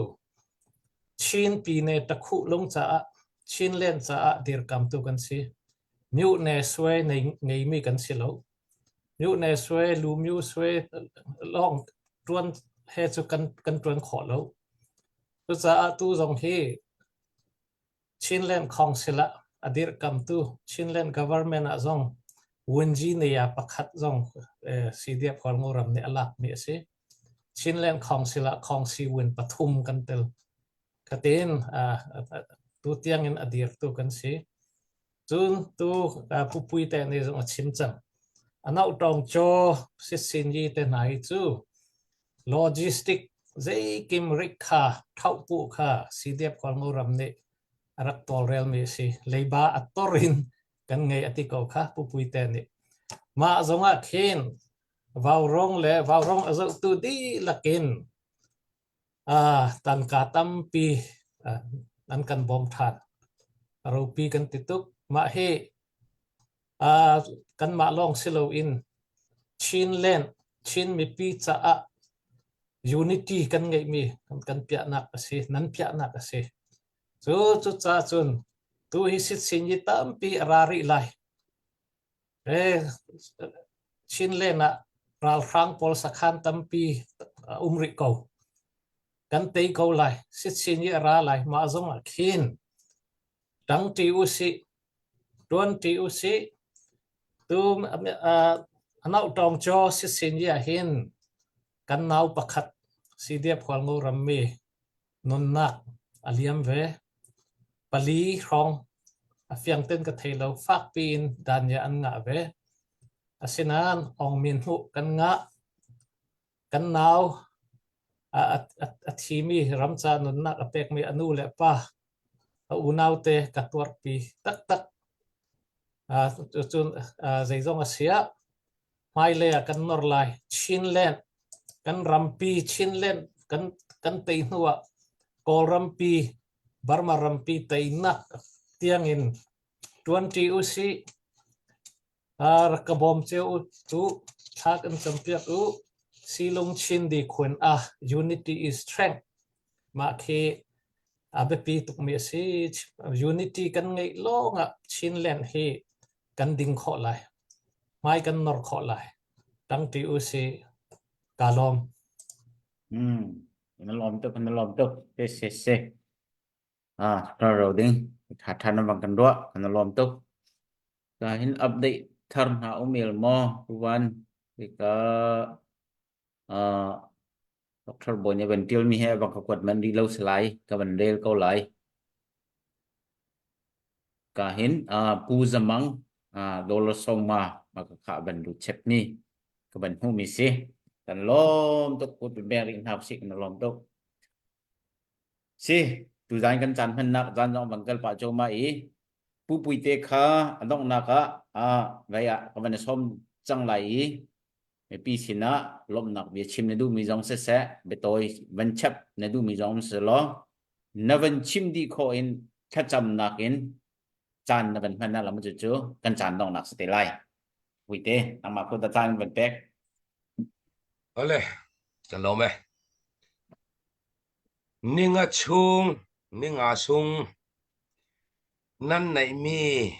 Chin pine takhuh lung caah Chinland caah dirkamtu kan si. Myuhne sui ngeimi kan si lo. Myuhne sui, lu myu sui lawng ṭuan he cu kan kan ṭuan khawh lo. Cucaah tu zong hi Chinland Council ah a dirhkamtu Chinland government ah zong Wunji Naya pakhat zong CDF Hualngo ram nih a lakmi a si. Chinland Council ah Khawngsi win pathum kan tel. Khatin tu tiang in a dirtu kan si. Cun tu Pupui te nih zong a chim cang. Anau tawng chaw sisin yi te hna hi cu logistic zeikim rik kha thauhpu kha CDF Khualngo ram nih a rak tawlrelmi a si. Leiba a tor in kan ngei a ti ko kha Pupui te nih. Mah zong ah khin Vaurong le Vaurong a zohtu dihlak in tangka tampi an kan bawm ṭhan. A ropi kan ti tuk. Mah hi kanmah lawng si loin Chinland, Chin mipi caah unity kan ngeihmi kan piahnak a si, nan piahnak a si. Cu cucaah cun tu hi sitsin hi tampi a ra rih lai. Chinland ah ralhrang pawl sakhan tampi a um rih ko. Kan tei ko lai. Sitsin i a ra lai. Mah zong ah khin ṭangṭi usih, ṭuanṭi usih. Tu anauhtawng caw sitsin i ah hin kan nau pakhat CDF Hualngo rammi nunnak a liam ve. Pali hrawng a fiang ten ka thei lo fakpi in danya an ngah ve. Asinain Aung Min hmuh kan ngah. Kan nau a, a, a thimi ramca nunnak a pekmi a nu le pa a unau te ka tuarpi taktak. Uh, cun uh, zeizong a siah hmailei ah kan nor lai. Chinland kan rampi Chinland kan kan tei hnu ah Kawlrampi Burma rampi teinak tiangin ṭuanṭi usih. Rak ka bawm cio u cu thla kan campiak u. Silung Chin di khun ah unity is strength. Mah khi a biapi tukmi a si. Unity kan ngeih lawng ah Chinland hi kan ding khawh lai. Hmai kan nor khawh lai. Tangṭi u si. Ka lawm. Hmm. Na lawm tuk, na lawm tuk. Se se se. Ah, ro ro ding. Tha tha na bang kan ruah. Kan lawm tuk. Ka hin update thar hna umil maw tuwan ka uh, Dr. Bawi nih van tial mi he bang ka kuat man rih lo salai ka van rel ko lai. Ka hin uh, Pu Zamang uh, dollar sawma ma ka kha ban lu chep ni ka ban hmu mi si kan lawm tuk put beng ring hna si kan lawm tuk si tu zan kan caan hmannak zan zong bang kal pa cho ma i Pu Puite kha a donghnak ah ah vai ah ka van i sawm cang lai i mipi sinah lawmhnak bia chim na duhmi zong siseh biatawi van chap na duhmi zong si law. Na van chim dih khawh in thlacamnak in caan na van hman na lam cu cu kan caan donghnak si te lai. Puite, nangmah ko ta caan van pek. Ole, kan lawm e. Ninga chung, ninga sung, nan neihmi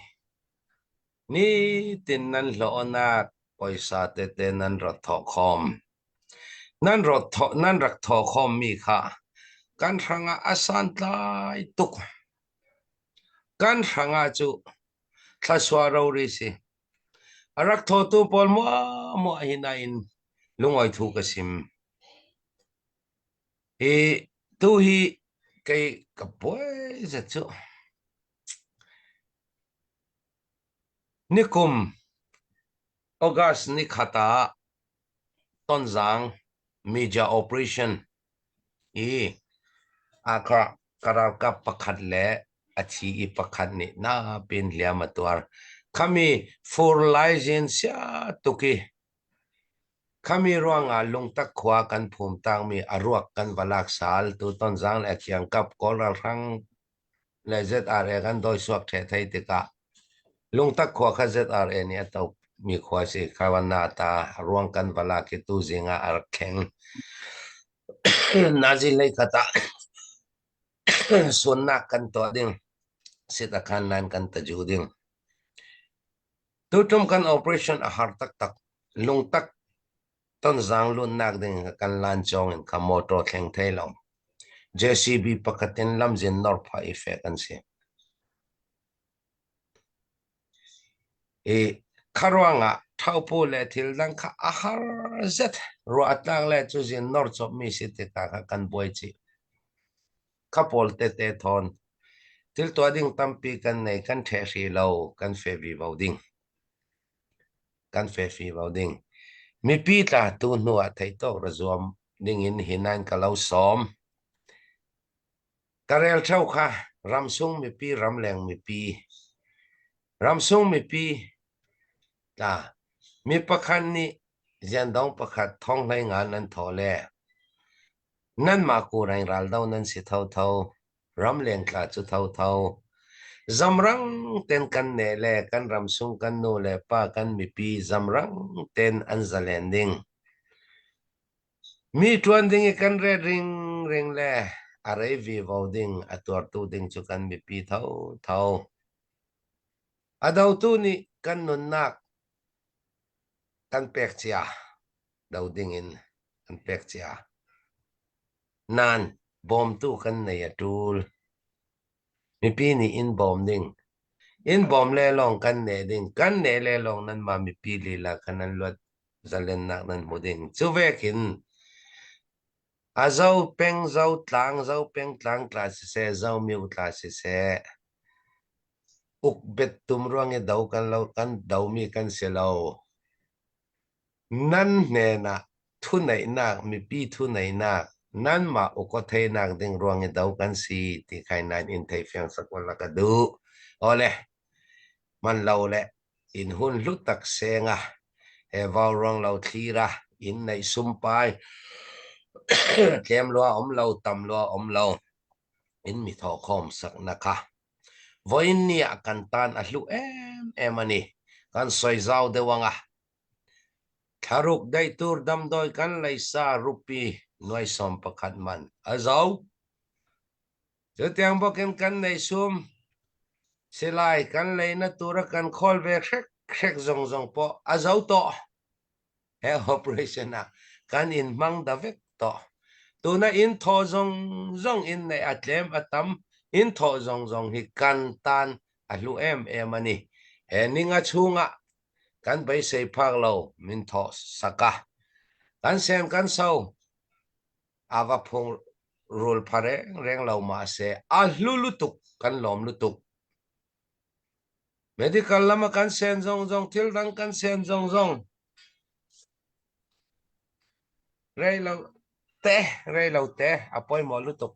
nitin nan hlawhnak poisa tete nan rat thawh khawm. Nan rat thawh nan rak thawh khawmmi kha kan hrangah a santlai tuk. Kan hrangah cu thlasua rori si. A rak thawtu pawl muahmuah hi nain lungawi thu ka sim. Hi tu hi kei ka buai zet cu. Nikum August nikhat ah Tonzang Media Operation i aa ka ralkap pakhat le a thi i pakhat nih napin hliam a tuar. Khami fur laizin sia tuk i Khami ruangah lungtak khua kan phum taangmi a ruak kan va lak sal. Tu Tonzang le Khiangkap Kawl ralhrang le ZRA kan dawisuak ṭheh thei tikah lungtak khua kha ZRA nih a tomi khua si. Khawana ta ruang kan va lak i tuzing ah a rak thleng. Nazi hleikhat ah suannak kan tuah ding. Sit a khan nan kan taju ding. Tutum kan operation a har taktak. Lungtak tonzang lunnak ding kan lancawng in kha motor thleng thei lo. JCB pakhat in lamzin nor phah i fek an si. I kha ruangah thaupu le thil dang kha a har zet. Ruah a tlak le cu zin nor cawpmi si tikah kha kan buai chih. Kha pawl tete thawn. Thil tuah ding tampi kan nei, kan ṭheh hri lo, kan fe vivo ding. Kan fe vivo ding. Mipi tla tu hnu ah theitawk ra zuam ding in hi nan ka lo sawm. Ka rel ṭheo kha ramsung mipi, ramleng mipi. Ramsung mipi tla mi pakhat nih ziandong pakhat thong hlei nga nan thawh le Nanmah kuraing raldo nan si thotho, ramleng tla cu thotho. Zamrang ten kan ne le kan ramsung kan nu le pa kan mipi zamrang ten an zalen ding. Mi ṭuan ding i kan ret ringring le a rei vivo ding a tuartu ding cu kan mipi thotho. A dotu nih kan nunnak kan pek cia. Do dingin an pek cia. Nain bawmtu kan nei a ṭul. Mipi nih in bawm ding. In bawm le lawng kan neh ding. Kan neh le lawng nanmah mipi lila kha nan luat zalennak nan hmu ding. Cu vekin a zo peng zo tlang zo peng tlang tla siseh zo myu tla siseh uk bet tum ruang i do kan lo kan domi kan si lo. Nan hnenah thuneihnak, mipi thuneihnak, nanmah ukaw-theinak ding ruang i do kan si ti khai nan in theifiang sak la ka duh. Awle, man lo le in hun hlu tak senga he vau ruang lo thlira in neih sumpai tlem lua om lo tam lua om lo in mi thaw khawm sak na kha voin ni ah kan tan a hlu em em ani kan soi zau deuh anga Thlaruk daih tur damdawi kan leisa rupi nuai 11 man a zo. Cutiang bawkin kan nei sum silai kan leina tura kan khawl ve hrek hrek zong zong pawh a zo tawh. He operation ah kan in hmang da vek tawh. Tuna in thaw zong zong in nei a tlem a tam in thaw zong zong hi kan tan a hlu em em ani. He ninga chungah Kan beisei phak lo min thawh sak a. Kan sem kan so. A va phung rul pha reng reng lo mahse a hlu lutuk kan lawm lutuk. Medical lam ah kan sen zong zong thil dang kan sen zong zong rei lo te rei lo te a pawimawh lutuk.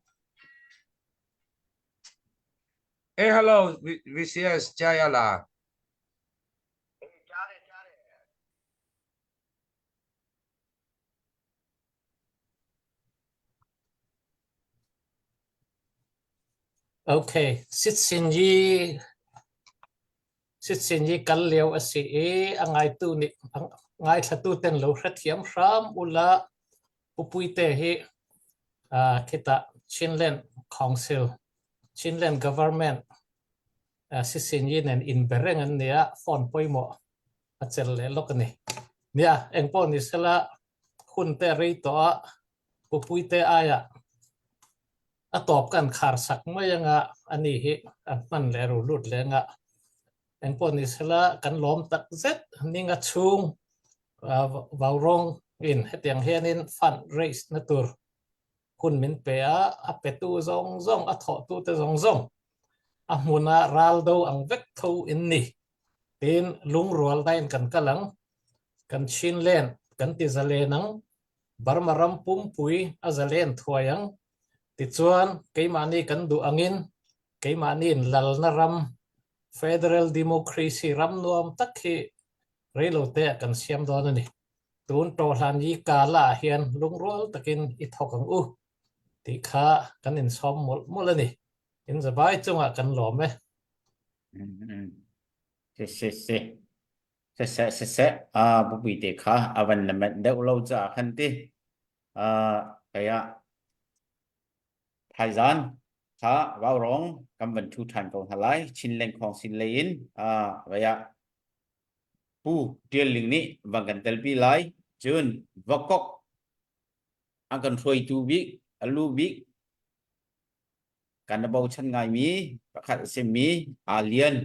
Hey hello VCS Jayala. Okay, Sitsinyi Sitsinyi kal lio a si i a ngaitu nih ngaithlatu ten lo hrethiam hram ula Pupuite hi uh, khita Chinland Council Chinland Government uh, Sitsinyi nen in bereng an nia phone pawimawh a cel leh lawk a ni. Nia, engpawh ni sela hun te rei tawh a Pupuite aiah a tawp kan khar sak mai anga ani hi an hman leh ru lut leh anga engpawh ni sela kan lawm tak zet ninga chhung vaurawng in hetiang hianin fund raise na tur hun min pe a, a petu zawng zawng a thawhtu te zawng zawng a hmuna ral do ang vek tho in ni. Tin lungrual dain kan kal ang, kan chin len kan ti zalen ang Burma ram pumpui a zalen thuai ang. Tichuan, keimahni kan duh angin keimahniin lalna ram, Federal Democracy ram nuam tak hi reilote ah kan siam dawn a ni. Tun tawhlan yi kala ah hian lungrual takin i thawk ang u tih kha kan insawm mawlh mawlh a ni. In zabai chungah kan lawm e. Si si si. Siseh siseh aa bupi te kha a van la menh deuh lo caah khan ti aa kei ah thaizan kha vaurawng kan van ṭhu ṭhan ko hna lai Chin lengkhawng sin lei in aa vei ah Pu Ṭial Ling nih van kan telpi lai cun Vakok an kan hruaitu bik a lu bik kan bochan ngaimi pakhat a simi Aa Lian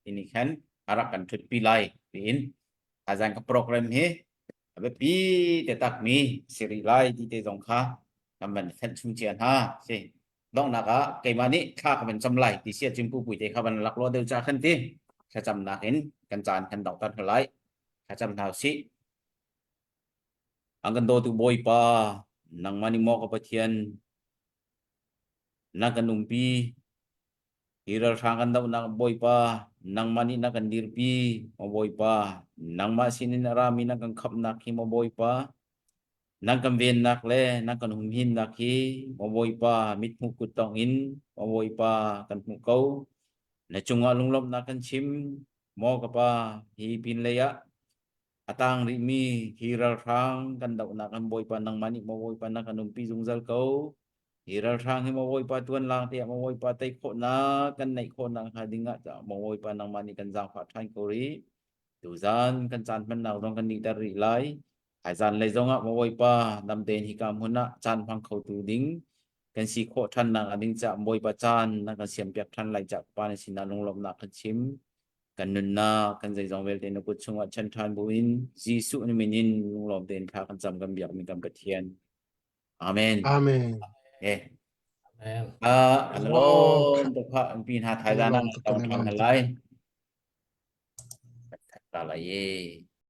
tini khan a rak kan ṭhutpi lai tiin thaizang ka program hi a biapi te takmi si rih lai ti te zong kha kan van fenh chung cia hna si donghnak ah keimah nih thla ka van cam lai ti sia cun pupui te kha van lak lo deuh cha khan ti thlacamnak in kan caan kan donghter hna lai thlacam hna usih an kan dawtu Bawipa nangmah nih maw ka Pathian Na kan umpi. Hi ralhrang kan dohnak Bawipa, nangmah nih na kan dirpi, maw Bawipa. Nangmah sinin a rami na kan khamhnak hi, maw Bawipa. Nang kan vennak le nang kan humhimnak hi, maw Bawipa, mithmuh kuttongh in, maw Bawipa, kan hmuh ko. Na cungah lunglawmhnak kan chim, maw ka Pa, hi pinlei ah A tang rihmi hi ralhrang kan dohnak kan Bawipa nangmah nih maw Bawipa na kan umpi zungzal ko. Hi ralhrang hi maw Bawipa tuan lang tiah maw Bawipa tei khawhnak kan neih khawhnak hnga ding ah maw Bawipa nangmah nih kan zaangfah ṭhan ko rih. Tuzan kan caan hmannak zong kan nihter rih lai. Haizan lei zong ah maw Bawipa dam tein hika hmun ah caan hmang khotu ding kan si khawh ṭhannak a ding caah Bawipa caan na kan siampiak ṭhan lai caah Pa na sinah lunglawmhnak kan chim. Kan nunnak, kan zeizong vialte na kut chungah chan ṭhan buin Jesuh na min in lunglawm tein thla kan cam kan biakmi kan Pathian. Amen. Amen. Eh. Amen. Ah, kan lawm tuk kha an pi hna thaizan ah tong ṭhan hna lai. Ta lai ye.